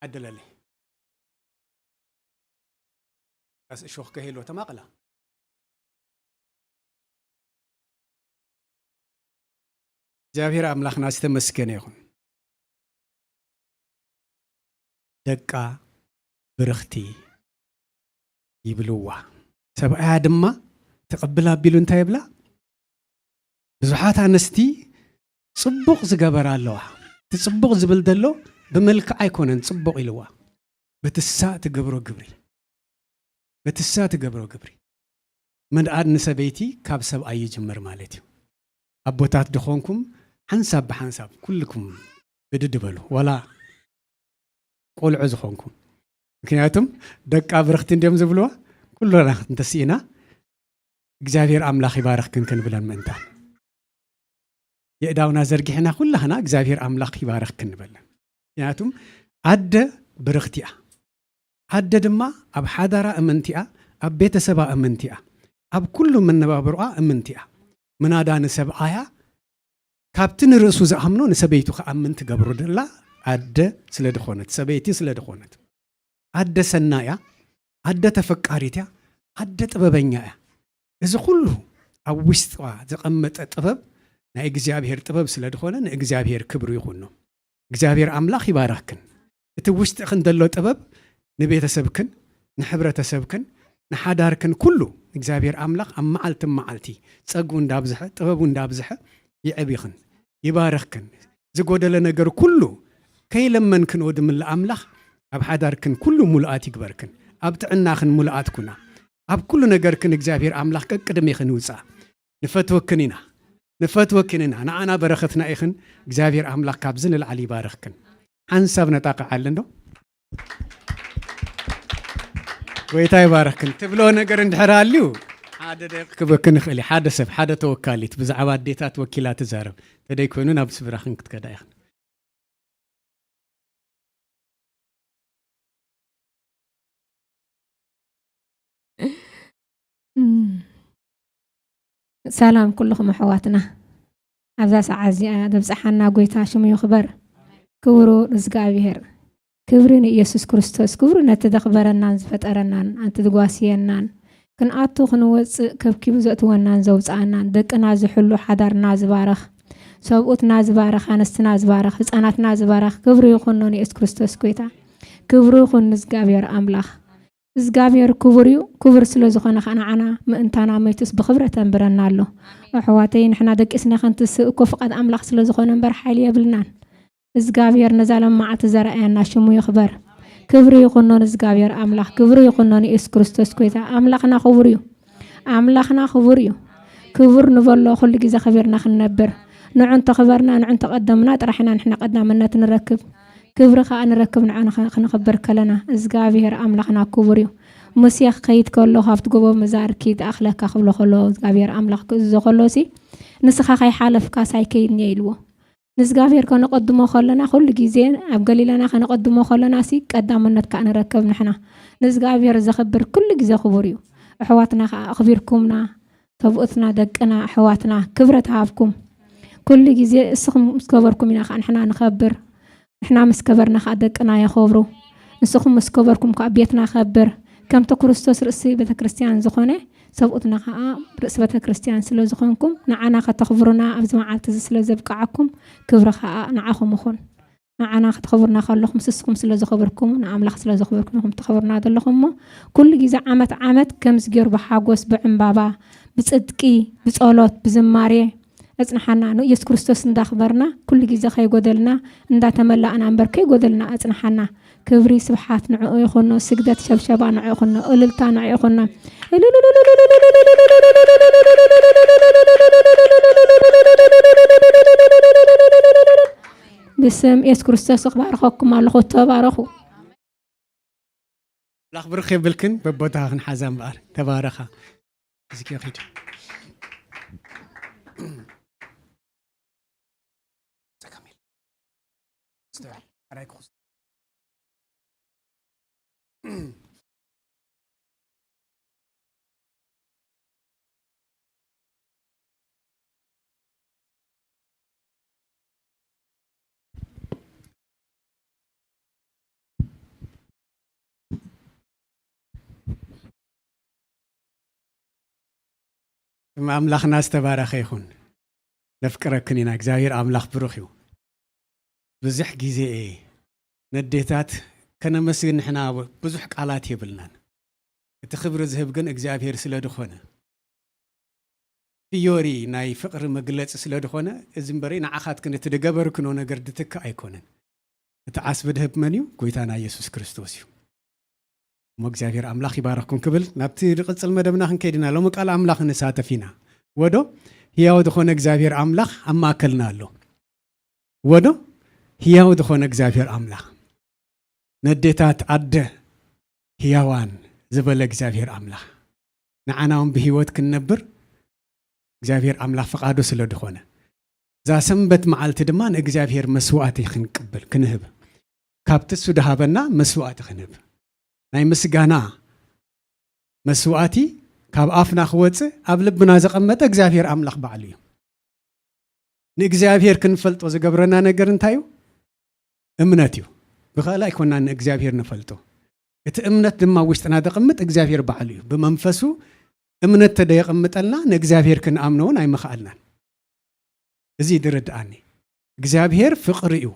ዓደለለይ። ራስ እሾኽ ከሄሎ ተማቕላ። እግዚኣብሔር ኣምላኽና ዝተመስገነ ይኹን። ደቃ ብርኽቲ ይብልዋ። ሰብኣያ ድማ ተቐብል ኣቢሉ እንታይ ይብላ? ብዙሓት ኣንስቲ ጽቡቕ ዝገበራ ኣለዋ። እቲ ጽቡቕ ዝብል ዘሎ ብመልክዕ ኣይኮነን ጽቡቕ ኢልዋ። በትሳ ትገብሮ ግብሪ። በትሳ ትገብሮ ግብሪ። ምንኣድ ንሰበይቲ ካብ ሰብኣይ ይጅምር ማለት እዩ። ኣቦታት ድኾንኩም ሓንሳብ ብሓንሳብ ኩልኩም ብድድ በሉ። ዋላ ቆልዑ ዝኾንኩም። ምክንያቱም ደቃ ብርኽቲ እንዲዮም ዝብልዋ። ኩሉና እንተስኢና እግዚኣብሔር ኣምላኽ ይባርኽክን ክንብለን ምእንታን። የእዳውና ዘርጊሕና ኩላህና እግዚኣብሔር ኣምላኽ ይባርኽክን ንበለን። ምክንያቱም ኣደ ብርኽቲ እያ። ኣደ ድማ ኣብ ሓዳራ እምንቲ እያ፣ ኣብ ቤተሰባ እምንቲ እያ፣ ኣብ ኩሉ መነባብሮኣ እምንቲ እያ። ምናዳ ንሰብኣያ ካብቲ ንርእሱ ዝኣምኖ ንሰበይቱ ክኣምን ትገብሮ ደላ ኣደ ስለ ድኾነት፣ ሰበይቲ ስለ ድኾነት። ኣደ ሰናያ፣ ኣደ ተፈቃሪት እያ፣ ኣደ ጥበበኛ እያ። እዚ ኩሉ ኣብ ውሽጥዋ ዘቐመጠ ጥበብ ናይ እግዚኣብሔር ጥበብ ስለ ድኾነ ንእግዚኣብሔር ክብሪ ይኹኖ። እግዚኣብሔር ኣምላኽ ይባረኽክን። እቲ ውሽጥኽን ዘሎ ጥበብ ንቤተሰብክን፣ ንሕብረተሰብክን፣ ንሓዳርክን ኩሉ እግዚኣብሔር ኣምላኽ ኣብ መዓልቲ መዓልቲ ጸግኡ እንዳብዝሐ፣ ጥበቡ እንዳብዝሐ ይዕቢኽን፣ ይባርኽክን። ዝጎደለ ነገር ኩሉ ከይለመንክንኦ ድምለ ኣምላኽ ኣብ ሓዳርክን ኩሉ ሙሉኣት ይግበርክን። ኣብ ጥዕናኽን ሙሉኣት ኩና። ኣብ ኩሉ ነገርክን እግዚኣብሔር ኣምላኽ ቀቅድሜኽን ይውጻእ። ንፈትወክን ኢና። ንፈትወክን ኢና። ንዓና በረኸትና ኢኽን። እግዚኣብሔር ኣምላኽ ካብዚ ንላዕሊ ይባርኽክን። ሓንሳብ ነጣቕዓለን ዶ? ጎይታ ይባርኽክን። ትብሎ ነገር እንድሕር ሃልዩ ሓደ ደቂቕ ክበክን ይኽእል እዩ። ሓደ ሰብ፣ ሓደ ተወካሊት ብዛዕባ ኣዴታት ወኪላ ትዛረብ። ተደይ ኮይኑ ናብ ስፍራኽን ክትከዳ ኢኽን። እም። ሰላም ኩልኹም ኣሕዋትና። ኣብዛ ሰዓት እዚኣ ዘብጽሓና ጎይታ ሽሙ ይኽበር። ክብሩ ንእግዚኣብሔር። ክብሪ ንኢየሱስ ክርስቶስ። ክብሪ ነቲ ዘኽበረናን ዝፈጠረናን፣ ኣንቲ ዝጓስየናን፣ ክንኣቱ ክንወጽእ ከብኪቡ ዘእትወናን ዘውጽኣናን፣ ደቅና ዝሕሉ፣ ሓዳርና ዝባርኽ፣ ሰብኡትና ዝባርኽ፣ ኣንስትና ዝባርኽ፣ ህጻናትና ዝባርኽ፣ ክብሪ ይኹኖ ንኢየሱስ ክርስቶስ ጎይታ። ክብሪ ይኹን ንእግዚኣብሔር ኣምላኽ። እግዚኣብሔር ክቡር እዩ። ክቡር ስለ ዝኾነ ኸኣ ንዓና ምእንታና መይቱስ ብኽብረት ኣንብረና ኣሎ። ኣሕዋተይ፣ ንሕና ደቂስና ኸንትስእ እኮ ፍቓድ ኣምላኽ ስለ ዝኾነ እምበር ሓይሊ የብልናን። እግዚኣብሔር ነዛ ሎም መዓልቲ ዘርኣየና ሽሙ ይኽበር። ክብሪ ይኹኖ ንእግዚኣብሔር ኣምላኽ፣ ክብሪ ይኹኖ ንኢየሱስ ክርስቶስ ጎይታ። ኣምላኽና ክቡር እዩ። ኣምላኽና ክቡር እዩ። ክቡር ንበሎ ኩሉ ግዜ ኸቢርና ክንነብር። ንዑ እንተኽበርና፣ ንዑ እንተቐደምና ጥራሕ ኢና ንሕና ቀዳምነት ንረክብ። ክብሪ ኸኣ ንረክብ ንዑ ንኸ-፣ ክንኽብር ከለና። እግዚኣብሔር ኣምላኽና ክቡር እዩ። ሙሴ ክኸይድ ከሎ ካብቲ ጎቦ ምዛ ርኪ ዝኣኽለካ ክብሎ ከሎ እግዚኣብሔር ኣምላኽ ክእዝዞ ከሎሲ ንስኻ ከይሓለፍካስ ኣይከይድን እየ ኢልዎ። ንእግዚኣብሔር ከነቐድሞ ከለና፣ ኩሉ ግዜ ኣብ ገሊላና ከነቐድሞ ከለናሲ፣ ቀዳምነት ከኣ ንረክብ ንሕና። ንእግዚኣብሔር ዘኽብር ኩሉ ግዜ ክቡር እዩ። ኣሕዋትና ከኣ ኣኽቢርኩምና፣ ሰብኡትና፣ ደቅና፣ ኣሕዋትና፣ ክብረት ሃብኩም። ኩሉ ግዜ እስኹም ምስ ከበርኩም ኢና ከኣ ንሕና ንኸብር። ንሕና ምስ ከበርና ከኣ ደቅና የኸብሩ። ንስኹም ምስ ከበርኩም ከኣ ቤትና ከብር። ከምቲ ክርስቶስ ርእሲ ቤተ ክርስቲያን ዝኾነ፣ ሰብኡትና ኸዓ ርእሲ ቤተ ክርስቲያን ስለ ዝኾንኩም፣ ንዓና ከተኽብሩና ኣብዚ መዓልቲ እዚ ስለ ዘብቅዓኩም፣ ክብሪ ኸዓ ንዓኹም ይኹን። ንዓና ከተኽብሩና ከለኹም፣ ንስኹም ስለ ዘኽበርኩም፣ ንኣምላኽ ስለ ዘኽበርኩም ኢኹም ተኽብሩና ዘለኹም እሞ፣ ኩሉ ግዜ ዓመት ዓመት ከምዚ ገይሩ ብሓጎስ፣ ብዕምባባ፣ ብጽድቂ፣ ብጸሎት፣ ብዝማሬ፣ እጽንሓና። ንኢየሱስ ክርስቶስ እንዳኽበርና፣ ኩሉ ግዜ ከይጎደልና፣ እንዳተመላእና እምበር ከይጎደልና እጽንሓና። ክብሪ ስብሓት ንዕኡ ይኹኖ፣ ስግደት ሸብሸባ ንዕኡ ይኹኖ፣ እልልታ ንዕኡ ይኹኖ። ብስም ኢየሱስ ክርስቶስ እባርኸኩም ኣለኹ። ተባረኹ። ኣምላኽ ብርኽ የብልክን፣ በቦታ ክንሓዛ እምበኣር። ተባረኻ። እዚኪ ኺድ። ስተውዕል፣ ሕራይ ክኹስ። ስም ኣምላኽና ዝተባረኸ ይኹን። ነፍቅረክን ኢና። እግዚኣብሔር ኣምላኽ ብሩኽ እዩ። ብዙሕ ግዜ ነዴታት ከነመስግን ንሕና ብዙሕ ቃላት የብልናን። እቲ ክብሪ ዝህብ ግን እግዚኣብሔር ስለ ዝኾነ፣ ፊዮሪ ናይ ፍቕሪ መግለጺ ስለ ዝኾነ፣ እዚ እምበረይ ንዓኻትክን እቲ ዝገበርክኖ ነገር ድትክእ ኣይኮነን። እቲ ዓስቢ ድህብ መን እዩ? ጎይታና ኢየሱስ ክርስቶስ እዩ። እሞ እግዚኣብሔር ኣምላኽ ይባረኽኩም ክብል ናብቲ ዝቕጽል መደብና ክንከይድ ኢና። ሎሚ ቃል ኣምላኽ ንሳተፍ ኢና። ወዶ ህያው ዝኾነ እግዚኣብሔር ኣምላኽ ኣብ ማእከልና ኣሎ። ወዶ ህያው ዝኾነ እግዚኣብሔር ኣምላኽ፣ ነዴታት ኣደ ህያዋን ዝበለ እግዚኣብሔር ኣምላኽ፣ ንዓና እውን ብህይወት ክንነብር እግዚኣብሔር ኣምላኽ ፍቓዱ ስለ ዝኾነ፣ እዛ ሰንበት መዓልቲ ድማ ንእግዚኣብሔር መስዋእቲ ክንቅብል፣ ክንህብ፣ ካብቲ እሱ ድሃበና መስዋእቲ ክንህብ፣ ናይ ምስጋና መስዋእቲ ካብ ኣፍና ክወጽእ ኣብ ልብና ዘቐመጠ እግዚኣብሔር ኣምላኽ ባዕሉ እዩ። ንእግዚኣብሔር ክንፈልጦ ዝገብረና ነገር እንታይ እዩ? እምነት እዩ። ብኻልእ ኣይኮናን ንእግዚኣብሔር ንፈልጦ። እቲ እምነት ድማ ኣብ ውሽጥና ዘቐምጥ እግዚኣብሔር ባዕሉ እዩ። ብመንፈሱ እምነት ተደየቐምጠልና ንእግዚኣብሔር ክንኣምኖ እውን ኣይመኽኣልናን። እዚ ድርድኣኒ። እግዚኣብሔር ፍቕሪ እዩ።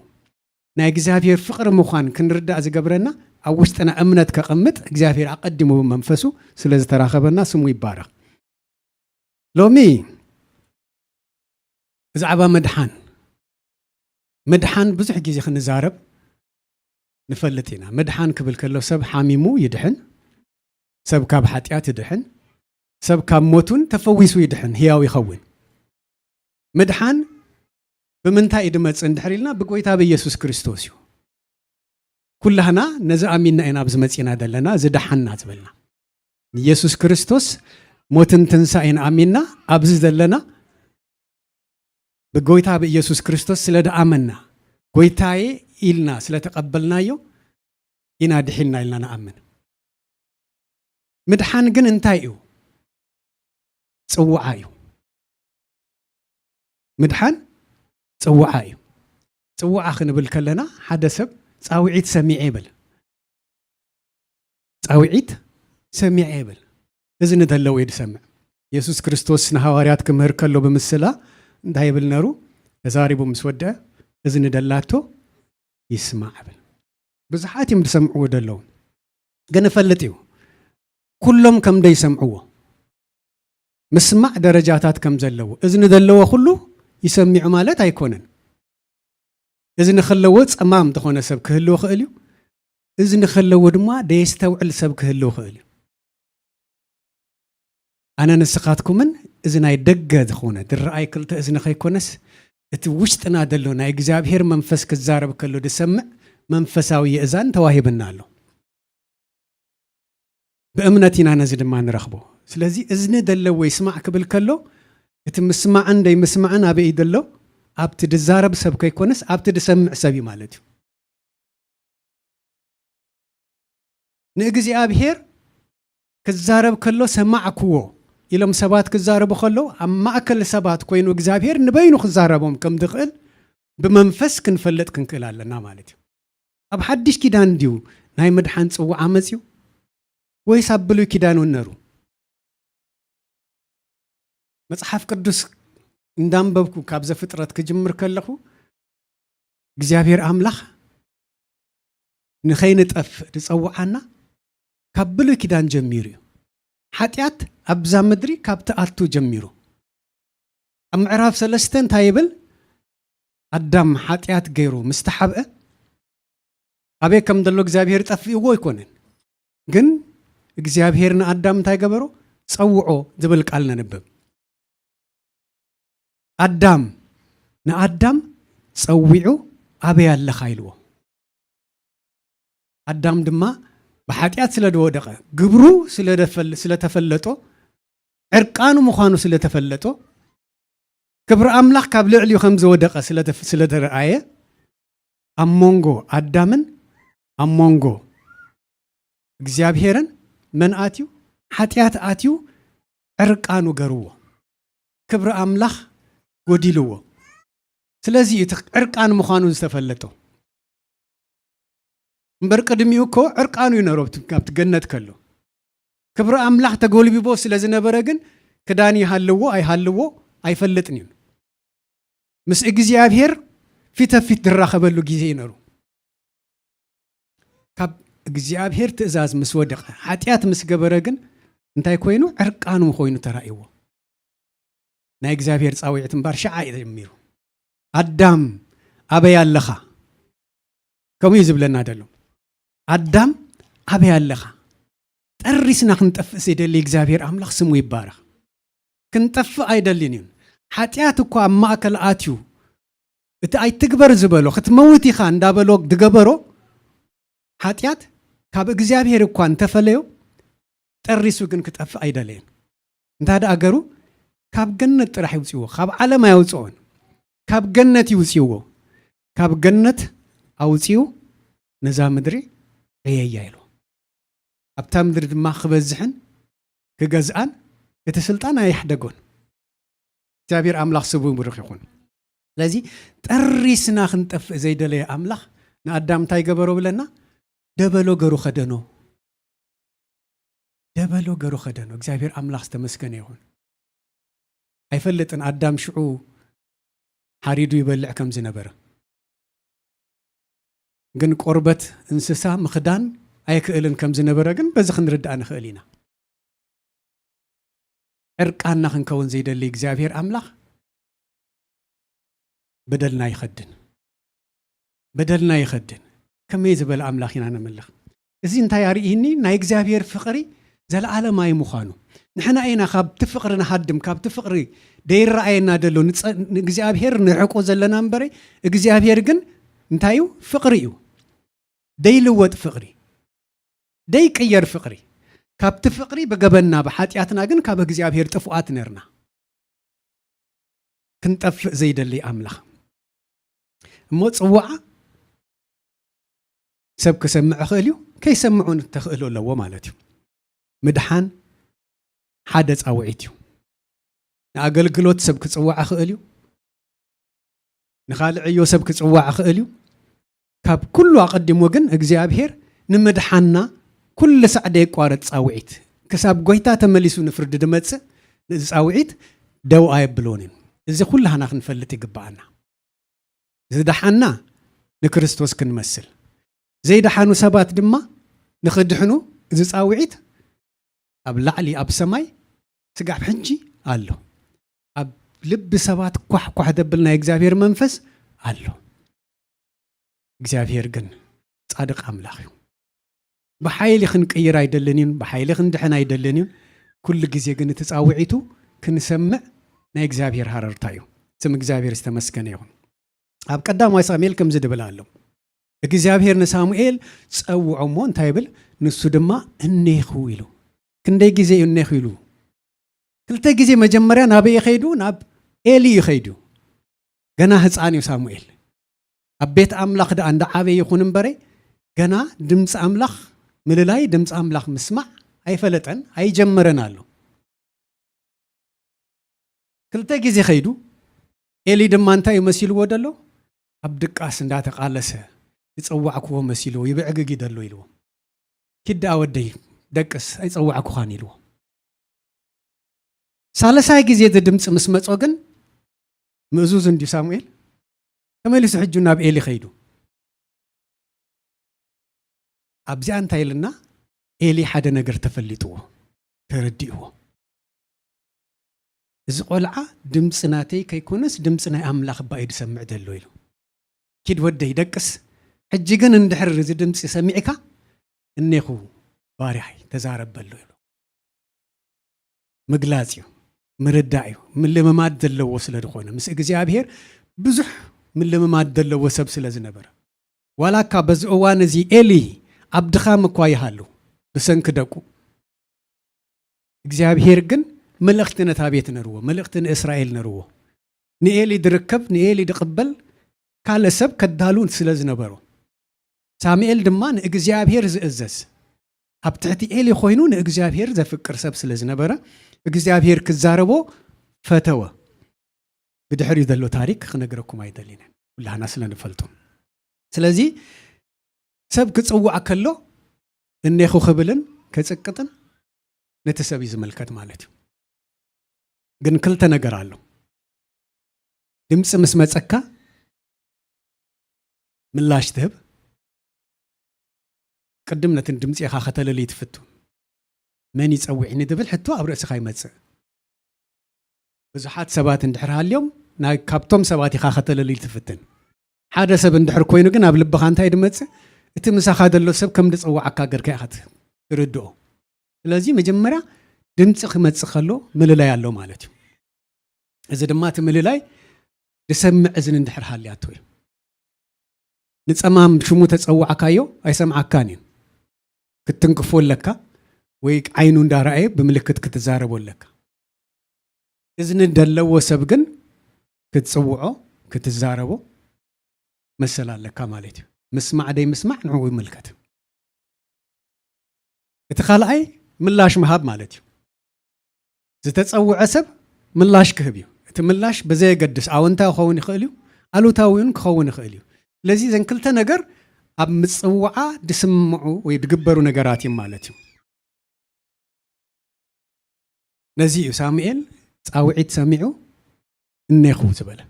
ናይ እግዚኣብሔር ፍቕሪ ምዃን ክንርዳእ ዝገብረና ኣብ ውሽጥና እምነት ከቐምጥ እግዚኣብሔር ኣቐዲሙ ብመንፈሱ ስለ ዝተራኸበና ስሙ ይባረኽ። ሎሚ ብዛዕባ ምድሓን፣ ምድሓን ብዙሕ ግዜ ክንዛረብ ንፈልጥ ኢና። ምድሓን ክብል ከሎ ሰብ ሓሚሙ ይድሕን፣ ሰብ ካብ ሓጢኣት ይድሕን፣ ሰብ ካብ ሞቱን ተፈዊሱ ይድሕን፣ ህያው ይኸውን። ምድሓን ብምንታይ እዩ ድመጽእ እንድሕር ኢልና፣ ብጎይታ ብኢየሱስ ክርስቶስ እዩ። ኩላህና ነዚ ኣሚንና ኢና ኣብዚ መጺና ዘለና፣ ዝደሓንና ዝበልና። ንኢየሱስ ክርስቶስ ሞትን ትንሳኤን ኣሚንና ኣብዚ ዘለና፣ ብጎይታ ብኢየሱስ ክርስቶስ ስለ ደኣመንና፣ ጎይታዬ ኢልና ስለ ተቐበልናዮ ኢና ድሒንና ኢልና ንኣምን። ምድሓን ግን እንታይ እዩ? ጽውዓ እዩ። ምድሓን ጽውዓ እዩ። ጽውዓ ክንብል ከለና ሓደ ሰብ ጻውዒት ሰሚዐ ይብል። ጻውዒት ሰሚዐ ይብል። እዝኒ ዘለዎ እዩ ዝሰምዕ። የሱስ ክርስቶስ ንሃዋርያት ክምህር ከሎ ብምስላ እንታይ ይብል ነሩ? ተዛሪቡ ምስ ወድአ እዝኒ ደላቶ ይስማዕ ይብል። ብዙሓት እዮም ዝሰምዕዎ ዘለዉ። ግን እፈልጥ እዩ ኩሎም ከም ደይሰምዕዎ። ምስማዕ ደረጃታት ከም ዘለዎ። እዝኒ ዘለዎ ኩሉ ይሰሚዑ ማለት ኣይኮነን። እዝኒ ከለዎ ጸማም ዝኾነ ሰብ ክህልው ይኽእል እዩ። እዝኒ ከለዎ ድማ ደየስተውዕል ሰብ ክህልው ይኽእል እዩ። ኣነ ንስኻትኩምን እዚ ናይ ደገ ዝኾነ ድረኣይ ክልተ እዝኒ ከይኮነስ እቲ ውሽጥና ዘሎ ናይ እግዚኣብሔር መንፈስ ክዛረብ ከሎ ዝሰምዕ መንፈሳዊ የእዛን ተዋሂብና ኣሎ። ብእምነት ኢና ነዚ ድማ ንረኽቦ። ስለዚ እዝኒ ዘለዎ ይስማዕ ክብል ከሎ እቲ ምስማዕን ደይምስማዕን ኣበይ እዩ ዘሎ? ኣብቲ ድዛረብ ሰብ ከይኮነስ ኣብቲ ድሰምዕ ሰብ እዩ ማለት እዩ። ንእግዚኣብሔር ክዛረብ ከሎ ሰማዕክዎ ኢሎም ሰባት ክዛረቡ ከለዉ ኣብ ማእከል ሰባት ኮይኑ እግዚኣብሔር ንበይኑ ክዛረቦም ከም ዝኽእል ብመንፈስ ክንፈልጥ ክንክእል ኣለና ማለት እዩ። ኣብ ሓድሽ ኪዳን ድዩ ናይ ምድሓን ጽውዓ መጽዩ? ወይስ ኣብ ብሉይ ኪዳን እውን ነሩ? መጽሓፍ ቅዱስ እንዳንበብኩ ካብ ዘፍጥረት ክጅምር ከለኹ እግዚኣብሔር ኣምላኽ ንኸይንጠፍእ ዝጸውዓና ካብ ብሉይ ኪዳን ጀሚሩ እዩ። ሓጢኣት ኣብዛ ምድሪ ካብ ትኣቱ ጀሚሩ ኣብ ምዕራፍ ሰለስተ እንታይ ይብል? ኣዳም ሓጢኣት ገይሩ ምስ ተሓብአ ኣበይ ከም ዘሎ እግዚኣብሔር ጠፊእዎ ኣይኮነን። ግን እግዚኣብሔር ንኣዳም እንታይ ገበሮ? ጸውዖ ዝብል ቃል ነንብብ። ኣዳም ንኣዳም ጸዊዑ ኣበይ ኣለኻ ኢልዎ። ኣዳም ድማ ብሓጢኣት ስለ ዝወደቐ ግብሩ ስለ ደፈል-፣ ስለ ተፈለጦ ዕርቃኑ ምዃኑ ስለ ተፈለጦ ክብሪ ኣምላኽ ካብ ልዕሊኡ ከም ዝወደቐ ስለ ተፍ-፣ ስለ ተረኣየ ኣብ መንጎ ኣዳምን ኣብ መንጎ እግዚኣብሄርን መን ኣትዩ? ሓጢኣት ኣትዩ፣ ዕርቃኑ ገርዎ። ክብሪ ኣምላኽ ጎዲልዎ። ስለዚ እዩ እቲ ዕርቃን ምዃኑ ዝተፈለጦ። እምበር ቅድሚኡ እኮ ዕርቃኑ እዩ ነይሩ ኣብቲ፣ ኣብቲ ገነት ከሎ። ክብሪ ኣምላኽ ተጎልቢቦ ስለ ዝነበረ ግን ክዳን ይሃልዎ ኣይሃልዎ ኣይፈልጥን እዩ። ምስ እግዚኣብሔር ፊተ ፊት ዝራኸበሉ ግዜ እዩ ነይሩ። ካብ እግዚኣብሔር ትእዛዝ ምስ ወደቐ፣ ሓጢኣት ምስ ገበረ ግን እንታይ ኮይኑ? ዕርቃኑ ኮይኑ ተራእይዎ። ናይ እግዚኣብሔር ጻውዒት እምበር ሽዓ እዩ ጀሚሩ። "ኣዳም ኣበይ ኣለኻ?" ከምኡ እዩ ዝብለና ዘሎ። "ኣዳም ኣበይ ኣለኻ?" ጠሪስና ክንጠፍእ ዘይደሊ እግዚኣብሔር ኣምላኽ ስሙ ይባረኽ። ክንጠፍእ ኣይደልን እዩ። ሓጢኣት እኳ ኣብ ማእከል ኣትዩ፣ እቲ ኣይትግበር ዝበሎ፣ ክትመውት ኢኻ እንዳበሎ ዝገበሮ ሓጢኣት ካብ እግዚኣብሔር እኳ እንተፈለዮ፣ ጠሪሱ ግን ክጠፍእ ኣይደለየን። እንታ ደኣ ገሩ ካብ ገነት ጥራሕ ይውፅዎ፣ ካብ ዓለም ኣየውፅኦን። ካብ ገነት ይውፅዎ። ካብ ገነት ኣውፅኡ ነዛ ምድሪ ዕየያ ኢሉ። ኣብታ ምድሪ ድማ ክበዝሕን ክገዝኣን እቲ ስልጣን ኣየሕደጎን። እግዚኣብሔር ኣምላኽ ስሙ ይብርኽ ይኹን። ስለዚ ጠሪስና ክንጠፍእ ዘይደለየ ኣምላኽ ንኣዳም እንታይ ገበሮ ብለና? ደበሎ ገሩ ኸደኖ። ደበሎ ገሩ ኸደኖ። እግዚኣብሔር ኣምላኽ ዝተመስገነ ይኹን። ኣይፈልጥን ኣዳም ሽዑ ሓሪዱ ይበልዕ ከም ዝነበረ። ግን ቆርበት እንስሳ ምኽዳን ኣይክእልን ከም ዝነበረ ግን በዚ ክንርዳእ ንኽእል ኢና። ዕርቃንና ክንከውን ዘይደሊ እግዚኣብሔር ኣምላኽ በደልና ይኸድን። በደልና ይኸድን። ከመይ ዝበለ ኣምላኽ ኢና ነምልኽ? እዚ እንታይ ኣርእይኒ? ናይ እግዚኣብሔር ፍቕሪ ዘለኣለማዊ ምዃኑ። ንሕና ኢና ካብቲ ፍቕሪ ንሃድም፣ ካብቲ ፍቕሪ ደይረኣየና ደሎ ንጸ-፣ ንእግዚኣብሔር ንርሕቆ ዘለና እምበረ፣ እግዚኣብሔር ግን እንታይ እዩ? ፍቕሪ እዩ። ደይልወጥ ፍቕሪ፣ ደይቅየር ፍቕሪ። ካብቲ ፍቕሪ ብገበንና ብሓጢኣትና ግን ካብ እግዚኣብሔር ጥፉኣት ነርና። ክንጠፍእ ዘይደሊ ኣምላኽ። እሞ ጽዋዓ ሰብ ክሰምዕ ይኽእል እዩ፣ ከይሰምዑ ተኽእሎ ኣለዎ ማለት እዩ። ምድሓን ሓደ ጻውዒት እዩ። ንኣገልግሎት ሰብ ክጽዋዕ ይኽእል እዩ። ንኻልእ ዕዮ ሰብ ክጽዋዕ ይኽእል እዩ። ካብ ኩሉ ኣቐዲሙ ግን እግዚኣብሔር ንምድሓንና ኩሉ ሳዕ ደየቋርጽ ጻውዒት፣ ክሳብ ጐይታ ተመሊሱ ንፍርዲ ድመጽእ፣ ነዚ ጻውዒት ደው ኣየብሎን እዩ። እዚ ኩላህና ክንፈልጥ ይግብኣና። ዝደሓና ንክርስቶስ ክንመስል፣ ዘይደሓኑ ሰባት ድማ ንኽድሕኑ እዚ ጻውዒት ኣብ ላዕሊ ኣብ ሰማይ ስጋብ ሕጂ ኣሎ። ኣብ ልቢ ሰባት ኳሕ ኳሕ ዘብል ናይ እግዚኣብሔር መንፈስ ኣሎ። እግዚኣብሔር ግን ጻድቕ ኣምላኽ እዩ። ብሓይሊ ክንቅይር ኣይደልን እዩን፣ ብሓይሊ ክንድሕን ኣይደልን እዩን። ኩሉ ግዜ ግን እቲ ጻውዒቱ ክንሰምዕ ናይ እግዚኣብሔር ሃረርታ እዩ። ስም እግዚኣብሔር ዝተመስገነ ይኹን። ኣብ ቀዳማይ ሳሙኤል ከምዚ ድብል ኣሎ፣ እግዚኣብሔር ንሳሙኤል ጸውዖ እሞ እንታይ ይብል? ንሱ ድማ እኔኹ ኢሉ። ክንደይ ግዜ እዩ እኔኹ ኢሉ? ክልተ ግዜ። መጀመርያ ናበይ እዩ ከይዱ? ናብ ኤሊ እዩ ከይዱ። ገና ህፃን እዩ ሳሙኤል። ኣብ ቤት ኣምላኽ ደኣ እንዳዓበየ ይኹን እምበረ፣ ገና ድምፂ ኣምላኽ ምልላይ፣ ድምፂ ኣምላኽ ምስማዕ ኣይፈለጠን፣ ኣይጀመረን ኣሎ። ክልተ ግዜ ከይዱ። ኤሊ ድማ እንታይ እዩ መሲልዎ ደሎ? ኣብ ድቃስ እንዳተቃለሰ ዝጸዋዕክዎ መሲልዎ፣ ይብዕግግ እዩ ደሎ ኢልዎ። "ኪድ ደኣ ወደይ ደቅስ፣ ኣይጸዋዕኩኻን" ኢልዎ። ሳልሳይ ግዜ እዚ ድምፂ ምስ መጾ ግን ምእዙዝ እንድዩ ሳሙኤል። ተመሊሱ ሕጂ ናብ ኤሊ ከይዱ። ኣብዚኣ እንታይ ኢልና? ኤሊ ሓደ ነገር ተፈሊጥዎ፣ ተረዲእዎ። "እዚ ቆልዓ ድምፂ ናተይ ከይኮነስ ድምፂ ናይ ኣምላኽ እባ እዩ ዝሰምዕ ዘሎ" ኢሉ። "ኪድ ወደይ ደቅስ፣ ሕጂ ግን እንድሕር እዚ ድምፂ ሰሚዕካ እኔኹ ባርያይ ተዛረብ በሎ" ኢሉ። ምግላጽ እዩ፣ ምርዳእ እዩ። ምልምማድ ዘለዎ ስለ ዝኾነ፣ ምስ እግዚኣብሔር ብዙሕ ምልምማድ ዘለዎ ሰብ ስለ ዝነበረ፣ ዋላ እካ በዚ እዋን እዚ ኤሊ ኣብ ድኻም እኳ ይሃሉ ብሰንኪ ደቁ፣ እግዚኣብሔር ግን መልእኽቲ ነታ ቤት ነርዎ፣ መልእኽቲ ንእስራኤል ነርዎ። ንኤሊ ድርከብ፣ ንኤሊ ድቕበል፣ ካልእ ሰብ ከዳሉ ስለ ዝነበሮ፣ ሳሙኤል ድማ ንእግዚኣብሔር ዝእዘዝ፣ ኣብ ትሕቲ ኤሊ ኮይኑ ንእግዚኣብሔር ዘፍቅር ሰብ ስለ ዝነበረ፣ እግዚኣብሔር ክዛረቦ ፈተወ። ብድሕሪኡ ዘሎ ታሪክ ክነግረኩም ኣይደልን፣ ኩላህና ስለ ንፈልጦ። ስለዚ ሰብ ክጽዋዕ ከሎ እኔኹ ክብልን ከጽቅጥን ነቲ ሰብ እዩ ዝምልከት ማለት እዩ። ግን ክልተ ነገር ኣሎ። ድምፂ ምስ መጸካ ምላሽ ትህብ። ቅድም ነትን ድምፂ ኢኻ ከተለልይ ትፍቱ። መን ይጸውዕኒ ዝብል ሕቶ ኣብ ርእስኻ ይመጽእ። ብዙሓት ሰባት እንድሕር ሃልዮም፣ ናይ ካብቶም ሰባት ኢኻ ከተለልይ ትፍትን። ሓደ ሰብ እንድሕር ኮይኑ ግን ኣብ ልብኻ እንታይ ድመጽእ? እቲ ምሳኻ ዘሎ ሰብ ከም ዝጸዋዓካ ገርካ ኢኻ ትርድኦ። ስለዚ መጀመርያ ድምፂ ክመጽእ ከሎ ምልላይ ኣሎ ማለት እዩ። እዚ ድማ እቲ ምልላይ ዝሰምዕ እዝኒ እንድሕር ሃልያቶ እዩ። ንጸማም ሽሙ ተጸዋዕካዮ ኣይሰምዓካን እዩ። ክትትንክፎ ኣለካ ወይ ዓይኑ እንዳረኣየ ብምልክት ክትዛረቦ ኣለካ። እዝኒ ደለዎ ሰብ ግን ክትጽውዖ፣ ክትዛረቦ መሰል ኣለካ ማለት እዩ። ምስማዕ ደይ ምስማዕ ንዕኡ ይምልከት። እቲ ካልኣይ ምላሽ ምሃብ ማለት እዩ። ዝተጸውዐ ሰብ ምላሽ ክህብ እዩ። እቲ ምላሽ ብዘየገድስ ኣወንታዊ ክኸውን ይኽእል እዩ፣ ኣሉታዊ እውን ክኸውን ይኽእል እዩ። ስለዚ እዘን ክልተ ነገር ኣብ ምጽዋዓ ድስምዑ ወይ ድግበሩ ነገራት እዮም ማለት እዩ። ነዚ እዩ ሳሙኤል ጻውዒት ሰሚዑ እኔኹ ዝበለ።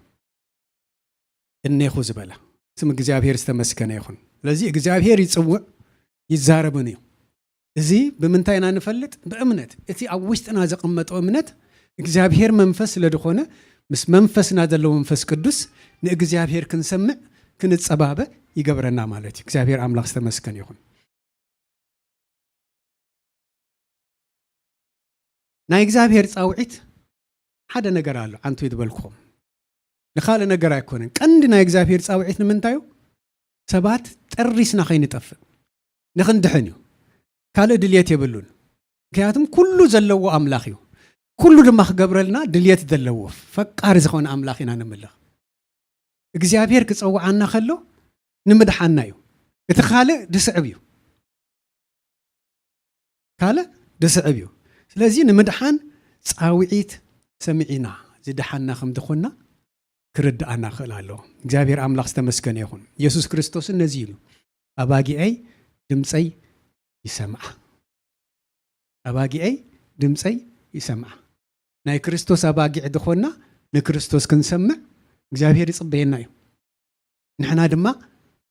እኔኹ ዝበለ። ስም እግዚኣብሔር ዝተመስገነ ይኹን። ስለዚ እግዚኣብሔር ይጽውዕ፣ ይዛረብን እዩ። እዚ ብምንታይ ኢና ንፈልጥ? ብእምነት። እቲ ኣብ ውሽጥና ዘቐመጦ እምነት እግዚኣብሔር መንፈስ ስለ ዝኾነ፣ ምስ መንፈስና ዘሎ መንፈስ ቅዱስ ንእግዚኣብሔር ክንሰምዕ፣ ክንጸባበ ይገብረና ማለት እዩ። እግዚኣብሔር ኣምላኽ ዝተመስገነ ይኹን። ናይ እግዚኣብሔር ጻውዒት ሓደ ነገር ኣሎ፣ ዓንቱ ዝበልኩኹም። ንኻልእ ነገር ኣይኮነን። ቀንዲ ናይ እግዚኣብሔር ጻውዒት ንምንታይ እዩ? ሰባት ጠሪስና ከይንጠፍእ፣ ንኽንድሕን እዩ። ካልእ ድልየት የብሉን። ምክንያቱም ኩሉ ዘለዎ ኣምላኽ እዩ። ኩሉ ድማ ክገብረልና ድልየት ዘለዎ ፈቃሪ ዝኾነ ኣምላኽ ኢና ንምልኽ። እግዚኣብሔር ክጸውዓና ከሎ ንምድሓንና እዩ። እቲ ካልእ ድስዕብ እዩ። ካልእ ድስዕብ እዩ። ስለዚ ንምድሓን ጻውዒት ሰሚዕና ዝደሓንና ከም ዝኾንና ክርድኣና ክእል ኣለዎ። እግዚኣብሔር ኣምላኽ ዝተመስገነ ይኹን። የሱስ ክርስቶስን ነዚ ኢሉ፣ "ኣባጊዐይ ድምፀይ ይሰምዓ። ኣባጊዐይ ድምፀይ ይሰምዓ።" ናይ ክርስቶስ ኣባጊዕ ዝኾንና ንክርስቶስ ክንሰምዕ እግዚኣብሔር ይጽበየና እዩ። ንሕና ድማ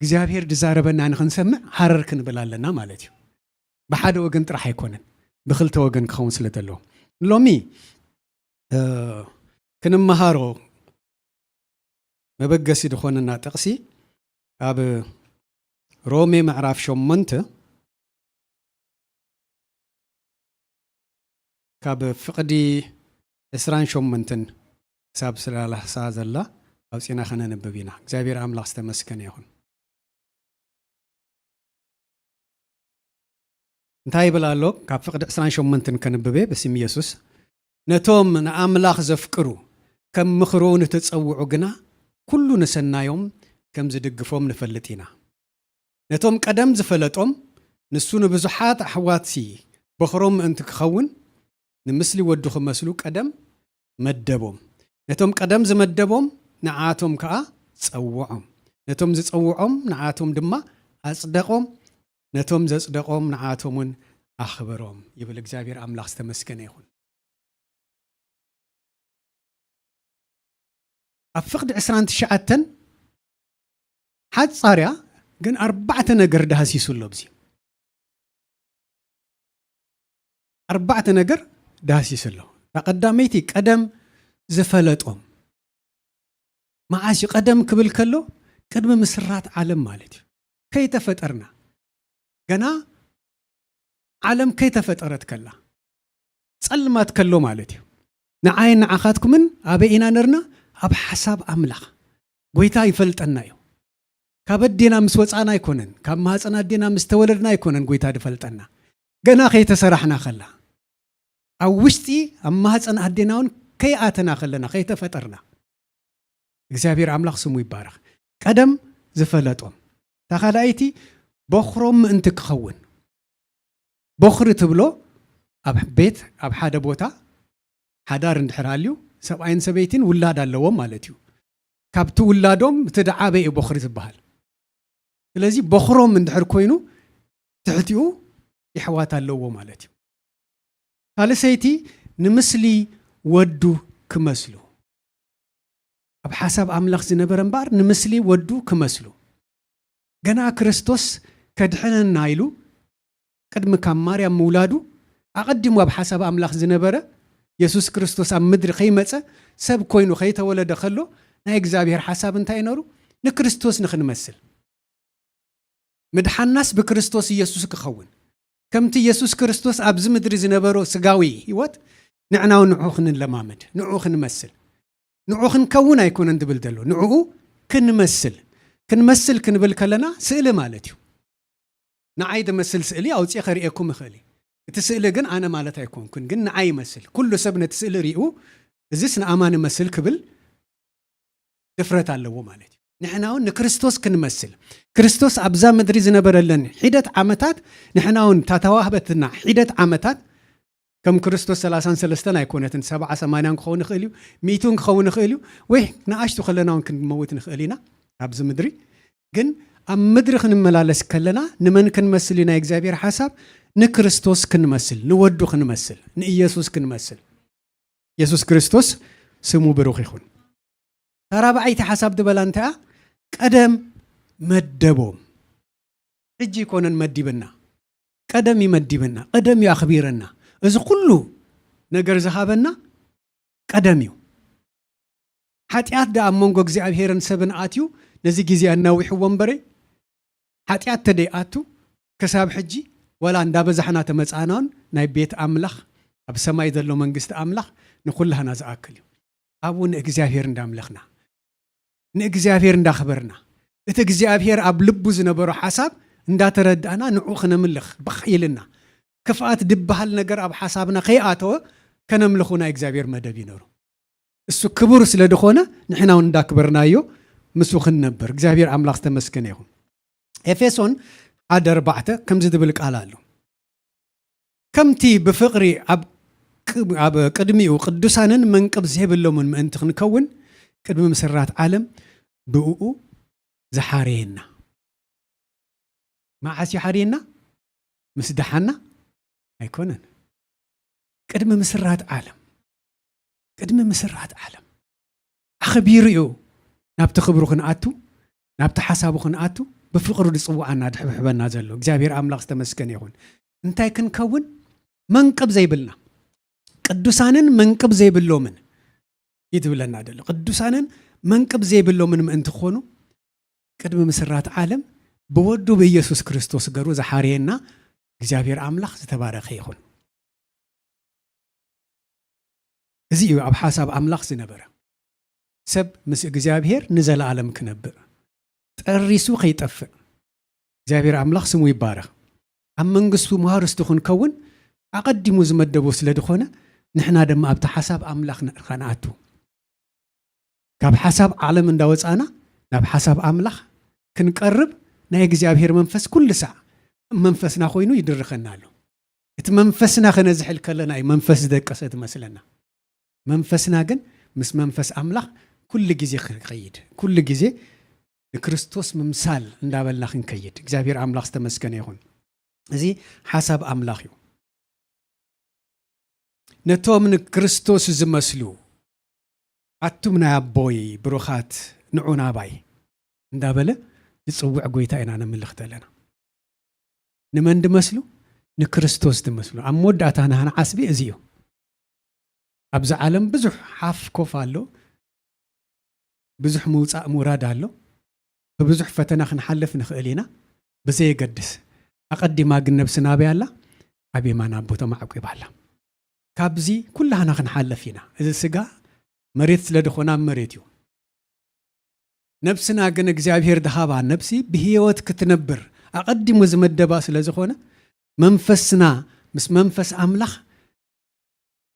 እግዚኣብሔር ዝዛረበና ንኽንሰምዕ ሃረር ክንብል ኣለና ማለት እዩ። ብሓደ ወገን ጥራሕ ኣይኮነን፣ ብኽልተ ወገን ክኸውን ስለ ዘለዎ። ሎሚ፣ እ፣ ክንመሃሮ መበገሲ ዝኾነና ጥቕሲ ኣብ ሮሜ ምዕራፍ ሸሞንተ ካብ ፍቕዲ ዕስራን ሸሞንተን ክሳብ ሰላሳ ዘላ ኣውፂና ከነንብብ ኢና። እግዚኣብሔር ኣምላኽ ዝተመስገነ ይኹን። እንታይ ይብል ኣሎ? ካብ ፍቕዲ ዕስራን ሸሞንተን ከንብብ እየ፣ ብስም የሱስ። "ነቶም ንኣምላኽ ዘፍቅሩ፣ ከም ምኽሩ ንተጸውዑ ግና፣ ኩሉ ንሰናዮም ከም ዝድግፎም ንፈልጥ ኢና። ነቶም ቀደም ዝፈለጦም፣ ንሱ ንብዙሓት ኣሕዋትሲ በኹሮም ምእንቲ ክኸውን፣ ንምስሊ ወዱ ክመስሉ ቀደም መደቦም። ነቶም ቀደም ዝመደቦም፣ ንዓቶም ከኣ ጸውዖም። ነቶም ዝጸውዖም፣ ንዓቶም ድማ ኣጽደቖም። ነቶም ዘጽደቖም፣ ንዓቶም እውን ኣኽበሮም" ይብል። እግዚኣብሔር ኣምላኽ ዝተመስገነ ይኹን። ኣብ ፍቕዲ ዕስራን ትሽዓተን ሓጻርያ ግን ኣርባዕተ ነገር ዳህሲሱ ኣሎ። ኣብዚ ኣርባዕተ ነገር ዳህሲሱ ኣሎ። እታ ቀዳመይቲ ቀደም ዝፈለጦም። መዓስ እዩ ቀደም ክብል ከሎ? ቅድሚ ምስራት ዓለም ማለት እዩ። ከይተፈጠርና፣ ገና ዓለም ከይተፈጠረት ከላ፣ ጸልማት ከሎ ማለት እዩ። ንዓይን ንዓኻትኩምን ኣበይ ኢና ነርና? ኣብ ሓሳብ ኣምላኽ። ጎይታ ይፈልጠና እዩ። ካብ ኣዴና ምስ ወጻና ኣይኮነን፣ ካብ ማህጸን ኣዴና ምስ ተወለድና ኣይኮነን ጎይታ ዝፈልጠና። ገና ከይተሰራሕና ከላ፣ ኣብ ውሽጢ ኣብ ማህጸን ኣዴና እውን ከይኣተና ከለና፣ ከይተፈጠርና፣ እግዚኣብሔር ኣምላኽ ስሙ ይባረኽ። ቀደም ዝፈለጦም። እታ ካልኣይቲ በኹሮም ምእንቲ ክኸውን። በኹሪ ትብሎ ኣብ ቤት፣ ኣብ ሓደ ቦታ ሓዳር እንድሕር ሃልዩ፣ ሰብኣይን ሰበይትን ውላድ ኣለዎም ማለት እዩ። ካብቲ ውላዶም እቲ ደዓበ እዩ በኹሪ ዝበሃል። ስለዚ በኹሮም እንድሕር ኮይኑ፣ ትሕቲኡ የሕዋት ኣለዎ ማለት እዩ። ሳልሰይቲ፣ ንምስሊ ወዱ ክመስሉ። ኣብ ሓሳብ ኣምላኽ ዝነበረ እምበኣር፣ ንምስሊ ወዱ ክመስሉ። ገና ክርስቶስ ከድሕነና ኢሉ፣ ቅድሚ ካብ ማርያም ምውላዱ፣ ኣቐዲሙ ኣብ ሓሳብ ኣምላኽ ዝነበረ፣ የሱስ ክርስቶስ ኣብ ምድሪ ከይመጸ፣ ሰብ ኮይኑ ከይተወለደ ከሎ፣ ናይ እግዚኣብሔር ሓሳብ እንታይ ነሩ? ንክርስቶስ ንኽንመስል። ምድሓናስ ብክርስቶስ ኢየሱስ ክኸውን። ከምቲ የሱስ ክርስቶስ ኣብዚ ምድሪ ዝነበሮ ስጋዊ ህይወት፣ ንዕና እውን ንዕኡ ክንለማመድ፣ ንዕኡ ክንመስል። ንዕኡ ክንከውን ኣይኮነን ዝብል ዘሎ፣ ንዕኡ ክንመስል። ክንመስል ክንብል ከለና ስእሊ ማለት እዩ። ንዓይ ዝመስል ስእሊ ኣውፅኤ ከርእየኩም እኽእል እየ። እቲ ስእሊ ግን ኣነ ማለት ኣይኮንኩን፣ ግን ንዓይ ይመስል። ኩሉ ሰብ ነቲ ስእሊ ሪኡ፣ እዚስ ንኣማን ይመስል ክብል ድፍረት ኣለዎ ማለት እዩ። ንሕና እውን ንክርስቶስ ክንመስል፣ ክርስቶስ ኣብዛ ምድሪ ዝነበረለን ሒደት ዓመታት፣ ንሕና እውን እታ ተዋህበትና ሒደት ዓመታት፣ ከም ክርስቶስ ሰላሳን ሰለስተን ኣይኮነትን፣ ሰብዓ ሰማንያን ክኸውን ይኽእል እዩ፣ ሚእትን ክኸውን ይኽእል እዩ፣ ወይ ንኣሽቱ ከለና እውን ክንመውት ንኽእል ኢና። ኣብዚ ምድሪ ግን፣ ኣብ ምድሪ ክንመላለስ ከለና፣ ንመን ክንመስል እዩ? ናይ እግዚኣብሔር ሓሳብ፣ ንክርስቶስ ክንመስል፣ ንወዱ ክንመስል፣ ንኢየሱስ ክንመስል። የሱስ ክርስቶስ ስሙ ብሩኽ ይኹን። እታ ራብዓይቲ ሓሳብ ዝበላ እንታይ እያ? ቀደም መደቦም። ሕጂ ኣይኮነን መዲብና፣ ቀደም እዩ መዲብና፣ ቀደም እዩ ኣኽቢረና። እዚ ኩሉ ነገር ዝሃበና ቀደም እዩ። ሓጢኣት ደኣ ኣብ መንጎ እግዚኣብሔርን ሰብን ኣትዩ፣ ነዚ ግዜ ኣናዊሕዎ እምበረይ፣ ሓጢኣት ተደይኣቱ፣ ክሳብ ሕጂ፣ ወላ እንዳበዛሕና ተመጻእናውን፣ ናይ ቤት ኣምላኽ፣ ኣብ ሰማይ ዘሎ መንግስቲ ኣምላኽ፣ ንኹላህና ዝኣክል እዩ። ኣብኡ ንእግዚኣብሔር እንዳምለኽና፣ ንእግዚኣብሔር እንዳኽበርና፣ እቲ እግዚኣብሔር ኣብ ልቡ ዝነበሮ ሓሳብ እንዳተረዳእና፣ ንዑ ክነምልኽ፣ ብኽ ኢልና፣ ክፍኣት ድበሃል ነገር ኣብ ሓሳብና ከይኣተወ፣ ከነምልኹ ናይ እግዚኣብሔር መደብ ይነሩ። እሱ ክቡር ስለ ዝኾነ፣ ንሕና እውን እንዳክበርናዮ፣ ምስኡ ክንነብር። እግዚኣብሔር ኣምላኽ ዝተመስገነ ይኹን። ኤፌሶን ሓደ ኣርባዕተ ከምዚ ዝብል ቃል ኣሎ። ከምቲ ብፍቕሪ ኣብ ቅ-፣ ኣብ ቅድሚኡ ቅዱሳንን መንቅብ ዘይብሎምን ምእንቲ ክንከውን፣ ቅድሚ ምስራት ዓለም ብእኡ ዝሓረየና። መዓስ እዩ ሓርየና? ምስ ደሓና ኣይኮነን። ቅድሚ ምስራት ዓለም፣ ቅድሚ ምስራት ዓለም ኣኽቢሩ እዩ ናብቲ ክብሩ ክንኣቱ፣ ናብቲ ሓሳቡ ክንኣቱ፣ ብፍቕሩ ዝጽውዓና፣ ዝሕብሕበና ዘሎ። እግዚኣብሔር ኣምላኽ ዝተመስገነ ይኹን። እንታይ ክንከውን? መንቅብ ዘይብልና፣ ቅዱሳንን መንቅብ ዘይብሎምን እዩ ዝብለና ዘሎ። ቅዱሳንን መንቅብ ዘይብሎምን ምእንቲ ክኾኑ፣ ቅድሚ ምስራት ዓለም ብወዱ ብኢየሱስ ክርስቶስ ገሩ ዝሓረየና እግዚኣብሔር ኣምላኽ ዝተባረኸ ይኹን። እዚ እዩ ኣብ ሓሳብ ኣምላኽ ዝነበረ። ሰብ ምስ እግዚኣብሔር ንዘለኣለም ክነብር፣ ጠሪሱ ከይጠፍእ። እግዚኣብሔር ኣምላኽ ስሙ ይባረኽ። ኣብ መንግስቱ መዋርስቱ ክንከውን ኣቐዲሙ ዝመደቦ ስለ ዝኾነ፣ ንሕና ድማ ኣብቲ ሓሳብ ኣምላኽ ን-፣ ከነኣቱ። ካብ ሓሳብ ዓለም እንዳወጻእና ናብ ሓሳብ ኣምላኽ ክንቀርብ ናይ እግዚኣብሔር መንፈስ ኩሉ ሳዕ መንፈስና ኮይኑ ይድርኸና ኣሎ። እቲ መንፈስና ከነዝሕል ከለና እዩ መንፈስ ዝደቀሰ ትመስለና። መንፈስና ግን ምስ መንፈስ ኣምላኽ ኩሉ ግዜ ክኸይድ፣ ኩሉ ግዜ ንክርስቶስ ምምሳል እንዳበልና ክንከይድ። እግዚኣብሔር ኣምላኽ ዝተመስገነ ይኹን። እዚ ሓሳብ ኣምላኽ እዩ። ነቶም ንክርስቶስ ዝመስሉ፣ ኣቱም ናይ ኣቦይ ብሩኻት፣ ንዑ ናባይ እንዳበለ ዝጽውዕ ጎይታ ኢና ነምልኽ ዘለና። ንመን ድመስሉ? ንክርስቶስ ድመስሉ። ኣብ መወዳእታ ናህና ዓስቢ እዚ እዩ። ኣብዚ ዓለም ብዙሕ ሓፍ ኮፍ ኣሎ፣ ብዙሕ ምውጻእ ምውራድ ኣሎ። ብብዙሕ ፈተና ክንሓልፍ ንኽእል ኢና፣ ብዘየገድስ። ኣቐዲማ ግን ነብስና ኣበይ ኣላ? ኣብ የማን ኣቦ ተማዕቂባ ኣላ። ካብዚ ኩላህና ክንሓልፍ ኢና። እዚ ስጋ መሬት ስለ ዝኾነ ኣብ መሬት እዩ። ነብስና ግን እግዚኣብሔር ድሃባ ነብሲ ብህይወት ክትነብር ኣቐዲሙ ዝመደባ ስለ ዝኾነ፣ መንፈስና ምስ መንፈስ ኣምላኽ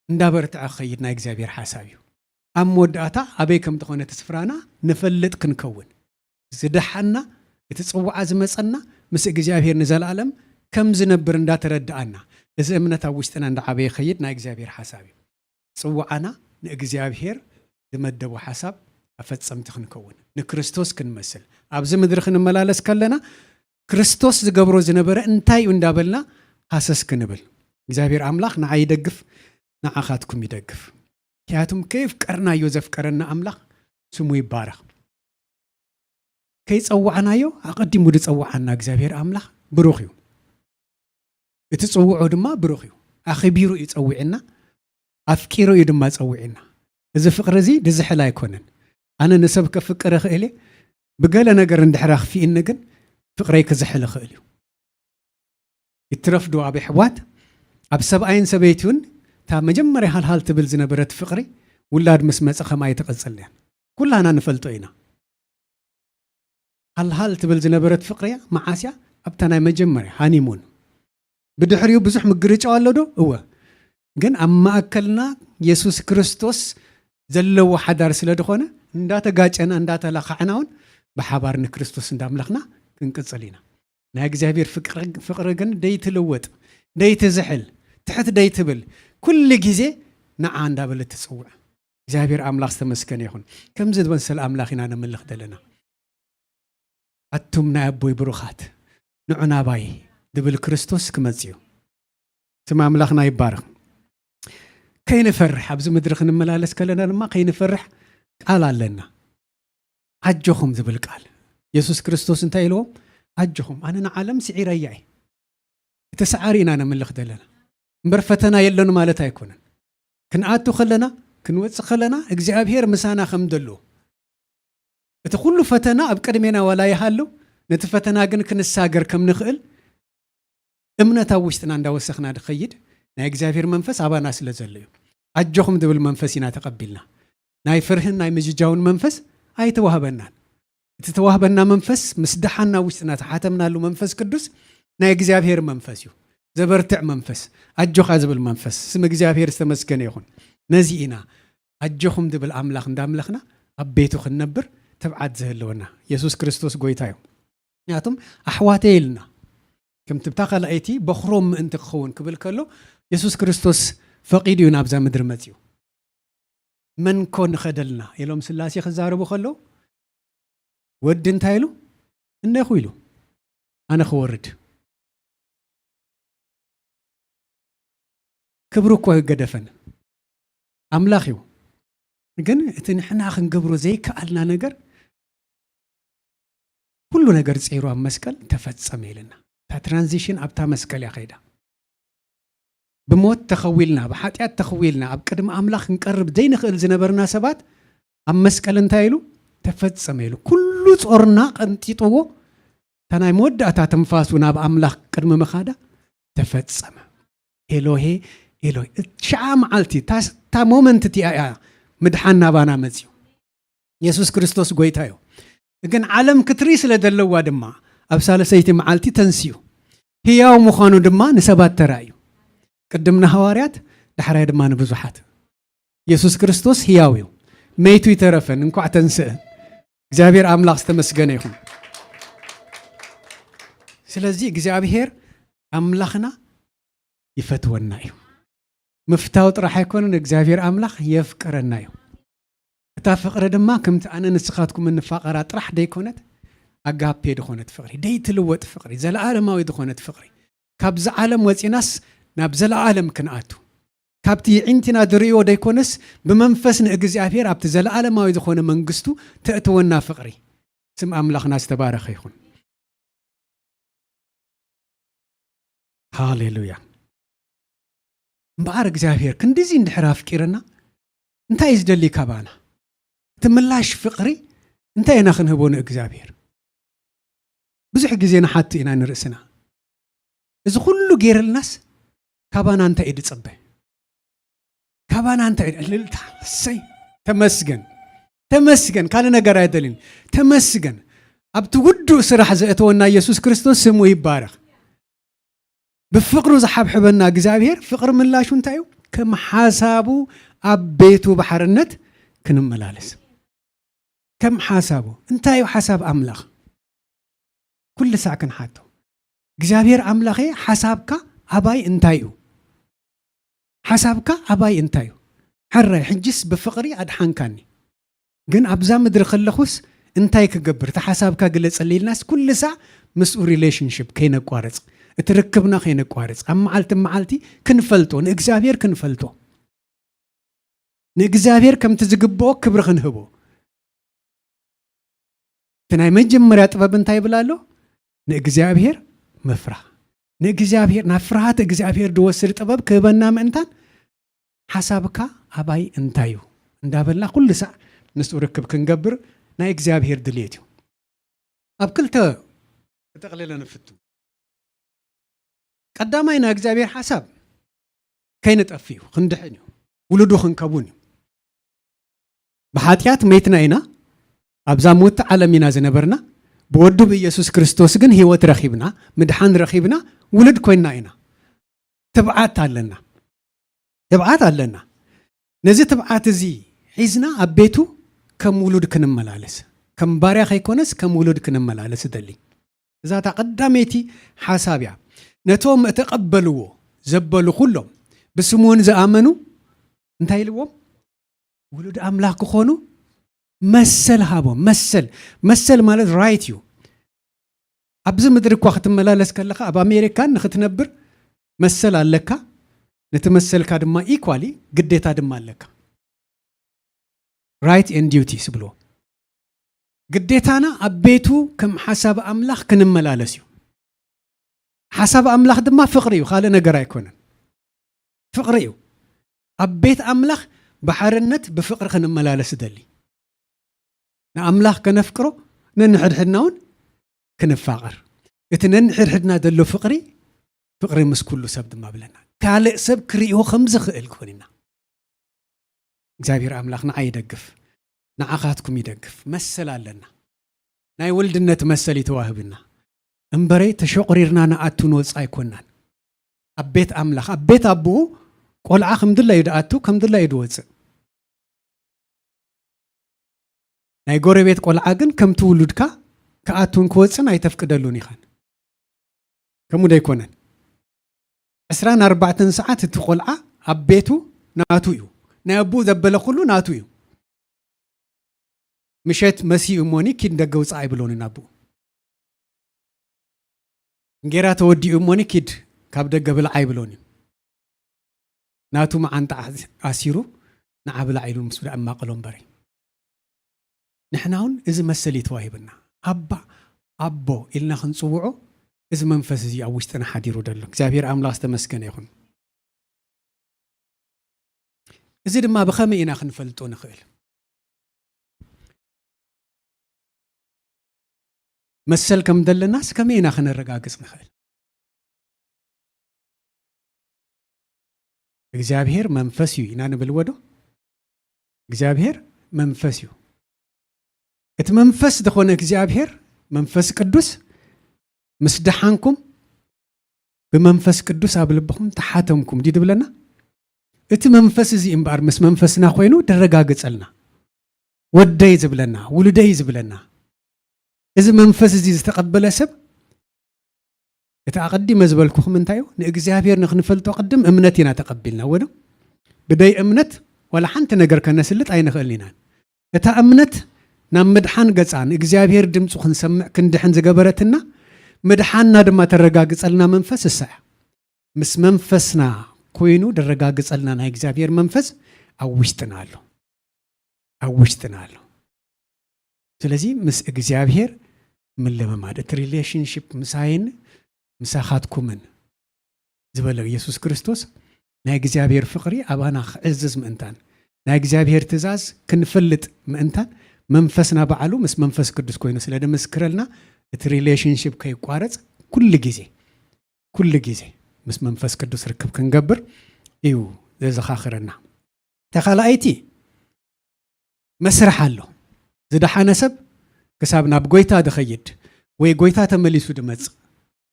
እንዳበርትዐ ክኸይድ ናይ እግዚኣብሔር ሓሳብ እዩ። ኣብ መወዳእታ ኣበይ ከም ዝኾነ እቲ ስፍራና ንፈልጥ ክንከውን። ዝደሓና፣ እቲ ጽዋዓ ዝመጸና ምስ እግዚኣብሔር ንዘለኣለም ከም ዝነብር እንዳተረድኣና፣ እዚ እምነት ኣብ ውሽጥና እንዳዓበየ ይኸይድ። ናይ እግዚኣብሔር ሓሳብ እዩ። ጽዋዓና ንእግዚኣብሔር ዝመደቦ ሓሳብ ኣፈጸምቲ ክንከውን፣ ንክርስቶስ ክንመስል፣ ኣብዚ ምድሪ ክንመላለስ ከለና ክርስቶስ ዝገብሮ ዝነበረ እንታይ እዩ እንዳበልና ሃሰስ ክንብል፣ እግዚኣብሔር ኣምላኽ ንዓይ ይደግፍ፣ ንዓኻትኩም ይደግፍ። ምክንያቱም ከየፍቀርናዮ ዘፍቀረና ኣምላኽ ስሙ ይባረኽ። ከይጸዋዕናዮ ኣቐዲሙ ዝጸዋዓና እግዚኣብሔር ኣምላኽ ብሩኽ እዩ። እቲ ጽውዖ ድማ ብሩኽ እዩ። ኣኽቢሩ እዩ ጸዊዕና፣ ኣፍቂሩ እዩ ድማ ጸዊዕና። እዚ ፍቕሪ እዚ ዝዝሕል ኣይኮነን። ኣነ ንሰብ ከፍቅር እኽእል እየ፣ ብገለ ነገር እንድሕር ኣኽፊእኒ ግን ፍቕረይ ክዝሕል ይኽእል እዩ። ይትረፍ ዶ ኣብ ኣሕዋት፣ ኣብ ሰብኣይን ሰበይትን እታ መጀመርያ ሃልሃል ትብል ዝነበረት ፍቕሪ ውላድ ምስ መጸ ከማይ ትቕጽል እያ። ኩላና ንፈልጦ ኢና። ሃልሃል ትብል ዝነበረት ፍቕሪ እያ። መዓስ እያ? ኣብታ ናይ መጀመርያ ሃኒሙን። ብድሕሪኡ ብዙሕ ምግርጫው ኣሎ ዶ? እወ። ግን ኣብ ማእከልና የሱስ ክርስቶስ ዘለዎ ሓዳር ስለ ዝኾነ እንዳተጋጨና እንዳተላኻዕና እውን ብሓባር ንክርስቶስ እንዳምለኽና ክንቅጽል ኢና። ናይ እግዚኣብሔር ፍቅሪ፣ ፍቅሪ ግን ደይትልወጥ፣ ደይትዝሕል፣ ትሕት ደይትብል፣ ኩሉ ግዜ ንዓ እንዳበለት ትጽውዕ። እግዚኣብሔር ኣምላኽ ዝተመስገነ ይኹን። ከምዚ ዝመሰለ ኣምላኽ ኢና ነምልኽ ዘለና። ኣቱም ናይ ኣቦይ ብሩኻት፣ ንዑ ናባይ ዝብል ክርስቶስ ክመጽእ እዩ። ስም ኣምላኽና ይባረኽ። ከይንፈርሕ፣ ኣብዚ ምድሪ ክንመላለስ ከለና ድማ ከይንፈርሕ ቃል ኣለና። ኣጆኹም ዝብል ቃል። የሱስ ክርስቶስ እንታይ ኢልዎም? ኣጆኹም፣ ኣነ ንዓለም ስዒረያ እየ። እቲ ሰዓሪ ኢና ነምልኽ ዘለና። እምበር ፈተና የለን ማለት ኣይኮነን። ክንኣቱ ከለና፣ ክንወጽእ ከለና፣ እግዚኣብሔር ምሳና ከም ዘሎ። እቲ ኩሉ ፈተና ኣብ ቅድሜና ዋላ ይሃሉ፣ ነቲ ፈተና ግን ክንሳገር ከም ንኽእል እምነት ኣብ ውሽጥና እንዳወሰኽና ድኸይድ ናይ እግዚኣብሔር መንፈስ ኣባና ስለ ዘሎ እዩ። ኣጆኹም ዝብል መንፈስ ኢና ተቐቢልና። ናይ ፍርህን ናይ ምጅጃውን መንፈስ ኣይተዋህበናን። እቲ ተዋህበና መንፈስ ምስ ደሓና ውሽጥና ተሓተምናሉ መንፈስ ቅዱስ ናይ እግዚኣብሔር መንፈስ እዩ። ዘበርትዕ መንፈስ፣ ኣጆኻ ዝብል መንፈስ። ስም እግዚኣብሔር ዝተመስገነ ይኹን። ነዚ ኢና ኣጆኹም ዝብል ኣምላኽ እንዳምለኽና ኣብ ቤቱ ክንነብር ትብዓት ዝህልወና። የሱስ ክርስቶስ ጎይታ እዩ። ምክንያቱም ኣሕዋተይ ኢልና፣ ከምቲ ብታ ካልኣይቲ በኹሮም ምእንቲ ክኸውን ክብል ከሎ፣ የሱስ ክርስቶስ ፈቒዱ እዩ ናብዛ ምድሪ መጺኡ። መን ኮ ንኸደልና ኢሎም ስላሴ ክዛረቡ ከለዉ፣ ወዲ እንታይ ኢሉ? እነኹ ኢሉ፣ ኣነ ክወርድ። ክብሩ እኮ ኣይገደፈን። ኣምላኽ እዩ። ግን እቲ ንሕና ክንገብሮ ዘይከኣልና ነገር፣ ኩሉ ነገር ጸይሩ ኣብ መስቀል ተፈጸመ ኢልና። እታ ትራንዚሽን ኣብታ መስቀል እያ ከይዳ። ብሞት ተኸዊልና፣ ብሓጢኣት ተኸዊልና፣ ኣብ ቅድሚ ኣምላኽ ክንቀርብ ዘይንኽእል ዝነበርና ሰባት፣ ኣብ መስቀል እንታይ ኢሉ? ተፈጸመ ኢሉ። ኩሉ ጾርና ቀንጢጥዎ፣ እታ ናይ መወዳእታ ትንፋሱ ናብ ኣምላኽ ቅድሚ ምኻዳ ተፈጸመ። ኤሎሄ፣ ኤሎሄ። እት-፣ ሽዓ መዓልቲ፣ እታ፣ እታ ሞመንት እቲኣ እያ ምድሓን ናባና መጺኡ። የሱስ ክርስቶስ ጎይታ እዩ። ግን ዓለም ክትርኢ ስለ ዘለዋ ድማ፣ ኣብ ሳልሰይቲ መዓልቲ ተንሲኡ። ህያው ምዃኑ ድማ ንሰባት ተራእዩ። ቅድም ንሃዋርያት፣ ዳሕራይ ድማ ንብዙሓት። የሱስ ክርስቶስ ህያው እዩ። መይቱ ይተረፈን፣ እንኳዕ ተንስአ። እግዚኣብሔር ኣምላኽ ዝተመስገነ ይኹን። ስለዚ እግዚኣብሔር ኣምላኽና ይፈትወና እዩ። ምፍታው ጥራሕ ኣይኮነን፣ እግዚኣብሔር ኣምላኽ የፍቅረና እዩ። እታ ፍቕሪ ድማ ከምቲ ኣነ ንስኻትኩም እንፋቐራ ጥራሕ ደይኮነት፣ ኣጋፔ ዝኾነት ፍቕሪ፣ ደይትልወጥ ፍቕሪ፣ ዘለኣለማዊ ዝኾነት ፍቕሪ፣ ካብዚ ዓለም ወጺናስ ናብ ዘለኣለም ክንኣቱ፣ ካብቲ ይዒንቲና ዝርእዮ ደይኮነስ ብመንፈስ ንእግዚኣብሔር ኣብቲ ዘለኣለማዊ ዝኾነ መንግስቱ ተእትወና ፍቕሪ። ስም ኣምላኽና ዝተባረኸ ይኹን። ሃሌሉያ። እምበኣር እግዚኣብሔር ክንድዚ እንድሕር ኣፍቂረና እንታይ እዩ ዝደሊ ካባና? እቲ ምላሽ ፍቕሪ እንታይ ኢና ክንህቦ ንእግዚኣብሔር? ብዙሕ ግዜ ንሓቱ ኢና ንርእስና። እዚ ኩሉ ገይርልናስ ካባና እንታይ እዩ ዝጸበ? ካባና እንታይ እዩ? እልልታ፣ እሰይ፣ ተመስገን፣ ተመስገን፣ ካልእ ነገር ኣይደልን። ተመስገን። ኣብቲ ውዱእ ስራሕ ዘእተወና ኢየሱስ ክርስቶስ ስሙ ይባረኽ። ብፍቕሩ ዝሓብሕበና እግዚኣብሔር ፍቕሪ ምላሹ እንታይ እዩ? ከም ሓሳቡ ኣብ ቤቱ ብሓርነት ክንመላለስ። ከም ሓሳቡ። እንታይ እዩ ሓሳብ ኣምላኽ? ኩሉ ሳዕ ክንሓቶ፣ እግዚኣብሔር ኣምላኸ፣ ሓሳብካ ኣባይ እንታይ እዩ? ሓሳብካ ኣባይ እንታይ እዩ? ሕራይ ሕጅስ ብፍቕሪ ኣድሓንካኒ፣ ግን ኣብዛ ምድሪ ከለኹስ እንታይ ክገብር? እቲ ሓሳብካ ግለጸለይ ኢልናስ ኩሉ ሳዕ ምስኡ ሪሌሽንሽፕ ከይነቋርጽ፣ እቲ ርክብና ከይነቋርጽ፣ ኣብ መዓልቲ መዓልቲ ክንፈልጦ፣ ንእግዚኣብሔር ክንፈልጦ፣ ንእግዚኣብሔር ከምቲ ዝግብኦ ክብሪ ክንህቦ። እቲ ናይ መጀመርያ ጥበብ እንታይ ይብል ኣሎ? ንእግዚኣብሔር ምፍራህ። ንእግዚኣብሔር፣ ናብ ፍርሃት እግዚኣብሔር ዝወስድ ጥበብ ክህበና ምእንታን፣ ሓሳብካ ኣባይ እንታይ እዩ እንዳበልና ኩሉ ሳዕ ምስኡ ርክብ ክንገብር ናይ እግዚኣብሔር ድልየት እዩ። ኣብ ክልተ ክጠቕልለ ንፍቱ። ቀዳማይ ናይ እግዚኣብሔር ሓሳብ ከይንጠፍ እዩ፣ ክንድሕን እዩ፣ ውሉዱ ክንከውን እዩ። ብሓጢኣት መይትና ኢና፣ ኣብዛ ምውቲ ዓለም ኢና ዝነበርና። ብወዱ ብኢየሱስ ክርስቶስ ግን ህይወት ረኺብና፣ ምድሓን ረኺብና፣ ውሉድ ኮይንና ኢና። ትብዓት ኣለና፣ ትብዓት ኣለና። ነዚ ትብዓት እዚ ሒዝና ኣብ ቤቱ ከም ውሉድ ክንመላለስ፣ ከም ባርያ ከይኮነስ ከም ውሉድ ክንመላለስ እደሊ። እዛ እታ ቀዳመይቲ ሓሳብ እያ። ነቶም እተቐበልዎ ዘበሉ ኩሎም፣ ብስሙ እውን ዝኣመኑ እንታይ ኢልዎም? ውሉድ ኣምላኽ ክኾኑ መሰል ሃቦም። መሰል፣ መሰል ማለት ራይት እዩ። ኣብዚ ምድሪ እኳ ክትመላለስ ከለኻ፣ ኣብ ኣሜሪካን ንኽትነብር መሰል ኣለካ። ነቲ መሰልካ ድማ ኢኳሊ ግዴታ ድማ ኣለካ። ራይት ኤንድ ዲዩቲስ ይብልዎ። ግዴታና ኣብ ቤቱ ከም ሓሳብ ኣምላኽ ክንመላለስ እዩ። ሓሳብ ኣምላኽ ድማ ፍቕሪ እዩ፣ ካልእ ነገር ኣይኮነን። ፍቕሪ እዩ። ኣብ ቤት ኣምላኽ ብሓርነት ብፍቕሪ ክንመላለስ እደሊ። ንኣምላኽ ከነፍቅሮ፣ ነንሕድሕድና እውን ክንፋቐር። እቲ ነንሕድሕድና ዘሎ ፍቕሪ፣ ፍቕሪ ምስ ኩሉ ሰብ ድማ ብለና። ካልእ ሰብ ክርእዮ ከም ዝኽእል ክኾን ኢና። እግዚኣብሔር ኣምላኽ ንዓይ ይደግፍ፣ ንዓኻትኩም ይደግፍ። መሰል ኣለና። ናይ ወልድነት መሰል እዩ ተዋህብና። እምበረይ ተሸቑሪርና ንኣቱ ንወጽእ ኣይኮናን። ኣብ ቤት ኣምላኽ፣ ኣብ ቤት ኣቦኡ ቆልዓ ከም ድላዩ ድኣቱ፣ ከም ድላዩ ድወጽእ። ናይ ጎረቤት ቆልዓ ግን ከምቲ ውሉድካ ክኣቱን ክወጽን ኣይተፍቅደሉን ኢኻን። ከምኡ ዶ ኣይኮነን? ዕስራን ኣርባዕተን ሰዓት እቲ ቆልዓ ኣብ ቤቱ ናቱ እዩ። ናይ ኣቦኡ ዘበለ ኩሉ ናቱ እዩ። ምሸት መሲኡ እሞኒ ኪድ ደገ ውጻእ ኣይብሎንን ኣቦኡ። እንጌራ ተወዲኡ እሞኒ ኪድ ካብ ደገ ብላዕ ኣይብሎን እዩ። ናቱ መዓንጣ ኣሲሩ ንዓ ብላዕ ኢሉ ምስ ደኣማቕሎ እምበሪ። ንሕና እውን እዚ መሰል እዩ ተዋሂብና። ኣባ፣ ኣቦ ኢልና ክንጽውዖ እዚ መንፈስ እዚ ኣብ ውሽጥና ሓዲሩ ደሎ። እግዚኣብሔር ኣምላኽ ዝተመስገነ ይኹን። እዚ ድማ ብኸመይ ኢና ክንፈልጦ ንኽእል? መሰል ከም ዘለናስ ከመይ ኢና ከነረጋግጽ ንኽእል? እግዚኣብሔር መንፈስ እዩ ኢና ንብል ወዶ? እግዚኣብሔር መንፈስ እዩ። እቲ መንፈስ ዝኾነ እግዚኣብሔር መንፈስ ቅዱስ ምስ ደሓንኩም ብመንፈስ ቅዱስ ኣብ ልብኹም ተሓተምኩም ድዩ ዝብለና? እቲ መንፈስ እዚ እምበኣር ምስ መንፈስና ኮይኑ ደረጋግጸልና። ወደይ ዝብለና፣ ውሉደይ ዝብለና። እዚ መንፈስ እዚ ዝተቐበለ ሰብ እቲ ኣቐዲመ ዝበልኩኹም እንታይ እዩ? ንእግዚኣብሔር ንኽንፈልጦ ቅድም እምነት ኢና ተቐቢልና። ወዶ ብደይ እምነት ዋላ ሓንቲ ነገር ከነስልጥ ኣይንኽእልን ኢና። እታ እምነት ናብ ምድሓን ገጻ ንእግዚኣብሔር ድምፁ ክንሰምዕ ክንድሕን ዝገበረትና፣ ምድሓንና ድማ ተረጋግጸልና መንፈስ እሳ እያ። ምስ መንፈስና ኮይኑ ደረጋግጸልና ናይ እግዚኣብሔር መንፈስ ኣብ ውሽጥና ኣሎ። ኣብ ውሽጥና ኣሎ። ስለዚ ምስ እግዚኣብሔር ምልምማድ፣ እቲ ሪሌሽንሺፕ ምሳይን ምሳኻትኩምን ዝበለ ኢየሱስ ክርስቶስ ናይ እግዚኣብሔር ፍቕሪ ኣባና ክዕዝዝ ምእንታን ናይ እግዚኣብሔር ትእዛዝ ክንፈልጥ ምእንታን መንፈስና ባዕሉ ምስ መንፈስ ቅዱስ ኮይኑ ስለ ድምስክረልና እቲ ሪሌሽንሺፕ ከይቋረጽ ኩሉ ግዜ፣ ኩሉ ግዜ ምስ መንፈስ ቅዱስ ርክብ ክንገብር እዩ ዘዘኻኽረና። ተኻልኣይቲ መስርሕ ኣሎ። ዝደሓነ ሰብ ክሳብ ናብ ጎይታ ድኸይድ ወይ ጎይታ ተመሊሱ ድመጽእ፣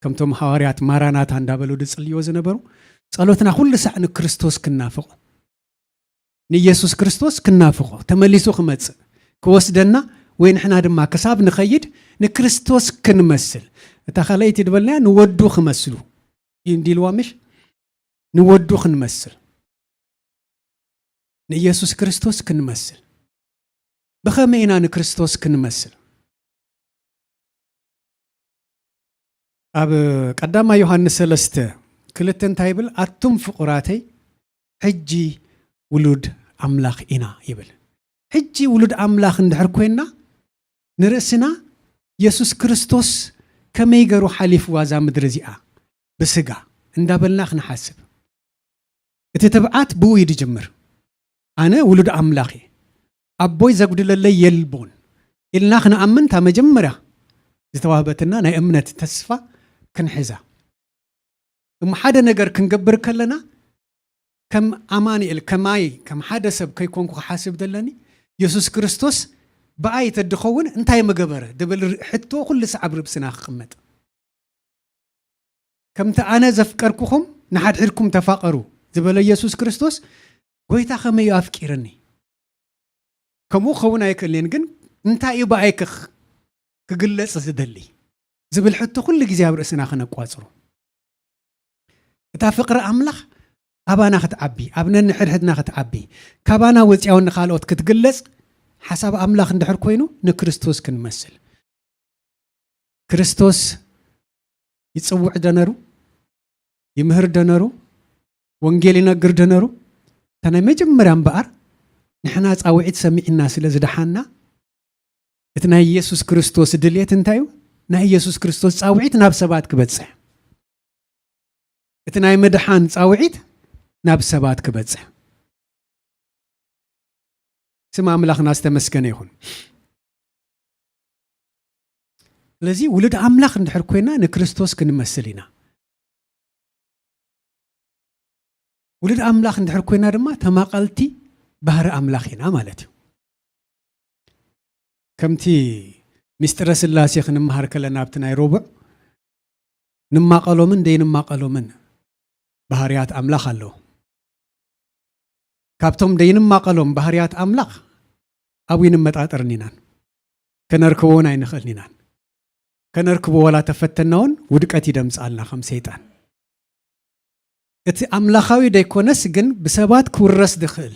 ከምቶም ሃዋርያት ማራናታ እንዳበሉ ድጽልዮ ዝነበሩ፣ ጸሎትና ኩሉ ሳዕ ንክርስቶስ ክናፍቖ፣ ንኢየሱስ ክርስቶስ ክናፍቖ፣ ተመሊሱ ክመጽእ፣ ክወስደና ወይ ንሕና ድማ ክሳብ ንኸይድ ንክርስቶስ ክንመስል። እታ ካልኣይቲ ዝበልናያ ንወዱ ክመስሉ እዩ እንዲልዋ፣ ምሽ? ንወዱ ክንመስል፣ ንኢየሱስ ክርስቶስ ክንመስል። ብኸመይ ኢና ንክርስቶስ ክንመስል? ኣብ ቀዳማይ ዮሃንስ ሰለስተ ክልተ እንታይ ይብል? ኣቱም ፍቑራተይ፣ ሕጂ ውሉድ ኣምላኽ ኢና ይብል። ሕጂ ውሉድ ኣምላኽ እንድሕር ኮይንና፣ ንርእስና የሱስ ክርስቶስ ከመይ ገሩ ሓሊፍዋ እዛ ምድሪ እዚኣ ብስጋ እንዳበልና ክንሓስብ። እቲ ትብዓት ብኡ እዩ ዝጅምር። ኣነ ውሉድ ኣምላኽ እየ፣ ኣቦይ ዘጉድለለይ የልቦን ኢልና ክንኣምን፣ እታ መጀመርያ ዝተዋህበትና ናይ እምነት ተስፋ ክንሕዛ። እሞ ሓደ ነገር ክንገብር ከለና፣ ከም ኣማኑኤል፣ ከማይ፣ ከም ሓደ ሰብ ከይኮንኩ ክሓስብ ዘለኒ፣ የሱስ ክርስቶስ ብኣይ ተድኸውን እንታይ ምገበረ? ድብል ር-፣ ሕቶ ኩሉ ሰዓብ ርእስና ክቕመጥ። ከምቲ ኣነ ዘፍቀርኩኹም ንሓድሕድኩም ተፋቐሩ ዝበለ የሱስ ክርስቶስ፣ ጎይታ ከመይ እዩ ኣፍቂርኒ? ከምኡ ክኸውን ኣይክእልን፣ ግን እንታይ እዩ ብኣይ ክኽ-፣ ክግለጽ ዝደሊ? ዝብል ሕቶ ኩሉ ግዜ ኣብ ርእስና ከነቋጽሮ። እታ ፍቕሪ ኣምላኽ ኣባና ክትዓቢ፣ ኣብ ነንሕድሕድና ክትዓቢ፣ ካባና ወጽያ እውን ንኻልኦት ክትግለጽ ሓሳብ ኣምላኽ እንድሕር ኮይኑ፣ ንክርስቶስ ክንመስል። ክርስቶስ ይጽውዕ ዶ ነሩ? ይምህር ዶ ነሩ? ወንጌል ይነግር ዶ ነሩ? እታ ናይ መጀመርያ እምበኣር፣ ንሕና ጻውዒት ሰሚዕና ስለ ዝደሓና፣ እቲ ናይ ኢየሱስ ክርስቶስ ድልየት እንታይ እዩ? ናይ ኢየሱስ ክርስቶስ ጻውዒት ናብ ሰባት ክበጽሕ። እቲ ናይ ምድሓን ጻውዒት ናብ ሰባት ክበጽሕ። ስም ኣምላኽና ዝተመስገነ ይኹን። ስለዚ ውሉድ ኣምላኽ እንድሕር ኮይና ንክርስቶስ ክንመስል ኢና። ውሉድ ኣምላኽ እንድሕር ኮይና ድማ ተማቐልቲ ባህሪ ኣምላኽ ኢና ማለት እዩ። ከምቲ ምስጢረ ስላሴ ክንመሃር ከለና ኣብቲ ናይ ረቡዕ፣ ንማቐሎምን ደይንማቐሎምን ባህርያት ኣምላኽ ኣለዉ። ካብቶም ደይንማቐሎም ባህርያት ኣምላኽ ኣብኡ ኣይንመጣጠርን ኢናን። ከነርክቦ እውን ኣይንኽእልን ኢናን። ከነርክቦ ዋላ ተፈተና እውን ውድቀት እዩ ደምጽኣልና ከም ሰይጣን። እቲ ኣምላኻዊ ደይኮነስ ግን ብሰባት ክውረስ ዝኽእል፣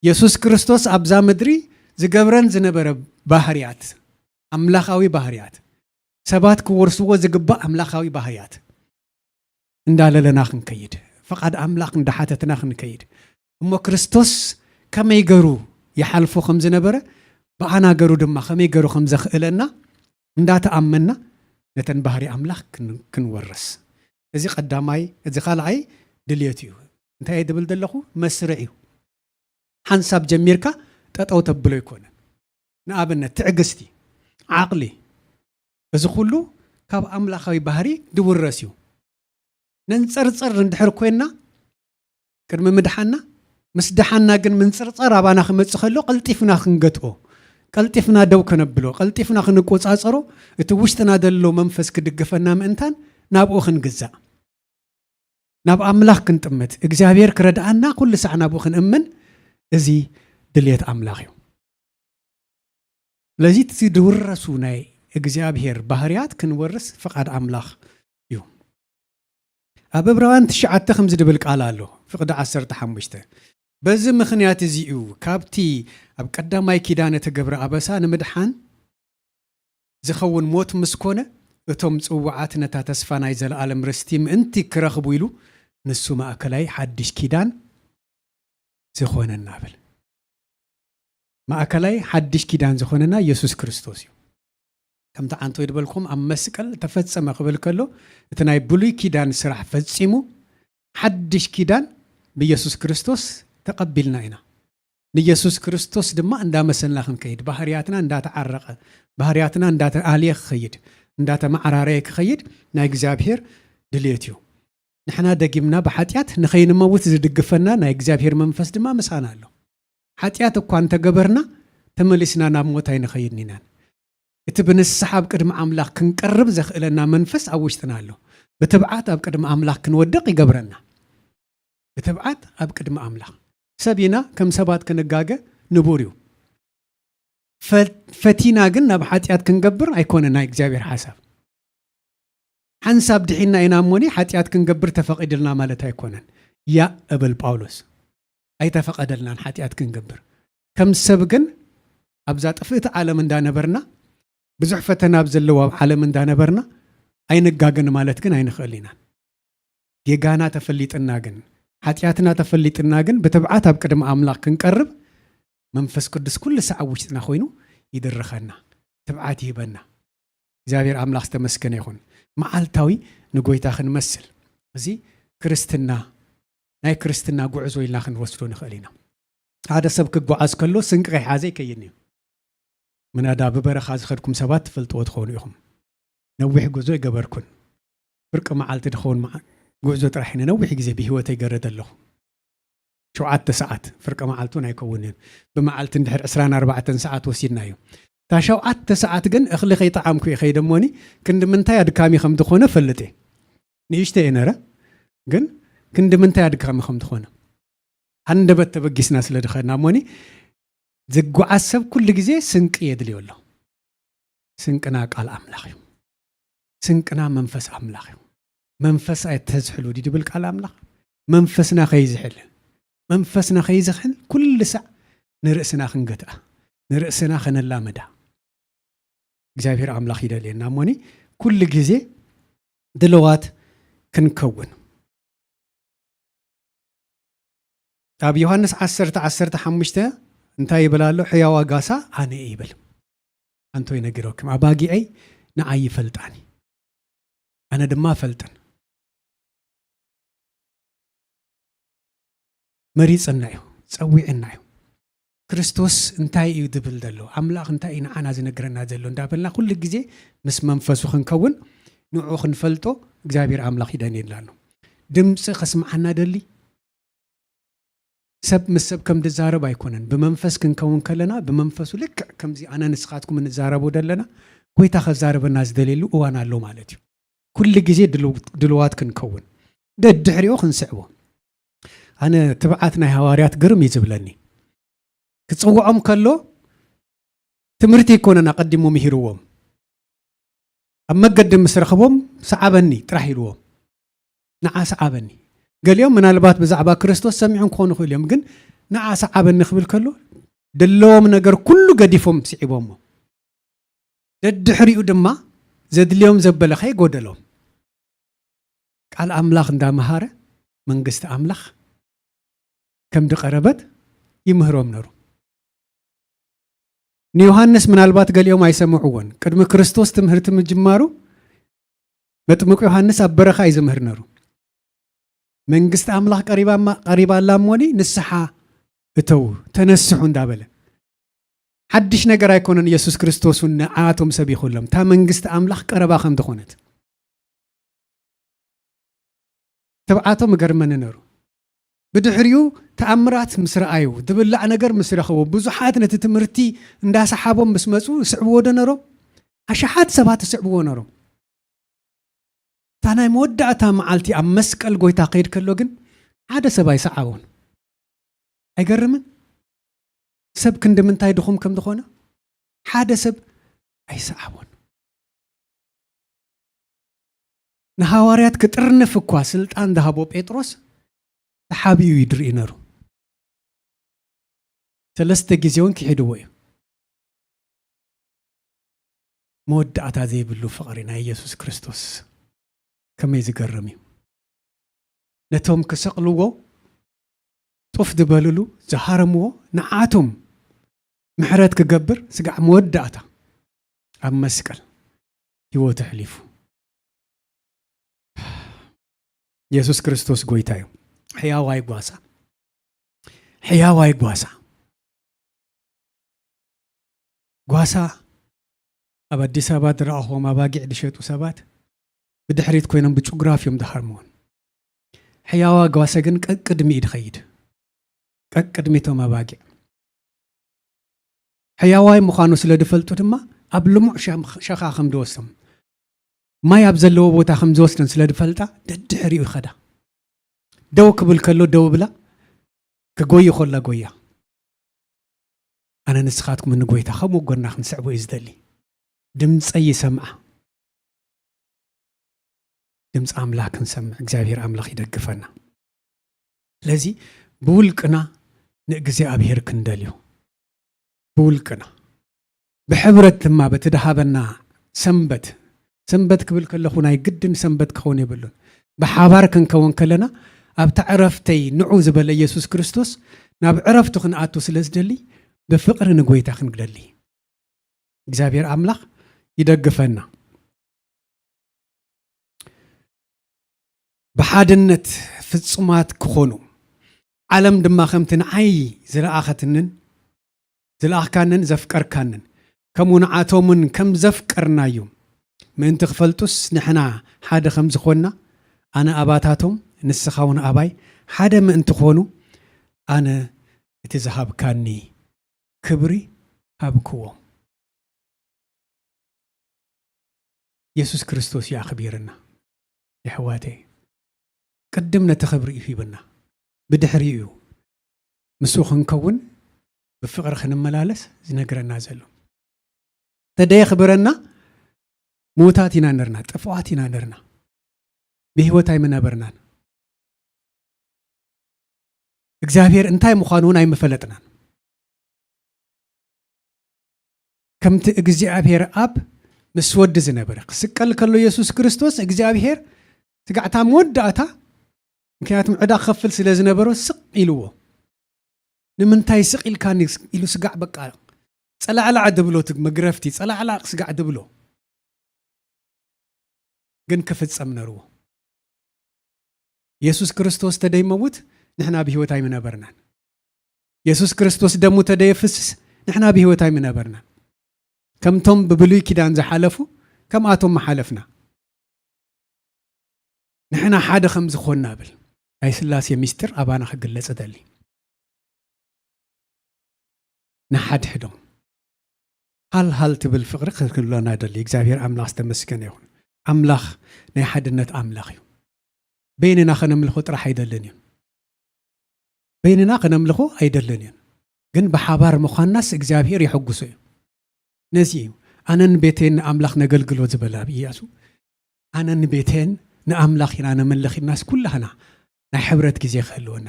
የሱስ ክርስቶስ ኣብዛ ምድሪ ዝገብረን ዝነበረ ባህርያት፣ ኣምላኻዊ ባህርያት፣ ሰባት ክወርስዎ ዝግባእ ኣምላኻዊ ባህርያት እንዳለለና ክንከይድ፣ ፍቓድ ኣምላኽ እንዳሓተትና ክንከይድ፣ እሞ ክርስቶስ ከመይ ገሩ ይሓልፎ ከም ዝነበረ፣ ብኣና ገሩ ድማ ከመይ ገሩ ከም ዘኽእለና እንዳተኣመና፣ ነተን ባህሪ ኣምላኽ ክን-፣ ክንወርስ። እዚ ቀዳማይ፣ እዚ ካልኣይ ድልየት እዩ። እንታይ እየ ድብል ዘለኹ? መስርዕ እዩ። ሓንሳብ ጀሚርካ ጠጠው ተብሎ ኣይኮነን። ንኣብነት ትዕግስቲ፣ ዓቕሊ፣ እዚ ኩሉ ካብ ኣምላኻዊ ባህሪ ድውረስ እዩ። ነንጸርጸር እንድሕር ኮይንና ቅድሚ ምድሓና፣ ምስ ደሓና ግን ምንጽርጻር ኣባና ክመጽእ ከሎ ቀልጢፍና ክንገትኦ፣ ቀልጢፍና ደው ከነብሎ፣ ቀልጢፍና ክንቆጻጸሮ፣ እቲ ውሽጥና ዘሎ መንፈስ ክድግፈና ምእንታን ናብኡ ክንግዛእ። ናብ ኣምላኽ ክንጥምት፣ እግዚኣብሔር ክረድኣና ኩሉ ሳዕ ናብኡ ክንእምን፣ እዚ ድልየት ኣምላኽ እዩ። ስለዚ እቲ ዝውረሱ ናይ እግዚኣብሔር ባህርያት ክንወርስ ፍቓድ ኣምላኽ እዩ። ኣብ ዕብራውያን ትሽዓተ ከምዚ ድብል ቃል ኣሎ፣ ፍቕዲ ዓሰርተ ሓሙሽተ፣ በዚ ምኽንያት እዚ እዩ ካብቲ ኣብ ቀዳማይ ኪዳን እተገብረ ኣበሳ ንምድሓን ዝኸውን ሞት ምስ ኮነ፣ እቶም ጽዉዓት ነታ ተስፋ ናይ ዘለኣለም ርስቲ ምእንቲ ክረኽቡ ኢሉ፣ ንሱ ማእከላይ ሓድሽ ኪዳን ዝኾነና በል። ማእከላይ ሓድሽ ኪዳን ዝኾነና የሱስ ክርስቶስ እዩ። ከምቲ ዓንቶ ይድበልኩም ኣብ መስቀል ተፈጸመ ክብል ከሎ፣ እቲ ናይ ብሉይ ኪዳን ስራሕ ፈጺሙ፣ ሓድሽ ኪዳን ብየሱስ ክርስቶስ ተቐቢልና ኢና። ንየሱስ ክርስቶስ ድማ እንዳመሰልና ክንከይድ፣ ባህርያትና እንዳተዓረቐ፣ ባህርያትና እንዳተኣልየ ክኸይድ፣ እንዳተመዓራረየ ክኸይድ ናይ እግዚኣብሔር ድልየት እዩ። ንሕና ደጊምና ብሓጢኣት ንኸይንመውት ዝድግፈና ናይ እግዚኣብሔር መንፈስ ድማ ምሳና ኣሎ። ሓጢኣት እኳ እንተገበርና፣ ተመሊስና ናብ ሞት ኣይንኸይድን ኢናን። እቲ ብንስሓ ኣብ ቅድሚ ኣምላኽ ክንቀርብ ዘኽእለና መንፈስ ኣብ ውሽጥና ኣሎ። ብትብዓት ኣብ ቅድሚ ኣምላኽ ክንወድቕ ይገብረና። ብትብዓት ኣብ ቅድሚ ኣምላኽ። ሰብ ኢና፣ ከም ሰባት ክንጋገ ንቡር እዩ። ፈ- ፈቲና ግን ናብ ሓጢኣት ክንገብር ኣይኮነ ናይ እግዚኣብሔር ሓሳብ። ሓንሳብ ድሒና ኢና እሞኒ ሓጢኣት ክንገብር ተፈቒድልና ማለት ኣይኮነን። ያ እብል ጳውሎስ፣ ኣይተፈቐደልናን ሓጢኣት ክንገብር። ከም ሰብ ግን ኣብዛ ጥፍእቲ ዓለም እንዳነበርና፣ ብዙሕ ፈተና ኣብ ዘለዎ ኣብ ዓለም እንዳነበርና፣ ኣይንጋገን ማለት ግን ኣይንኽእል ኢና። ጌጋና ተፈሊጥና ግን፣ ሓጢኣትና ተፈሊጥና ግን ብትብዓት ኣብ ቅድሚ ኣምላኽ ክንቀርብ መንፈስ ቅዱስ ኩሉ ሰዓብ ውሽጥና ኮይኑ ይድርኸና፣ ትብዓት ይህበና። እግዚኣብሔር ኣምላኽ ዝተመስገነ ይኹን። መዓልታዊ ንጎይታ ክንመስል፣ እዚ ክርስትና፣ ናይ ክርስትና ጉዕዞ ኢልና ክንወስዶ ንኽእል ኢና። ሓደ ሰብ ክጓዓዝ ከሎ ስንቂ ከይሓዘ ይከይን እዩ። ምናዳ ብበረኻ ዝኸድኩም ሰባት ትፈልጥዎ ትኾኑ ኢኹም። ነዊሕ ጉዞ ይገበርኩን፣ ፍርቂ መዓልቲ ድኸውን መዓ- ጉዕዞ ጥራሕ ኢነ ነዊሕ ግዜ ብህይወተይ ገረደ ኣለኹ። ሸውዓተ ሰዓት ፍርቂ መዓልቲ እውን ኣይከውን እዩ። ብመዓልቲ እንድሕር ዕስራን ኣርባዕተን ሰዓት ወሲድናዮ። እታ ሸውዓተ ሰዓት ግን እኽሊ ከይጠዓምኩ እየ ከይደ እሞኒ፣ ክንዲ ምንታይ ኣድካሚ ከም ዝኾነ ፈልጥ እየ። ንእሽተ እየ ነረ፣ ግን ክንዲ ምንታይ ኣድካሚ ከም ዝኾነ። ሃንደበት ተበጊስና ስለ ድኸድና እሞኒ፣ ዝጓዓዝ ሰብ ኩሉ ግዜ ስንቂ የድልዮ ኣሎ። ስንቅና ቃል ኣምላኽ እዩ። ስንቅና መንፈስ ኣምላኽ እዩ። መንፈስ ኣይተዝሕሉ ድዩ ድብል ቃል ኣምላኽ? መንፈስና ከይዝሕል፣ መንፈስና ከይዝሕል ኩሉ ሳዕ ንርእስና ክንገትኣ፣ ንርእስና ከነላምዳ እግዚኣብሔር ኣምላኽ ይደልየና እሞኒ፣ ኩሉ ግዜ ድልዋት ክንከውን። ኣብ ዮሃንስ ዓሰርተ ዓሰርተ ሓሙሽተ እንታይ ይብል ኣሎ? ሕያዋ ጓሳ ኣነ እየ ይብል። ኣንቶይ ነጊረኩም፣ ኣባጊዐይ ንዓይ ይፈልጣኒ፣ ኣነ ድማ እፈልጠን። መሪጽና እዩ፣ ጸዊዕና እዩ። ክርስቶስ እንታይ እዩ ድብል ዘሎ? ኣምላኽ እንታይ እዩ ንዓና ዝነግረና ዘሎ? እንዳበልና ኩሉ ግዜ ምስ መንፈሱ ክንከውን፣ ንዕኡ ክንፈልጦ እግዚኣብሔር ኣምላኽ ይደንየልና ኣሎ። ድምፂ ከስምዓና ደሊ፣ ሰብ ምስ ሰብ ከም ድዛረብ ኣይኮነን። ብመንፈስ ክንከውን ከለና፣ ብመንፈሱ ልክዕ ከምዚ ኣነ ንስኻትኩም እንዛረቦ ደለና፣ ጎይታ ከዛረበና ዝደልየሉ እዋን ኣሎ ማለት እዩ። ኩሉ ግዜ ድልው- ድልዋት ክንከውን፣ ደድሕሪኡ ክንስዕቦ። ኣነ ትብዓት ናይ ሃዋርያት ግርም እዩ ዝብለኒ። ክጽውዖም ከሎ ትምህርቲ ኣይኮነን ኣቐዲሙ ምሂርዎም። ኣብ መገዲ ምስ ረኽቦም ሰዓበኒ ጥራሕ ኢልዎም። ንዓ ሰዓበኒ። ገሊኦም ምናልባት ብዛዕባ ክርስቶስ ሰሚዖም ክኾኑ ይኽእሉ እዮም፣ ግን ንዓ ሰዓበኒ ክብል ከሎ ደለዎም ነገር ኩሉ ገዲፎም ስዒቦሞ። ደድሕሪኡ ድማ ዘድልዮም ዘበለ ከይጎደሎም ቃል ኣምላኽ እንዳመሃረ መንግስቲ ኣምላኽ ከም ድቐረበት ይምህሮም ነሩ። ንዮሃንስ ምናልባት ገሊኦም ኣይሰምዕዎን። ቅድሚ ክርስቶስ ትምህርቲ ምጅማሩ መጥምቁ ዮሃንስ ኣብ በረኻ እዩ ዝምህር ነሩ። መንግስቲ ኣምላኽ ቀሪባ እማ- ቀሪባ ኣላ እሞኒ ንስሓ እተዉ፣ ተነስሑ እንዳበለ። ሓድሽ ነገር ኣይኮነን። ኢየሱስ ክርስቶስ እውን ንኣቶም ሰቢኹሎም እታ መንግስቲ ኣምላኽ ቀረባ ከም ዝኾነት። ትብዓቶም እገርመኒ ነሩ። ብድሕሪኡ ተኣምራት ምስ ረኣዩ፣ ዝብላዕ ነገር ምስ ረኸቡ፣ ብዙሓት ነቲ ትምህርቲ እንዳሰሓቦም ምስ መጹ፣ ይስዕብዎ ዶ ነሮም? ኣሽሓት ሰባት ይስዕብዎ ነሮም። እታ ናይ መወዳእታ መዓልቲ ኣብ መስቀል ጎይታ ከይድ ከሎ ግን ሓደ ሰብ ኣይሰዓቦን። ኣይገርምን? ሰብ ክንዲ ምንታይ ድኹም ከም ዝኾነ ሓደ ሰብ ኣይሰዓቦን። ንሃዋርያት ክጥርንፍ እኳ ስልጣን ዝሃቦ ጴጥሮስ ተሓቢኡ እዩ ድርኢ ነሩ። ሰለስተ ግዜ እውን ክሒድዎ እዩ። መወዳእታ ዘይብሉ ፍቕሪ ናይ ኢየሱስ ክርስቶስ ከመይ ዝገርም እዩ። ነቶም ክሰቕልዎ ጡፍ ዝበልሉ ዝሃረምዎ ንዓቶም ምሕረት ክገብር ስጋዕ መወዳእታ ኣብ መስቀል ህይወቱ ኣሕሊፉ። የሱስ ክርስቶስ ጎይታ እዩ። ሕያዋይ ጓሳ፣ ሕያዋይ ጓሳ። ጓሳ ኣብ ኣዲስ ኣበባ ዝረኣኹዎም ኣባጊዕ ዝሸጡ ሰባት ብድሕሪት ኮይኖም ብጭጉራፍ እዮም ዝሃርምዎን። ሕያዋ ጓሰ ግን ቀቅድሚ እዩ ዝኸይድ። ቀቅድሚ እቶም ኣባጊዕ። ሕያዋይ ምዃኑ ስለ ዝፈልጡ ድማ ኣብ ልሙዕ ሸም- ሸኻ ከም ዝወስዶም፣ ማይ ኣብ ዘለዎ ቦታ ከም ዝወስደን ስለ ዝፈልጣ ደድሕሪኡ ይኸዳ። ደው ክብል ከሎ ደው ብላ፣ ክጎይ ከሎ ጎያ። ኣነ ንስኻትኩም ንጎይታ ከም ወገንና ክንስዕቦ እዩ ዝደሊ። ድምፀይ ይሰምዓ። ድምፂ ኣምላኽ ክንሰምዕ እግዚኣብሔር ኣምላኽ ይደግፈና። ስለዚ ብውልቅና ንእግዚኣብሔር ክንደልዩ፣ ብውልቅና፣ ብሕብረት ድማ በቲ ድሃበና ሰንበት፣ ሰንበት ክብል ከለኹ ናይ ግድን ሰንበት ክኸውን የብሉን። ብሓባር ክንከውን ከለና ኣብታ ዕረፍተይ ንዑ ዝበለ ኢየሱስ ክርስቶስ ናብ ዕረፍቱ ክንኣቱ ስለ ዝደሊ ብፍቕሪ ንጎይታ ክንግደሊ እግዚኣብሔር ኣምላኽ ይደግፈና። ብሓድነት ፍጹማት ክኾኑ፣ ዓለም ድማ ከምቲ ንዓይ ዝለኣኸትንን ዝለኣኽካንን ዘፍቀርካንን ከምኡ ንዓቶምን ከም ዘፍቀርናዮም ምእንቲ ክፈልጡስ ንሕና ሓደ ከም ዝኾንና ኣነ ኣባታቶም ንስኻ እውን ኣባይ ሓደ ምእንቲ ክኾኑ ኣነ እቲ ዝሃብካኒ ክብሪ ሃብክዎም። የሱስ ክርስቶስ እዩ ኣኽቢርና። የሕዋተይ፣ ቅድም ነቲ ክብሪ እዩ ሂብና። ብድሕሪኡ እዩ ምስኡ ክንከውን ብፍቕሪ ክንመላለስ ዝነግረና ዘሎ። ተደየኽብረና ምዉታት ኢና ነርና፣ ጥፉኣት ኢና ነርና። ብህይወት ኣይምነበርናን። እግዚኣብሔር እንታይ ምዃኑ እውን ኣይምፈለጥናን። ከምቲ እግዚኣብሔር ኣብ ምስ ወዲ ዝነበረ ክስቀል ከሎ የሱስ ክርስቶስ እግዚኣብሔር ስጋዕታ መወዳእታ፣ ምክንያቱም ዕዳ ክኸፍል ስለ ዝነበሮ ስቕ ኢልዎ። ንምንታይ ስቕ ኢልካኒ ኢሉ ስጋዕ በቃ ጸላዕላዕ ድብሎ፣ እቲ መግረፍቲ ጸላዕላዕ ስጋዕ ድብሎ ግን ክፍጸም ነርዎ። የሱስ ክርስቶስ ተደይመውት ንሕና ብህይወት ኣይምነበርናን። የሱስ ክርስቶስ ደሙ ተደየፍስስ ንሕና ብህይወት ኣይምነበርናን። ከምቶም ብብሉይ ኪዳን ዝሓለፉ ከምኣቶም ምሓለፍና። ንሕና ሓደ ከም ዝኾንና ብል ናይ ስላሴ ሚስጥር ኣባና ክግለጽ እደሊ። ንሓድሕዶም ሃልሃል ትብል ፍቕሪ ክህልወና ደሊ። እግዚኣብሔር ኣምላኽ ዝተመስገነ ይኹን። ኣምላኽ ናይ ሓድነት ኣምላኽ እዩ። በይንና ከነምልኾ ጥራሕ ኣይደልን እዩ። በይንና ከነምልኾ ኣይደልን እዩ። ግን ብሓባር ምዃንናስ እግዚኣብሔር የሐጉሶ እዩ። ነዚ እዩ ኣነን ቤተይን ንኣምላኽ ነገልግሎ ዝበለ ኣብ ኢያሱ። ኣነን ቤተይን ንኣምላኽ ኢና ነምልኽ ኢልናስ ኩላህና ናይ ሕብረት ግዜ ክህልወና።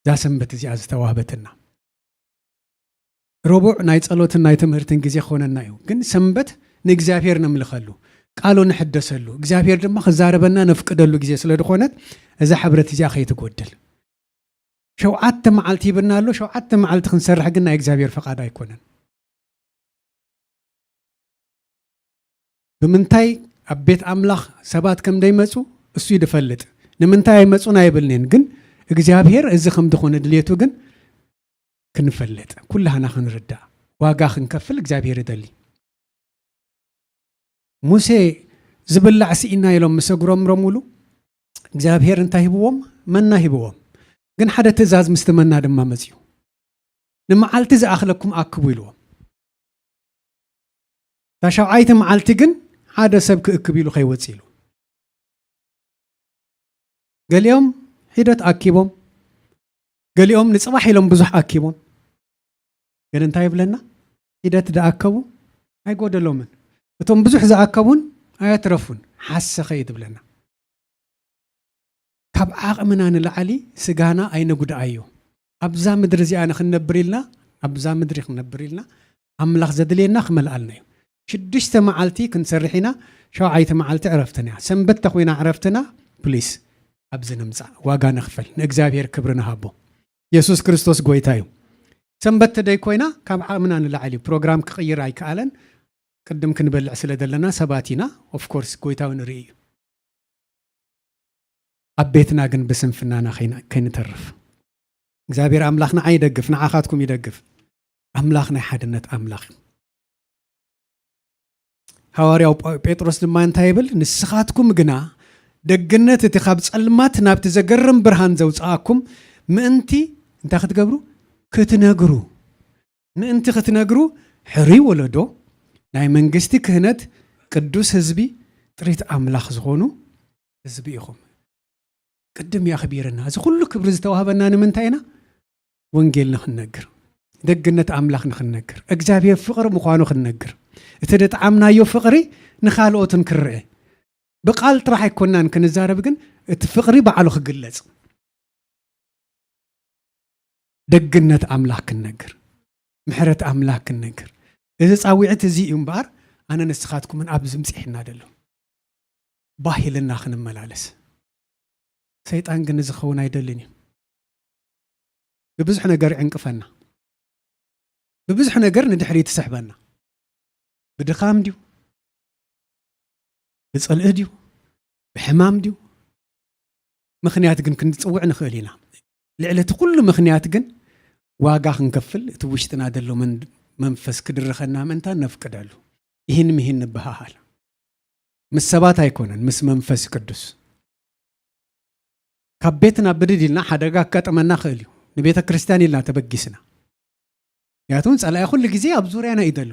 እዛ ሰንበት እዚኣ ዝተዋህበትና። ረቡዕ ናይ ጸሎትን ናይ ትምህርትን ግዜ ክኾነና እዩ። ግን ሰንበት ንእግዚኣብሔር ነምልኸሉ፣ ቃሉ ንሕደሰሉ፣ እግዚኣብሔር ድማ ክዛረበና ነፍቅደሉ ግዜ ስለ ዝኾነት እዛ ሕብረት እዚኣ ከይትጎድል። ሸውዓተ መዓልቲ ሂብና ኣሎ። ሸውዓተ መዓልቲ ክንሰርሕ ግን ናይ እግዚኣብሔር ፈቓድ ኣይኮነን። ብምንታይ ኣብ ቤት ኣምላኽ ሰባት ከም ደይመጹ እሱ እዩ ዝፈልጥ። ንምንታይ ኣይመጹን ኣይብልንን፣ ግን እግዚኣብሔር እዚ ከም ዝኾነ ድልየቱ ግን ክንፈልጥ፣ ኩላህና ክንርዳእ፣ ዋጋ ክንከፍል እግዚኣብሔር ይደሊ። ሙሴ ዝብላዕ ስኢና ኢሎም ምስ ኣጉረምረሙሉ፣ እግዚኣብሔር እንታይ ሂብዎም? መና ሂብዎም። ግን ሓደ ትእዛዝ ምስቲ መና ድማ መጽዩ። "ንመዓልቲ ዝኣኽለኩም ኣክቡ" ኢልዎም። እታ ሻውዓይቲ መዓልቲ ግን ሓደ ሰብ ክእክብ ኢሉ ከይወጽእ ኢሉ። ገሊኦም ሒደት ኣኪቦም፣ ገሊኦም ንጽባሕ ኢሎም ብዙሕ ኣኪቦም። ግን እንታይ ይብለና? ሒደት ዝኣከቡ ኣይጎደሎምን፣ እቶም ብዙሕ ዝኣከቡን ኣየትረፉን። ሓሰኸ እዩ ትብለና። ካብ ዓቕምና ንላዕሊ ስጋና ኣይነጉድኣዮ። ኣብዛ ምድሪ እዚኣ ንክንነብር ኢልና፣ ኣብዛ ምድሪ ክንነብር ኢልና ኣምላኽ ዘድልየና ክመልኣልና እዩ። ሽዱሽተ መዓልቲ ክንሰርሕ ኢና፣ ሸውዓይቲ መዓልቲ ዕረፍትና እያ። ሰንበት ተኮይና ዕረፍትና፣ ፕሊስ ኣብዚ ንምጻእ ዋጋ ንኽፈል፣ ንእግዚኣብሔር ክብሪ ንሃቦ። የሱስ ክርስቶስ ጎይታ እዩ። ሰንበት ተደይ ኮይና ካብ ዓቕምና ንላዕሊ እዩ። ፕሮግራም ክቕይር ኣይከኣለን። ቅድም ክንበልዕ ስለ ዘለና ሰባት ኢና። ኦፍኮርስ ጎይታ እውን ርኢ እዩ። ኣብ ቤትና ግን ብስንፍናና ከይን-፣ ከይንተርፍ። እግዚኣብሔር ኣምላኽ ንዓይ ይደግፍ፣ ንዓኻትኩም ይደግፍ። ኣምላኽ ናይ ሓድነት ኣምላኽ እዩ። ሃዋርያው ጳ-፣ ጴጥሮስ ድማ እንታይ ይብል? "ንስኻትኩም ግና ደግነት እቲ ካብ ጸልማት ናብቲ ዘገርም ብርሃን ዘውጽኣኩም ምእንቲ" እንታይ ክትገብሩ? "ክትነግሩ። ምእንቲ ክትነግሩ ሕሩይ ወለዶ፣ ናይ መንግስቲ ክህነት፣ ቅዱስ ህዝቢ፣ ጥሪት ኣምላኽ ዝኾኑ ህዝቢ ኢኹም።" ቅድም እዩ ኣኽቢርና። እዚ ኩሉ ክብሪ ዝተዋህበና ንምንታይ ኢና? ወንጌል ንኽንነግር። ደግነት ኣምላኽ ንኽንነግር፣ እግዚኣብሔር ፍቕሪ ምዃኑ ክንነግር፣ እቲ ደጠዓምናዮ ፍቕሪ ንኻልኦትን ክረአ። ብቓል ጥራሕ ኣይኮናን ክንዛረብ፣ ግን እቲ ፍቕሪ ባዕሉ ክግለጽ፣ ደግነት ኣምላኽ ክንነግር፣ ምሕረት ኣምላኽ ክንነግር። እዚ ጻውዒት እዚ እዩ እምበኣር፣ ኣነ ንስኻትኩምን ኣብዚ ምጽሒና ደሎ ባህ ኢልና ክንመላለስ። ሰይጣን ግን እዚ ክኸውን ኣይደልን እዩ። ብብዙሕ ነገር ይዕንቅፈና፣ ብብዙሕ ነገር ንድሕሪት ይስሕበና። ብድኻም ድዩ? ብጽልኢ ድዩ? ብሕማም ድዩ? ምኽንያት ግን ክንጽውዕ ንኽእል ኢና። ልዕሊ እቲ ኩሉ ምኽንያት ግን ዋጋ ክንከፍል፣ እቲ ውሽጥና ዘሎ መን-፣ መንፈስ ክድርኸና ምእንታን ነፍቅደሉ። ይህን ምሂን ንበሃሃል። ምስ ሰባት ኣይኮነን፣ ምስ መንፈስ ቅዱስ። ካብ ቤትና ብድድ ኢልና ሓደጋ ክጋጥመና ክእል እዩ። ንቤተ ክርስቲያን ኢልና ተበጊስና። ምክንያቱም ጸላኢ ኩሉ ግዜ ኣብ ዙርያና እዩ ዘሎ።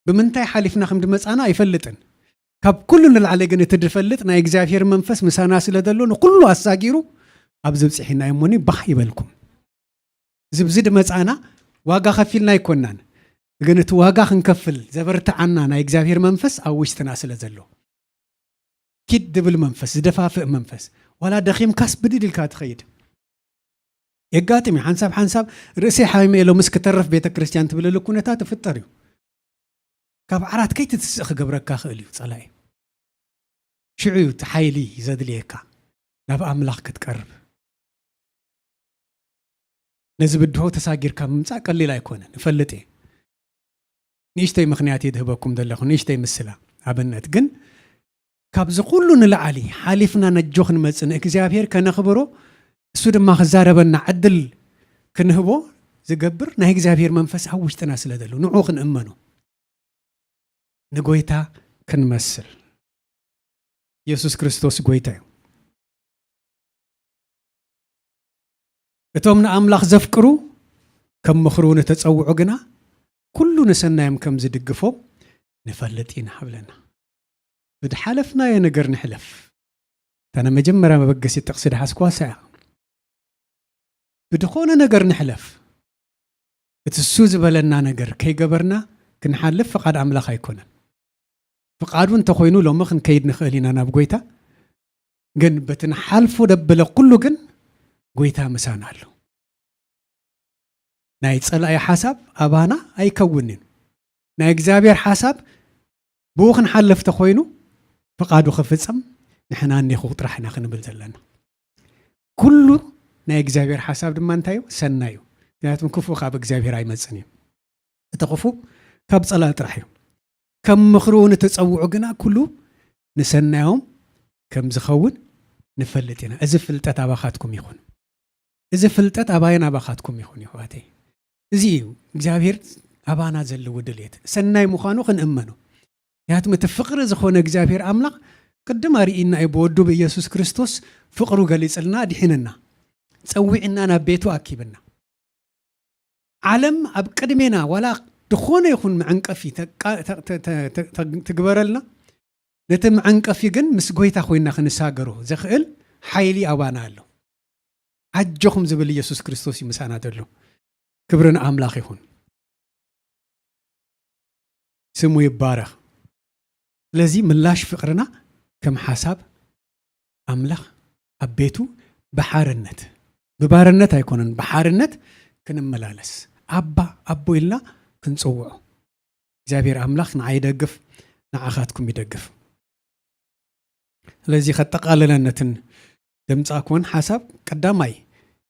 ብምንታይ ሓሊፍና ከም ድመጻና ኣይፈልጥን። ካብ ኩሉ ንላዕሊ ግን እቲ ድፈልጥ ናይ እግዚኣብሔር መንፈስ ምሳና ስለ ዘሎ ንኩሉ ኣሳጊሩ ኣብ ዝብጽሒና እሞኒ ባህ ይበልኩም። ዝብዚ ድመጻና ዋጋ ከፊልና ኣይኮናን። ግን እቲ ዋጋ ክንከፍል ዘበርትዓና ናይ እግዚኣብሔር መንፈስ ኣብ ውሽጥና ስለ ዘሎ። ኪድ ድብል መንፈስ፣ ዝደፋፍእ መንፈስ። ዋላ ደኺምካስ ብድድ ኢልካ ትኸይድ። የጋጥም እዩ። ሓንሳብ ሓንሳብ ርእሰይ ሓሚመ ኢሎ ምስ ክተርፍ ቤተ ክርስቲያን ትብለሉ ኩነታት ይፍጠር እዩ። ካብ ዓራት ከይትትስእ ክገብረካ ክእል እዩ ጸላኢ። ሽዑ እዩ እቲ ሓይሊ ዘድልየካ ናብ ኣምላኽ ክትቀርብ። ነዚ ብድሆ ተሳጊርካ ምምጻእ ቀሊል ኣይኮነን፣ እፈልጥ እየ። ንእሽተይ ምኽንያት እየ ዝህበኩም ዘለኹ፣ ንእሽተይ ምስላ ኣብነት። ግን ካብዚ ኩሉ ንላዕሊ ሓሊፍና ነጆ ክንመጽእ ንእግዚኣብሔር ከነኽብሮ፣ እሱ ድማ ክዛረበና ዕድል ክንህቦ ዝገብር ናይ እግዚኣብሔር መንፈስ ኣብ ውሽጥና ስለ ዘሎ ንዑ ክንእመኖ፣ ንጎይታ ክንመስል። የሱስ ክርስቶስ ጎይታ እዩ። እቶም ንኣምላኽ ዘፍቅሩ ከም ምኽሩ ንተጸውዑ ግና ኩሉ ንሰናዮም ከም ዝድግፎም ንፈልጥ ኢና ሃብለና። ብድሓለፍናዮ ነገር ንሕለፍ። እታ ናይ መጀመርያ መበገሲ ጥቕሲ ድሓዝኩዋ እሳ እያ። ብድኾነ ነገር ንሕለፍ። እቲ እሱ ዝበለና ነገር ከይገበርና ክንሓልፍ ፍቓድ ኣምላኽ ኣይኮነን። ፍቓዱ እንተኾይኑ ሎሚ ክንከይድ ንኽእል ኢና ናብ ጎይታ። ግን በቲ ንሓልፎ ደበለ ኩሉ ግን ጎይታ ምሳና ኣሎ። ናይ ጸላኢ ሓሳብ ኣባና ኣይከውንን። ናይ እግዚኣብሔር ሓሳብ ብኡ ክንሓልፍ ተኾይኑ ፍቓዱ ክፍጸም ንሕና እኒኹ ጥራሕ ኢና ክንብል ዘለና። ኩሉ ናይ እግዚኣብሔር ሓሳብ ድማ እንታይ እዩ? ሰናይ እዩ። ምክንያቱም ክፉእ ካብ እግዚኣብሔር ኣይመጽን እዩ። እቲ ክፉእ ካብ ጸላኢ ጥራሕ እዩ። ከም ምኽሩ ንተጸውዑ ግና ኩሉ ንሰናዮም ከም ዝኸውን ንፈልጥ ኢና። እዚ ፍልጠት ኣባኻትኩም ይኹን። እዚ ፍልጠት ኣባይን ኣባኻትኩም ይኹን፣ ይሕዋተይ። እዚ እዩ እግዚኣብሔር ኣባና ዘለዎ ድልየት፣ ሰናይ ምዃኑ ክንእመኖ። ምክንያቱም እቲ ፍቕሪ ዝኾነ እግዚኣብሔር ኣምላኽ ቅድም ኣርኢና እዩ፣ ብወዱ ብኢየሱስ ክርስቶስ ፍቕሩ ገሊጽልና፣ ኣድሒንና፣ ጸዊዕና፣ ናብ ቤቱ ኣኪብና። ዓለም ኣብ ቅድሜና ዋላ ዝኾነ ይኹን መዐንቀፊ ተቃ-፣ ተ-፣ ተ-፣ ተ-፣ ተ-፣ ተ-፣ ትግበረልና፣ ነቲ መዐንቀፊ ግን ምስ ጎይታ ኮይና ክንሳገሮ ዘኽእል ሓይሊ ኣባና ኣሎ። ኣጆኹም ዝብል ኢየሱስ ክርስቶስ እዩ ምሳና ዘሎ። ክብሪ ንኣምላኽ ይኹን። ስሙ ይባረኽ። ስለዚ ምላሽ ፍቕርና ከም ሓሳብ ኣምላኽ ኣብ ቤቱ ብሓርነት፣ ብባርነት ኣይኮነን፣ ብሓርነት ክንመላለስ፣ ኣባ፣ ኣቦ ኢልና ክንጽውዖ። እግዚኣብሔር ኣምላኽ ንዓይ ይደግፍ፣ ንዓኻትኩም ይደግፍ። ስለዚ ከጠቓልለን ነትን ደምጻእኩወን ሓሳብ፣ ቀዳማይ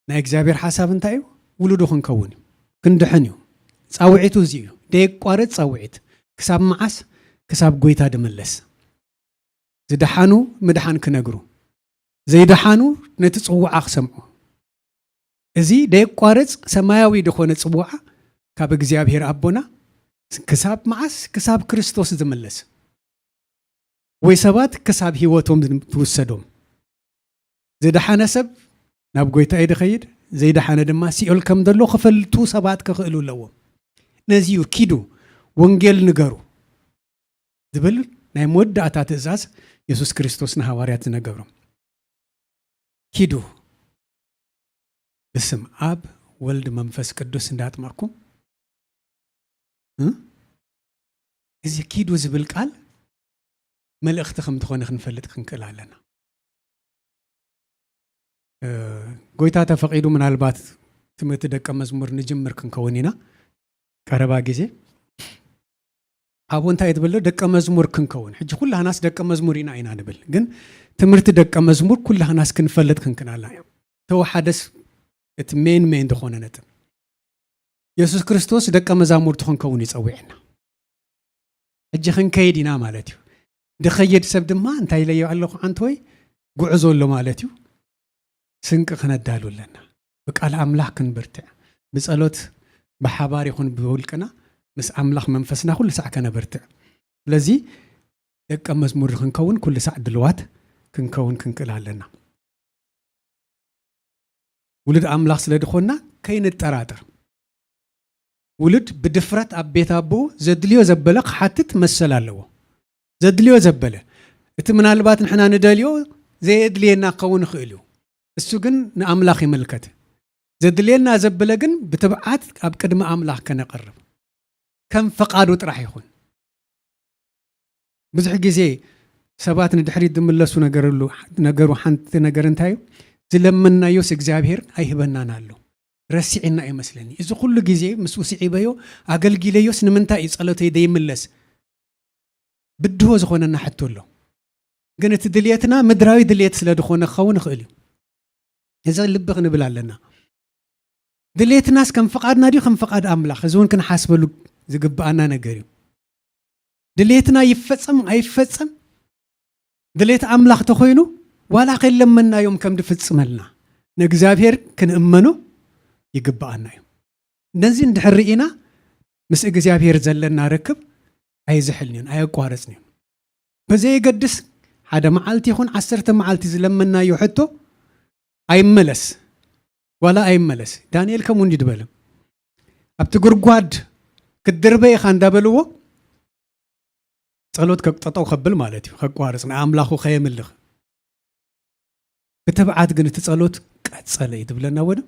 ናይ እግዚኣብሔር ሓሳብ እንታይ እዩ? ውሉዱ ክንከውን እዩ፣ ክንድሕን እዩ። ጻውዒቱ እዚ እዩ፣ ደየቋርጽ ጻውዒት። ክሳብ መዓስ? ክሳብ ጎይታ ድምለስ። ዝደሓኑ ምድሓን ክነግሩ፣ ዘይደሓኑ ነቲ ጽውዓ ክሰምዑ። እዚ ደየቋርጽ ሰማያዊ ዝኾነ ጽውዓ ካብ እግዚኣብሔር ኣቦና ክሳብ መዓስ? ክሳብ ክርስቶስ ዝምለስ። ወይ ሰባት ክሳብ ህይወቶም ትውሰዶም። ዝደሓነ ሰብ ናብ ጎይታ እዩ ዝኸይድ፣ ዘይደሓነ ድማ ሲኦል ከም ዘሎ ክፈልጡ ሰባት ክኽእሉ ኣለዎም። ነዚ እዩ ኪዱ፣ ወንጌል ንገሩ ዝብል ናይ መወዳእታ ትእዛዝ የሱስ ክርስቶስ ንሃዋርያት ዝነገሮም። ኪዱ ብስም ኣብ፣ ወልድ መንፈስ ቅዱስ እንዳጥመቕኩም እ? እዚ ኪዱ ዝብል ቃል መልእኽቲ ከም ዝኾነ ክንፈልጥ ክንክእል ኣለና። እ፣ ጎይታ ተፈቒዱ ምናልባት ትምህርቲ ደቀ መዝሙር ንጅምር ክንከውን ኢና። ቀረባ ግዜ ኣብኡ እንታይ ትብል? ደቀ መዝሙር ክንከውን። ሕጂ ኩላህናስ ደቀ መዝሙር ኢና ኢና ንብል፣ ግን ትምህርቲ ደቀ መዝሙር ኩላህናስ ክንፈልጥ ክንክእል ኣለና። ተወሓደስ እቲ ሜን ሜን ዝኾነ ነጥብ፣ የሱስ ክርስቶስ ደቀ መዛሙርቱ ክንከውን ይጸውዕና። ሕጂ ክንከይድ ኢና ማለት እዩ። ድኸይድ ሰብ ድማ እንታይ ኢለዮ ኣለኹ? ኣንተወይ፣ ጉዕዞ ኣሎ ማለት እዩ። ስንቂ ክነዳሉ ኣለና። ብቃል ኣምላኽ ክንብርትዕ፣ ብጸሎት ብሓባር ይኹን ብውልቅና ምስ ኣምላኽ መንፈስና ኩሉ ሳዕ ከነብርትዕ። ስለዚ ደቀ መዝሙር ክንከውን ኩሉ ሳዕ ድልዋት ክንከውን ክንክእል ኣለና። ውሉድ ኣምላኽ ስለ ዝኾንና ከይንጠራጠር። ውሉድ ብድፍረት ኣብ ቤት ኣቦኡ ዘድልዮ ዘበለ ክሓትት መሰል ኣለዎ። ዘድልዮ ዘበለ፣ እቲ ምናልባት ንሕና ንደልዮ ዘየድልየና ክኸውን ይኽእል እዩ። እሱ ግን ንኣምላኽ ይምልከት። ዘድልየና ዘበለ ግን ብትብዓት ኣብ ቅድሚ ኣምላኽ ከነቕርብ፣ ከም ፈቓዱ ጥራሕ ይኹን። ብዙሕ ግዜ ሰባት ንድሕሪት ዝምለሱ ነገርሉ-፣ ነገሩ ሓንቲ ነገር እንታይ እዩ? ዝለመናዮስ እግዚኣብሔር ኣይህበናን ኣሎ። ረሲዕና እዩ መስለኒ። እዚ ኩሉ ግዜ ምስኡ ስዒበዮ ኣገልጊለዮስ ንምንታይ እዩ ጸሎተይ ዘይምለስ? ብድሆ ዝኾነና ሕቶ ኣሎ። ግን እቲ ድልየትና ምድራዊ ድልየት ስለ ዝኾነ ክኸውን ይኽእል እዩ። እዚ ልቢ ክንብል ኣለና። ድልየትናስ ከም ፍቓድና ድዩ ከም ፍቓድ ኣምላኽ? እዚ እውን ክንሓስበሉ ዝግብኣና ነገር እዩ። ድልየትና ይፈጸም ኣይፈጸም፣ ድልየት ኣምላኽ ተኾይኑ፣ ዋላ ከይለመናዮም ከም ድፍጽመልና ንእግዚኣብሔር ክንእመኖ ይግብኣና እዩ። ነዚ እንድሕር ርኢና፣ ምስ እግዚኣብሔር ዘለና ርክብ ኣይዝሕልን እዩን፣ ኣየቋረጽን እዩን። በዘየገድስ፣ ሓደ መዓልቲ ይኹን ዓሰርተ መዓልቲ ዝለመናዮ ሕቶ ኣይመለስ፣ ዋላ ኣይመለስ። ዳንኤል ከምኡ እንዲ ዝበለ፣ ኣብቲ ጉድጓድ ክትድርበ ኢኻ እንዳበልዎ፣ ጸሎት ከ-፣ ጠጠው ከብል ማለት እዩ፣ ከቋርጽ፣ ንኣምላኹ ከየምልኽ። ብትብዓት ግን እቲ ጸሎት ቀጸለ እዩ ትብለና ወደ።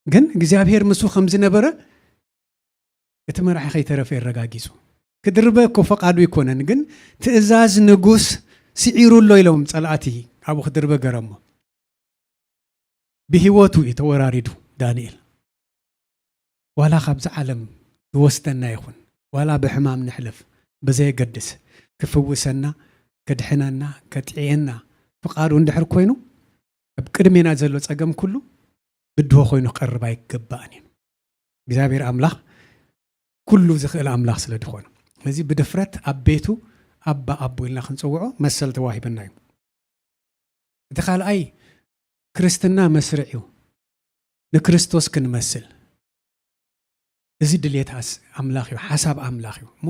ግን እግዚኣብሔር ምስኡ ከም ዝነበረ እቲ መራሒ ከይተረፈ የረጋጊጹ። ክድርበ እኮ ፈቓዱ ኣይኮነን፣ ግን ትእዛዝ ንጉስ ስዒሩ ኣሎ ኢሎም ጸላእቲ ኣብኡ ክድርበ ገረሞ። ብህይወቱ እዩ ተወራሪዱ ዳንኤል። ዋላ ካብዚ ዓለም ዝወስደና ይኹን፣ ዋላ ብሕማም ንሕለፍ፣ ብዘየገድስ፣ ክፍውሰና፣ ከድሕነና፣ ከጥዕየና ፍቓዱ እንድሕር ኮይኑ፣ ኣብ ቅድሜና ዘሎ ጸገም ኩሉ ብድሆ ኮይኑ ክቐርብ ኣይገባእን እዩ። እግዚኣብሔር ኣምላኽ ኩሉ ዝኽእል ኣምላኽ ስለ ዝኾነ፣ ስለዚ ብድፍረት ኣብ ቤቱ ኣባ ኣቦ ኢልና ክንጽውዖ መሰል ተዋሂበና እዩ። እቲ ካልኣይ ክርስትና መስርዕ እዩ። ንክርስቶስ ክንመስል። እዚ ድሌት ኣስ-፣ ኣምላኽ እዩ፣ ሓሳብ ኣምላኽ እዩ። እሞ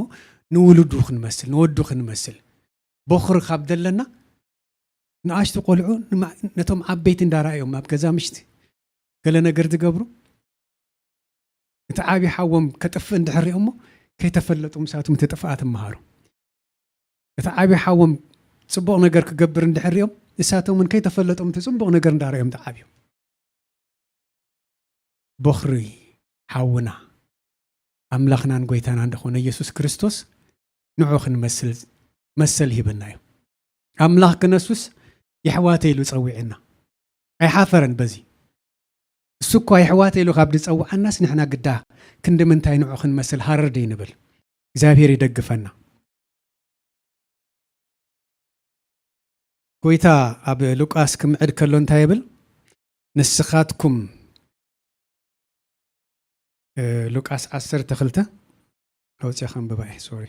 ንውሉዱ ክንመስል፣ ንወዱ ክንመስል። ቦኽሪ ካብ ደለና፣ ንኣሽቱ ቆልዑ ንማ-፣ ነቶም ዓበይቲ እንዳረኣዮም ኣብ ገዛ ምሽቲ ገለ ነገር ዝገብሩ፣ እቲ ዓብዪ ሓዎም ከጥፍእ እንድሕር ሪኦሞ፣ ከይተፈለጡ ምሳቶም እቲ ጥፍኣት እመሃሩ። እቲ ዓብዪ ሓዎም ጽቡቕ ነገር ክገብር እንድሕር ሪኦም፣ ንሳቶም እውን ከይተፈለጦም እቲ ጽቡቕ ነገር እንዳረኦም ተዓብዮም። ቦኽሪ ሓውና ኣምላኽናን ጎይታናን ዝኾነ ኢየሱስ ክርስቶስ ንዑ ክንመስል መሰል ሂበና እዩ። ኣምላኽ ክነሱስ የሕዋተይ ኢሉ ጸዊዕና። ኣይሓፈረን በዚ። እሱ እኳ የሕዋተይ ኢሉ ካብ ዝጸውዓናስ ንሕና ግዳ ክንዲ ምንታይ ንዑ ክንመስል ሃረር ደይንብል። እግዚኣብሔር ይደግፈና። ጎይታ ኣብ ሉቃስ ክምዕድ ከሎ እንታይ ይብል? ንስኻትኩም፣ እ፣ ሉቃስ ዓሰርተ ክልተ ኣውፅኣ ከንብባ እየ፣ ሶሪ።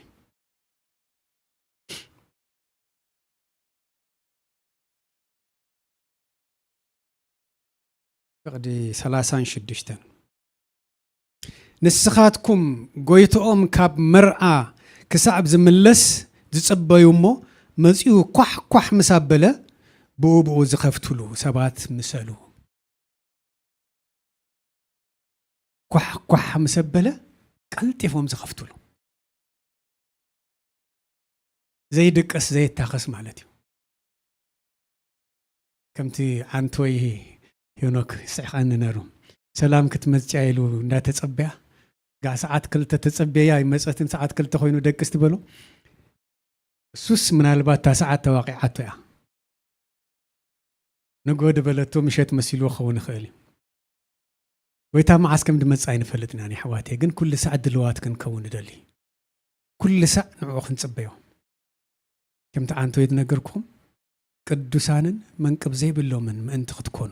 ፍቕዲ ሰላሳን ሽዱሽተን። ንስኻትኩም ጎይትኦም ካብ መርዓ ክሳዕ ዝምለስ ዝጽበዩ እሞ፣ መጺኡ ኳሕ ኳሕ ምስ ኣበለ፣ ብኡ ብኡ ዝኸፍትሉ ሰባት ምሰሉ። ኳሕ ኳሕ ምስ ኣበለ፣ ቀልጢፎም ዝኸፍትሉ። ዘይድቅስ፣ ዘይታኸስ ማለት እዩ። ከምቲ ዓንቶይ ሄኖክ ይስሕቐኒ ነሩ። ሰላም ክትመጽያ ኢሉ እንዳተጸበያ፣ ጋዕ ሰዓት ክልተ ተጸበያ ኣይመጸትን፣ ሰዓት ክልተ ኮይኑ ደቅስ ትበሎ። እሱስ ምናልባት እታ ሰዓት ተዋቂዓቶ እያ። ንጎ ድበለቶ ምሸት መሲልዎ ክኸውን ይኽእል እዩ። ጎይታ መዓስ ከም ድመጽእ ኣይንፈልጥን ኢና ኣሕዋተይ፣ ግን ኩሉ ሳዕ ድልዋት ክንከውን ንደሊ። ኩሉ ሳዕ ንዕኡ ክንጽበዮ። ከምቲ ዓንተወይ ዝነገርኩኹም፣ ቅዱሳንን መንቅብ ዘይብሎምን ምእንቲ ክትኮኑ፣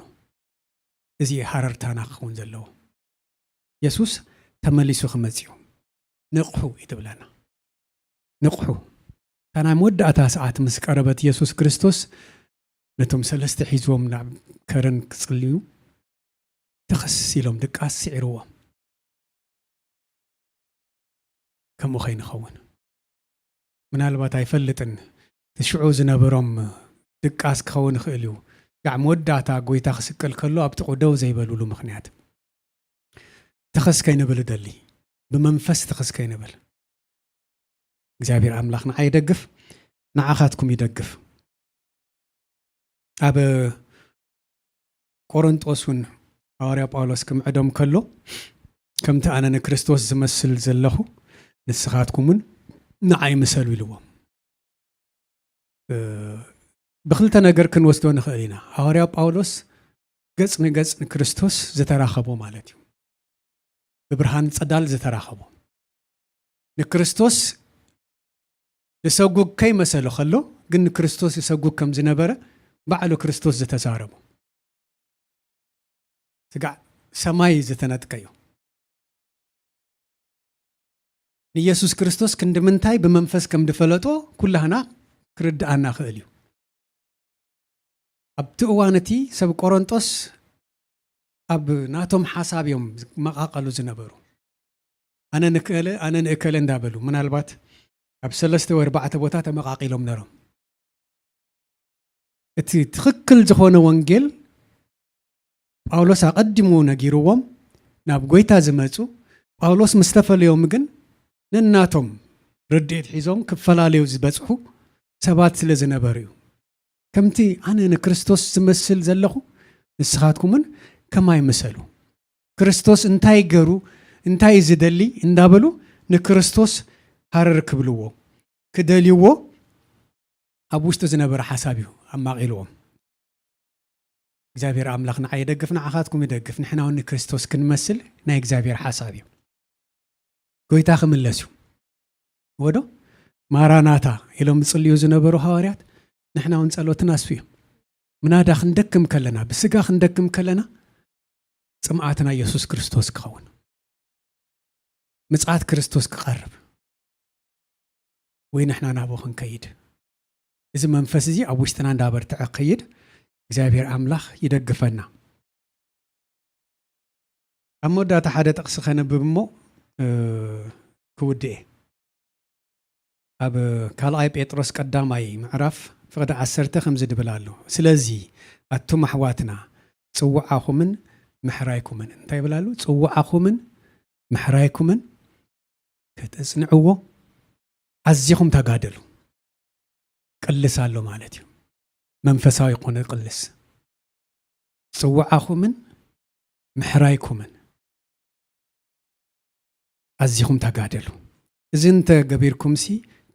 እዚ ሃረርታና ክኸውን ዘለዎ። የሱስ ተመሊሱ ክመጽእ እዩ። ንቕሑ እዩ ትብለና። ንቕሑ። እታ ናይ መወዳእታ ሰዓት ምስ ቀረበት፣ የሱስ ክርስቶስ ነቶም ሰለስተ ሒዝዎም ናብ ከረን ክጽልዩ፣ ትኽስ ኢሎም ድቃስ ስዒርዎም። ከምኡ ከይንኸውን። ምናልባት ኣይፈልጥን፣ እቲ ሽዑ ዝነበሮም ድቃስ ክኸውን ይኽእል እዩ። ጋዕ መወዳእታ ጎይታ ክስቀል ከሎ ኣብ ጥቕኡ ደው ዘይበሉሉ ምኽንያት። ትኽስ ከይንብል እደሊ፣ ብመንፈስ ትኽስ ከይንብል። እግዚኣብሔር ኣምላኽ ንዓይ ይደግፍ፣ ንዓኻትኩም ይደግፍ። ኣብ ቆሮንጦስ እውን ሃዋርያ ጳውሎስ ክምዕዶም ከሎ፣ ከምቲ ኣነ ንክርስቶስ ዝመስል ዘለኹ፣ ንስኻትኩም እውን ንዓይ ምሰሉ ኢልዎም። እ፣ ብኽልተ ነገር ክንወስዶ ንኽእል ኢና። ሃዋርያ ጳውሎስ ገጽ ንገጽ ንክርስቶስ ዝተራኸቦ ማለት እዩ። ብብርሃን ጸዳል ዝተራኸቦ። ንክርስቶስ ዝሰጉግ ከይመሰሎ ከሎ፣ ግን ንክርስቶስ ዝሰጉግ ከም ዝነበረ ባዕሉ ክርስቶስ ዝተዛረቦ። ስጋዕ ሰማይ ዝተነጥቀ እዩ። ንየሱስ ክርስቶስ ክንዲ ምንታይ ብመንፈስ ከም ዝፈለጦ ኩላህና ክርድኣና ክእል እዩ። ኣብቲ እዋን እቲ ሰብ ቆሮንጦስ ኣብ ናቶም ሓሳብ እዮም ዝመቓቐሉ ዝነበሩ። ኣነ ንክእለ፣ ኣነ ንእከለ እንዳበሉ፣ ምናልባት ኣብ ሰለስተ ወይ ኣርባዕተ ቦታ ተመቓቒሎም ነሮም። እቲ ትኽክል ዝኾነ ወንጌል ጳውሎስ ኣቐዲሙ ነጊርዎም ናብ ጎይታ ዝመጹ፣ ጳውሎስ ምስ ተፈለዮም ግን ነናቶም ርድኢት ሒዞም ክፈላለዩ ዝበጽሑ ሰባት ስለ ዝነበሩ እዩ። ከምቲ ኣነ ንክርስቶስ ዝመስል ዘለኹ፣ ንስኻትኩምን ከማይ ምሰሉ። ክርስቶስ እንታይ ገሩ፣ እንታይ እዩ ዝደሊ እንዳበሉ ንክርስቶስ ሃረር ክብልዎ፣ ክደልይዎ ኣብ ውሽጡ ዝነበረ ሓሳብ እዩ ኣማቒልዎም። እግዚኣብሔር ኣምላኽ ንዓይ ይደግፍ፣ ንዓኻትኩም ይደግፍ። ንሕና እውን ንክርስቶስ ክንመስል ናይ እግዚኣብሔር ሓሳብ እዩ። ጎይታ ክምለስ እዩ። ወዶ ማራናታ ኢሎም ዝጽልዩ ዝነበሩ ሃዋርያት፣ ንሕና እውን ጸሎትና እሱ እዩ። ምናዳ ክንደክም ከለና፣ ብስጋ ክንደክም ከለና፣ ጽምኣትና የሱስ ክርስቶስ ክኸውን፣ ምጽኣት ክርስቶስ ክቐርብ፣ ወይ ንሕና ናብኡ ክንከይድ፣ እዚ መንፈስ እዚ ኣብ ውሽጥና እንዳበርትዐ ክኸይድ እግዚኣብሔር ኣምላኽ ይደግፈና። ኣብ መወዳእታ ሓደ ጥቕሲ ከነብብ እሞ፣ እ፣ ክውድእ እየ። ኣብ ካልኣይ ጴጥሮስ ቀዳማይ ምዕራፍ ፍቕዲ ዓሰርተ ከምዚ ድብል ኣሎ። ስለዚ ኣቱም ኣሕዋትና ጽውዓኹምን ምሕራይኩምን፣ እንታይ ይብል ኣሎ? ጽውዓኹምን ምሕራይኩምን ከተጽንዕዎ ኣዚኹም ተጋደሉ። ቅልስ ኣሎ ማለት እዩ። መንፈሳዊ ይኾነ ቅልስ። ጽውዓኹምን ምሕራይኩምን ኣዚኹም ተጋደሉ። እዚ እንተ ገቢርኩምሲ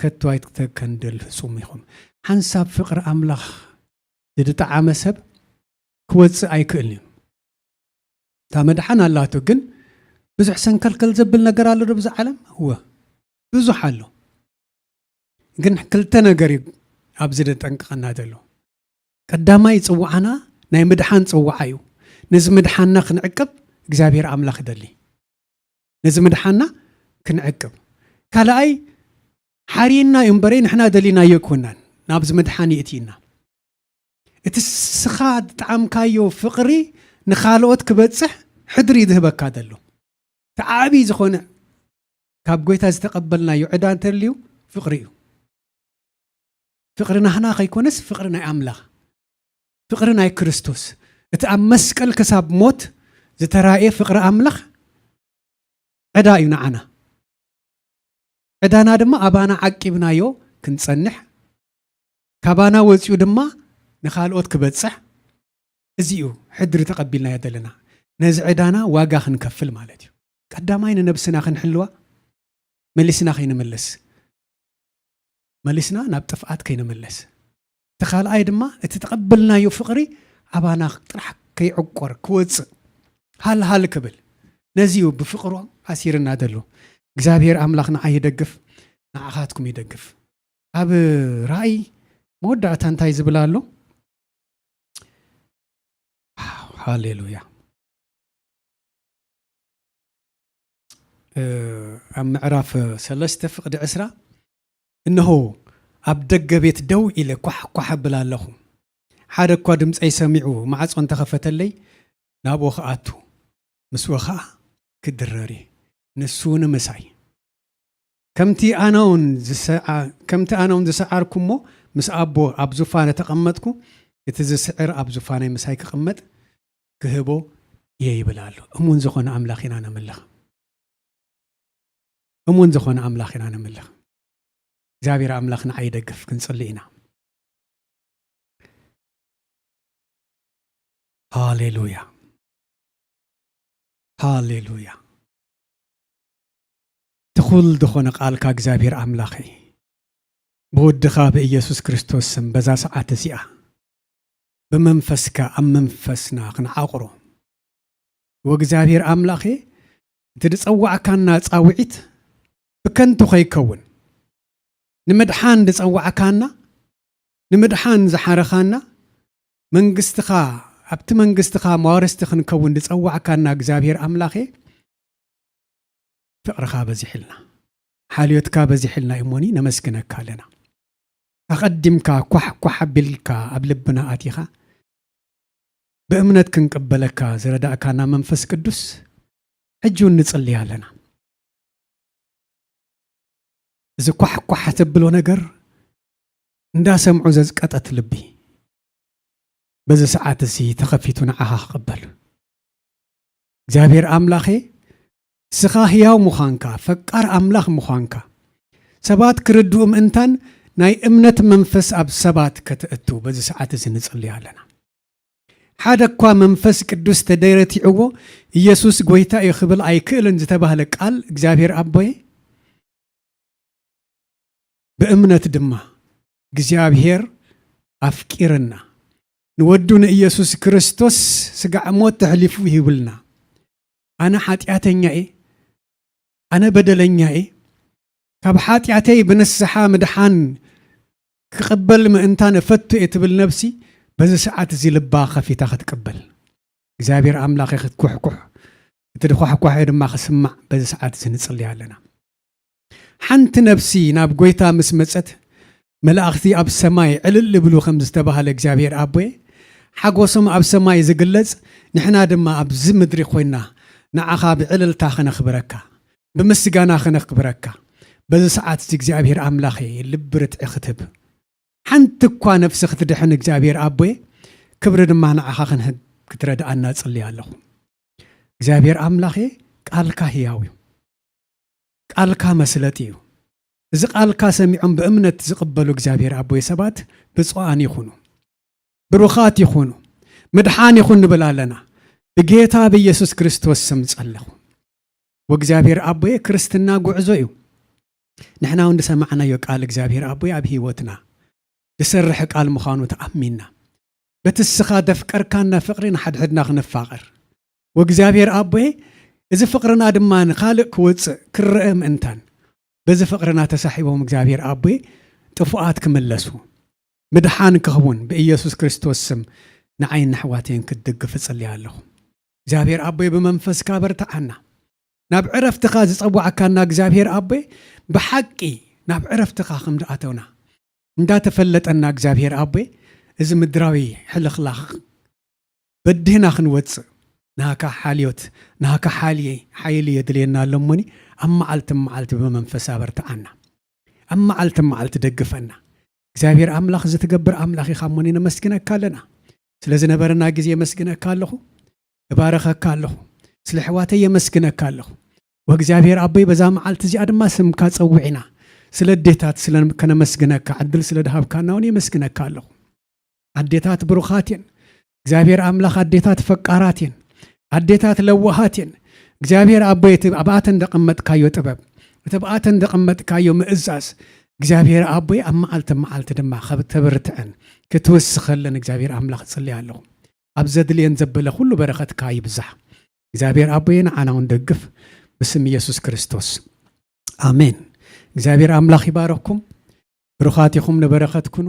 ከቶ ኣይትተከንደል ፍጹም ኢኹም። ሓንሳብ ፍቕሪ ኣምላኽ ዝድጠዓመ ሰብ ክወጽእ ኣይክእልን እዩ። እታ መድሓን ኣላቶ፣ ግን ብዙሕ ሰንከልከል ዘብል ነገር ኣሎ ዶ ብዛ ዓለም? እወ፣ ብዙሕ ኣሎ። ግን ክልተ ነገር እዩ ኣብዚ ዘጠንቅቐና ዘሎ። ቀዳማይ ጽውዓና ናይ ምድሓን ጽውዓ እዩ። ነዚ ምድሓንና ክንዕቅብ እግዚኣብሔር ኣምላኽ ይደሊ። ነዚ ምድሓንና ክንዕቅብ። ካልኣይ ሓርይና እዩ እምበረይ ንሕና ደሊናዮ ኣይኮናን ናብዚ ምድሓን ይእትይና። እቲ ስኻ ዝጠዓምካዮ ፍቕሪ ንኻልኦት ክበጽሕ ሕድሪ እዩ ዝህበካ ዘሎ። እቲ ዓብዪ ዝኾነ ካብ ጎይታ ዝተቐበልናዮ ዕዳ እንተልዩ ፍቕሪ እዩ። ፍቕሪ ናህና ከይኮነስ ፍቕሪ ናይ ኣምላኽ፣ ፍቕሪ ናይ ክርስቶስ፣ እቲ ኣብ መስቀል ክሳብ ሞት ዝተራእየ ፍቕሪ ኣምላኽ ዕዳ እዩ ንዓና። ዕዳና ድማ ኣባና ዓቂብናዮ ክንጸንሕ፣ ካባና ወጺኡ ድማ ንኻልኦት ክበጽሕ፣ እዚ እዩ ሕድሪ ተቐቢልናዮ ዘለና። ነዚ ዕዳና ዋጋ ክንከፍል ማለት እዩ። ቀዳማይ ንነብስና ክንሕልዋ፣ መሊስና ከይንምለስ፣ መሊስና ናብ ጥፍኣት ከይንምለስ። እቲ ካልኣይ ድማ እቲ ተቐበልናዮ ፍቕሪ ኣባና ጥራሕ ከይዕቆር፣ ክወፅእ፣ ሃልሃል ክብል፣ ነዚ እዩ ብፍቕሩ ኣሲርና ዘሎ። እግዚኣብሔር ኣምላኽ ንዓይ ይደግፍ፣ ንዓኻትኩም ይደግፍ። ኣብ ራእይ መወዳእታ እንታይ ዝብል ኣሎ? ሃሌሉያ። ኣብ ምዕራፍ ሰለስተ ፍቕዲ ዕስራ፣ እነሆ ኣብ ደገ ቤት ደው ኢለ ኳሕ ኳሕ እብል ኣለኹ። ሓደ እኳ ድምፀይ ሰሚዑ ማዕፆ እንተኸፈተለይ፣ ናብኡ ክኣቱ፣ ምስኡ ኸዓ ክድረር እየ፣ ንሱ እውን ምሳይ። ከምቲ ኣነ እውን ዝሰዓ-፣ ከምቲ ኣነ እውን ዝሰዓርኩ እሞ ምስ ኣቦ ኣብ ዙፋነ ተቐመጥኩ፣ እቲ ዝስዕር ኣብ ዙፋነይ ምሳይ ክቕመጥ ክህቦ እየ ይብል ኣሎ። እሙን ዝኾነ ኣምላኽ ኢና ነምልኽ። እሙን ዝኾነ ኣምላኽ ኢና ነምልኽ። እግዚኣብሔር ኣምላኽ ንዓይ ይደግፍ። ክንጽሊ ኢና። ሃሌሉያ፣ ሃሌሉያ። ትኹል ዝኾነ ቃልካ እግዚኣብሔር ኣምላኸይ፣ ብወድኻ ብኢየሱስ ክርስቶስ ስም በዛ ሰዓት እዚኣ ብመንፈስካ ኣብ መንፈስና ክንዓቕሮ፣ ወእግዚኣብሔር ኣምላኸ፣ እቲ ዝጸዋዕካና ጻውዒት ብከንቱ ከይከውን፣ ንምድሓን ዝጸዋዕካና፣ ንምድሓን ዝሓረኻና፣ መንግስትኻ፣ ኣብቲ መንግስትኻ መዋርስቲ ክንከውን ዝጸዋዕካና እግዚኣብሔር ኣምላኸ፣ ፍቕርኻ በዚሕልና፣ ሓልዮትካ በዚሕልና እሞኒ ነመስግነካ ኣለና። ኣቐዲምካ ኳሕ ኳሕ ኣቢልካ ኣብ ልብና ኣቲኻ፣ ብእምነት ክንቅበለካ ዝረዳእካና መንፈስ ቅዱስ፣ ሕጂ እውን ንጽሊ ኣለና። እዚ ኳሕ ኳሕ ተብሎ ነገር እንዳሰምዑ ዘዝቀጠት ልቢ፣ በዚ ሰዓት እዚ ተኸፊቱ ንዓኻ ክቕበል። እግዚኣብሔር ኣምላኸ፣ እስኻ ህያው ምዃንካ፣ ፈቃር ኣምላኽ ምዃንካ፣ ሰባት ክርድኡ ምእንታን ናይ እምነት መንፈስ ኣብ ሰባት ከተእቱ በዚ ሰዓት እዚ ንጽሊ ኣለና። ሓደ እኳ መንፈስ ቅዱስ ተደረቲዕዎ ኢየሱስ ጐይታ እዩ ክብል ኣይክእልን ዝተባህለ ቃል እግዚኣብሔር ኣቦየ፣ ብእምነት ድማ እግዚኣብሔር ኣፍቂርና፣ ንወዱ ንኢየሱስ ክርስቶስ ስጋዕ ሞት ተሕሊፉ ይህብልና። ኣነ ሓጢኣተኛ እየ፣ ኣነ በደለኛ እየ፣ ካብ ሓጢኣተይ ብንስሓ ምድሓን ክቕበል ምእንታን እፈቱ እየ ትብል ነብሲ፣ በዚ ሰዓት እዚ ልባ ከፊታ ክትቅበል፣ እግዚኣብሔር ኣምላኸ ክትኩሕኩሕ፣ እቲ ድኳሕኳሒ ድማ ክስማዕ በዚ ሰዓት እዚ ንጽሊ ኣለና። ሓንቲ ነብሲ ናብ ጐይታ ምስ መጸት፣ መላእኽቲ ኣብ ሰማይ ዕልል ይብሉ ከም ዝተባህለ እግዚኣብሔር ኣቦየ፣ ሓጎሶም ኣብ ሰማይ ዝግለጽ፣ ንሕና ድማ ኣብዚ ምድሪ ኮይና ንዓኻ ብዕልልታ ከነኽብረካ፣ ብምስጋና ከነኽብረካ፣ በዚ ሰዓት እዚ እግዚኣብሔር ኣምላኸ ልቢ ርትዒ ክትህብ፣ ሓንቲ እኳ ነፍሲ ክትድሕን እግዚኣብሔር ኣቦየ፣ ክብሪ ድማ ንዓኻ ክንህብ ክትረድኣና እጽሊ ኣለኹ። እግዚኣብሔር ኣምላኸ፣ ቃልካ ህያው እዩ። ቃልካ መስለጢ እዩ። እዚ ቃልካ ሰሚዖም ብእምነት ዝቕበሉ እግዚኣብሔር ኣቦይ ሰባት ብፁዓን ይኹኑ፣ ብሩኻት ይኹኑ፣ ምድሓን ይኹን ንብል ኣለና። ብጌታ ብኢየሱስ ክርስቶስ ስም ጸለኹ። ወእግዚኣብሔር ኣቦየ፣ ክርስትና ጉዕዞ እዩ። ንሕና እውን ዝሰማዕናዮ ቃል እግዚኣብሔር ኣቦይ ኣብ ህይወትና ዝሰርሕ ቃል ምዃኑ ተኣሚንና፣ በቲ እስኻ ደፍቀርካና ፍቕሪ ንሓድሕድና ክንፋቐር፣ ወእግዚኣብሔር ኣቦየ፣ እዚ ፍቕርና ድማ ንኻልእ ክወጽእ ክረአ ምእንታን፣ በዚ ፍቕርና ተሳሒቦም እግዚኣብሔር ኣቦየ ጥፉኣት ክምለሱ፣ ምድሓን ክኸውን ብኢየሱስ ክርስቶስ ስም ንዓይን ንኣሕዋተይን ክትድግፍ እጽሊ ኣለኹ። እግዚኣብሔር ኣቦየ ብመንፈስካ በርትዓና። ናብ ዕረፍትኻ ዝጸዋዕካና እግዚኣብሔር ኣቦየ ብሓቂ ናብ ዕረፍትኻ ከም ዝኣተውና እንዳተፈለጠና እግዚኣብሔር ኣቦየ እዚ ምድራዊ ሕልኽላኽ በዲህና ክንወጽእ ናካ ሓልዮት ናካ ሓልየ ሓይሊ የድልየና ኣሎ እሞኒ ኣብ መዓልቲ መዓልቲ ብመንፈስ ኣበርትዓና። ኣብ መዓልቲ መዓልቲ ደግፈና። እግዚኣብሔር ኣምላኽ ዝትገብር ኣምላኽ ኢኻ እሞኒ ነመስግነካ ኣለና። ስለ ዝነበረና ግዜ የመስግነካ ኣለኹ። እባረኸካ ኣለኹ። ስለ ኣሕዋተይ የመስግነካ ኣለኹ። ወእግዚኣብሔር ኣቦይ በዛ መዓልቲ እዚኣ ድማ ስምካ ጸዊዕና ስለ ኣዴታት ስለ ከነመስግነካ ዕድል ስለ ድሃብካና እውን የመስግነካ ኣለኹ። ኣዴታት ብሩኻት እየን። እግዚኣብሔር ኣምላኽ ኣዴታት ፈቃራት እየን። ኣዴታት ለዋሃት እየን። እግዚኣብሔር ኣቦይ እቲ ኣብኣተን ዘቐመጥካዮ ጥበብ፣ እቲ ኣብኣተን ዘቐመጥካዮ ምእዛዝ፣ እግዚኣብሔር ኣቦይ ኣብ መዓልቲ መዓልቲ ድማ ከተብርትዐን ክትውስኸለን እግዚኣብሔር ኣምላኽ ጽልያ ኣለኹ። ኣብ ዘድልየን ዘበለ ኩሉ በረኸትካ ይብዛሕ። እግዚኣብሔር ኣቦይ ንዓና እውን ደግፍ፣ ብስም ኢየሱስ ክርስቶስ ኣሜን። እግዚኣብሔር ኣምላኽ ይባረኽኩም። ብሩኻት ኢኹም፣ ንበረኸት ኩኑ።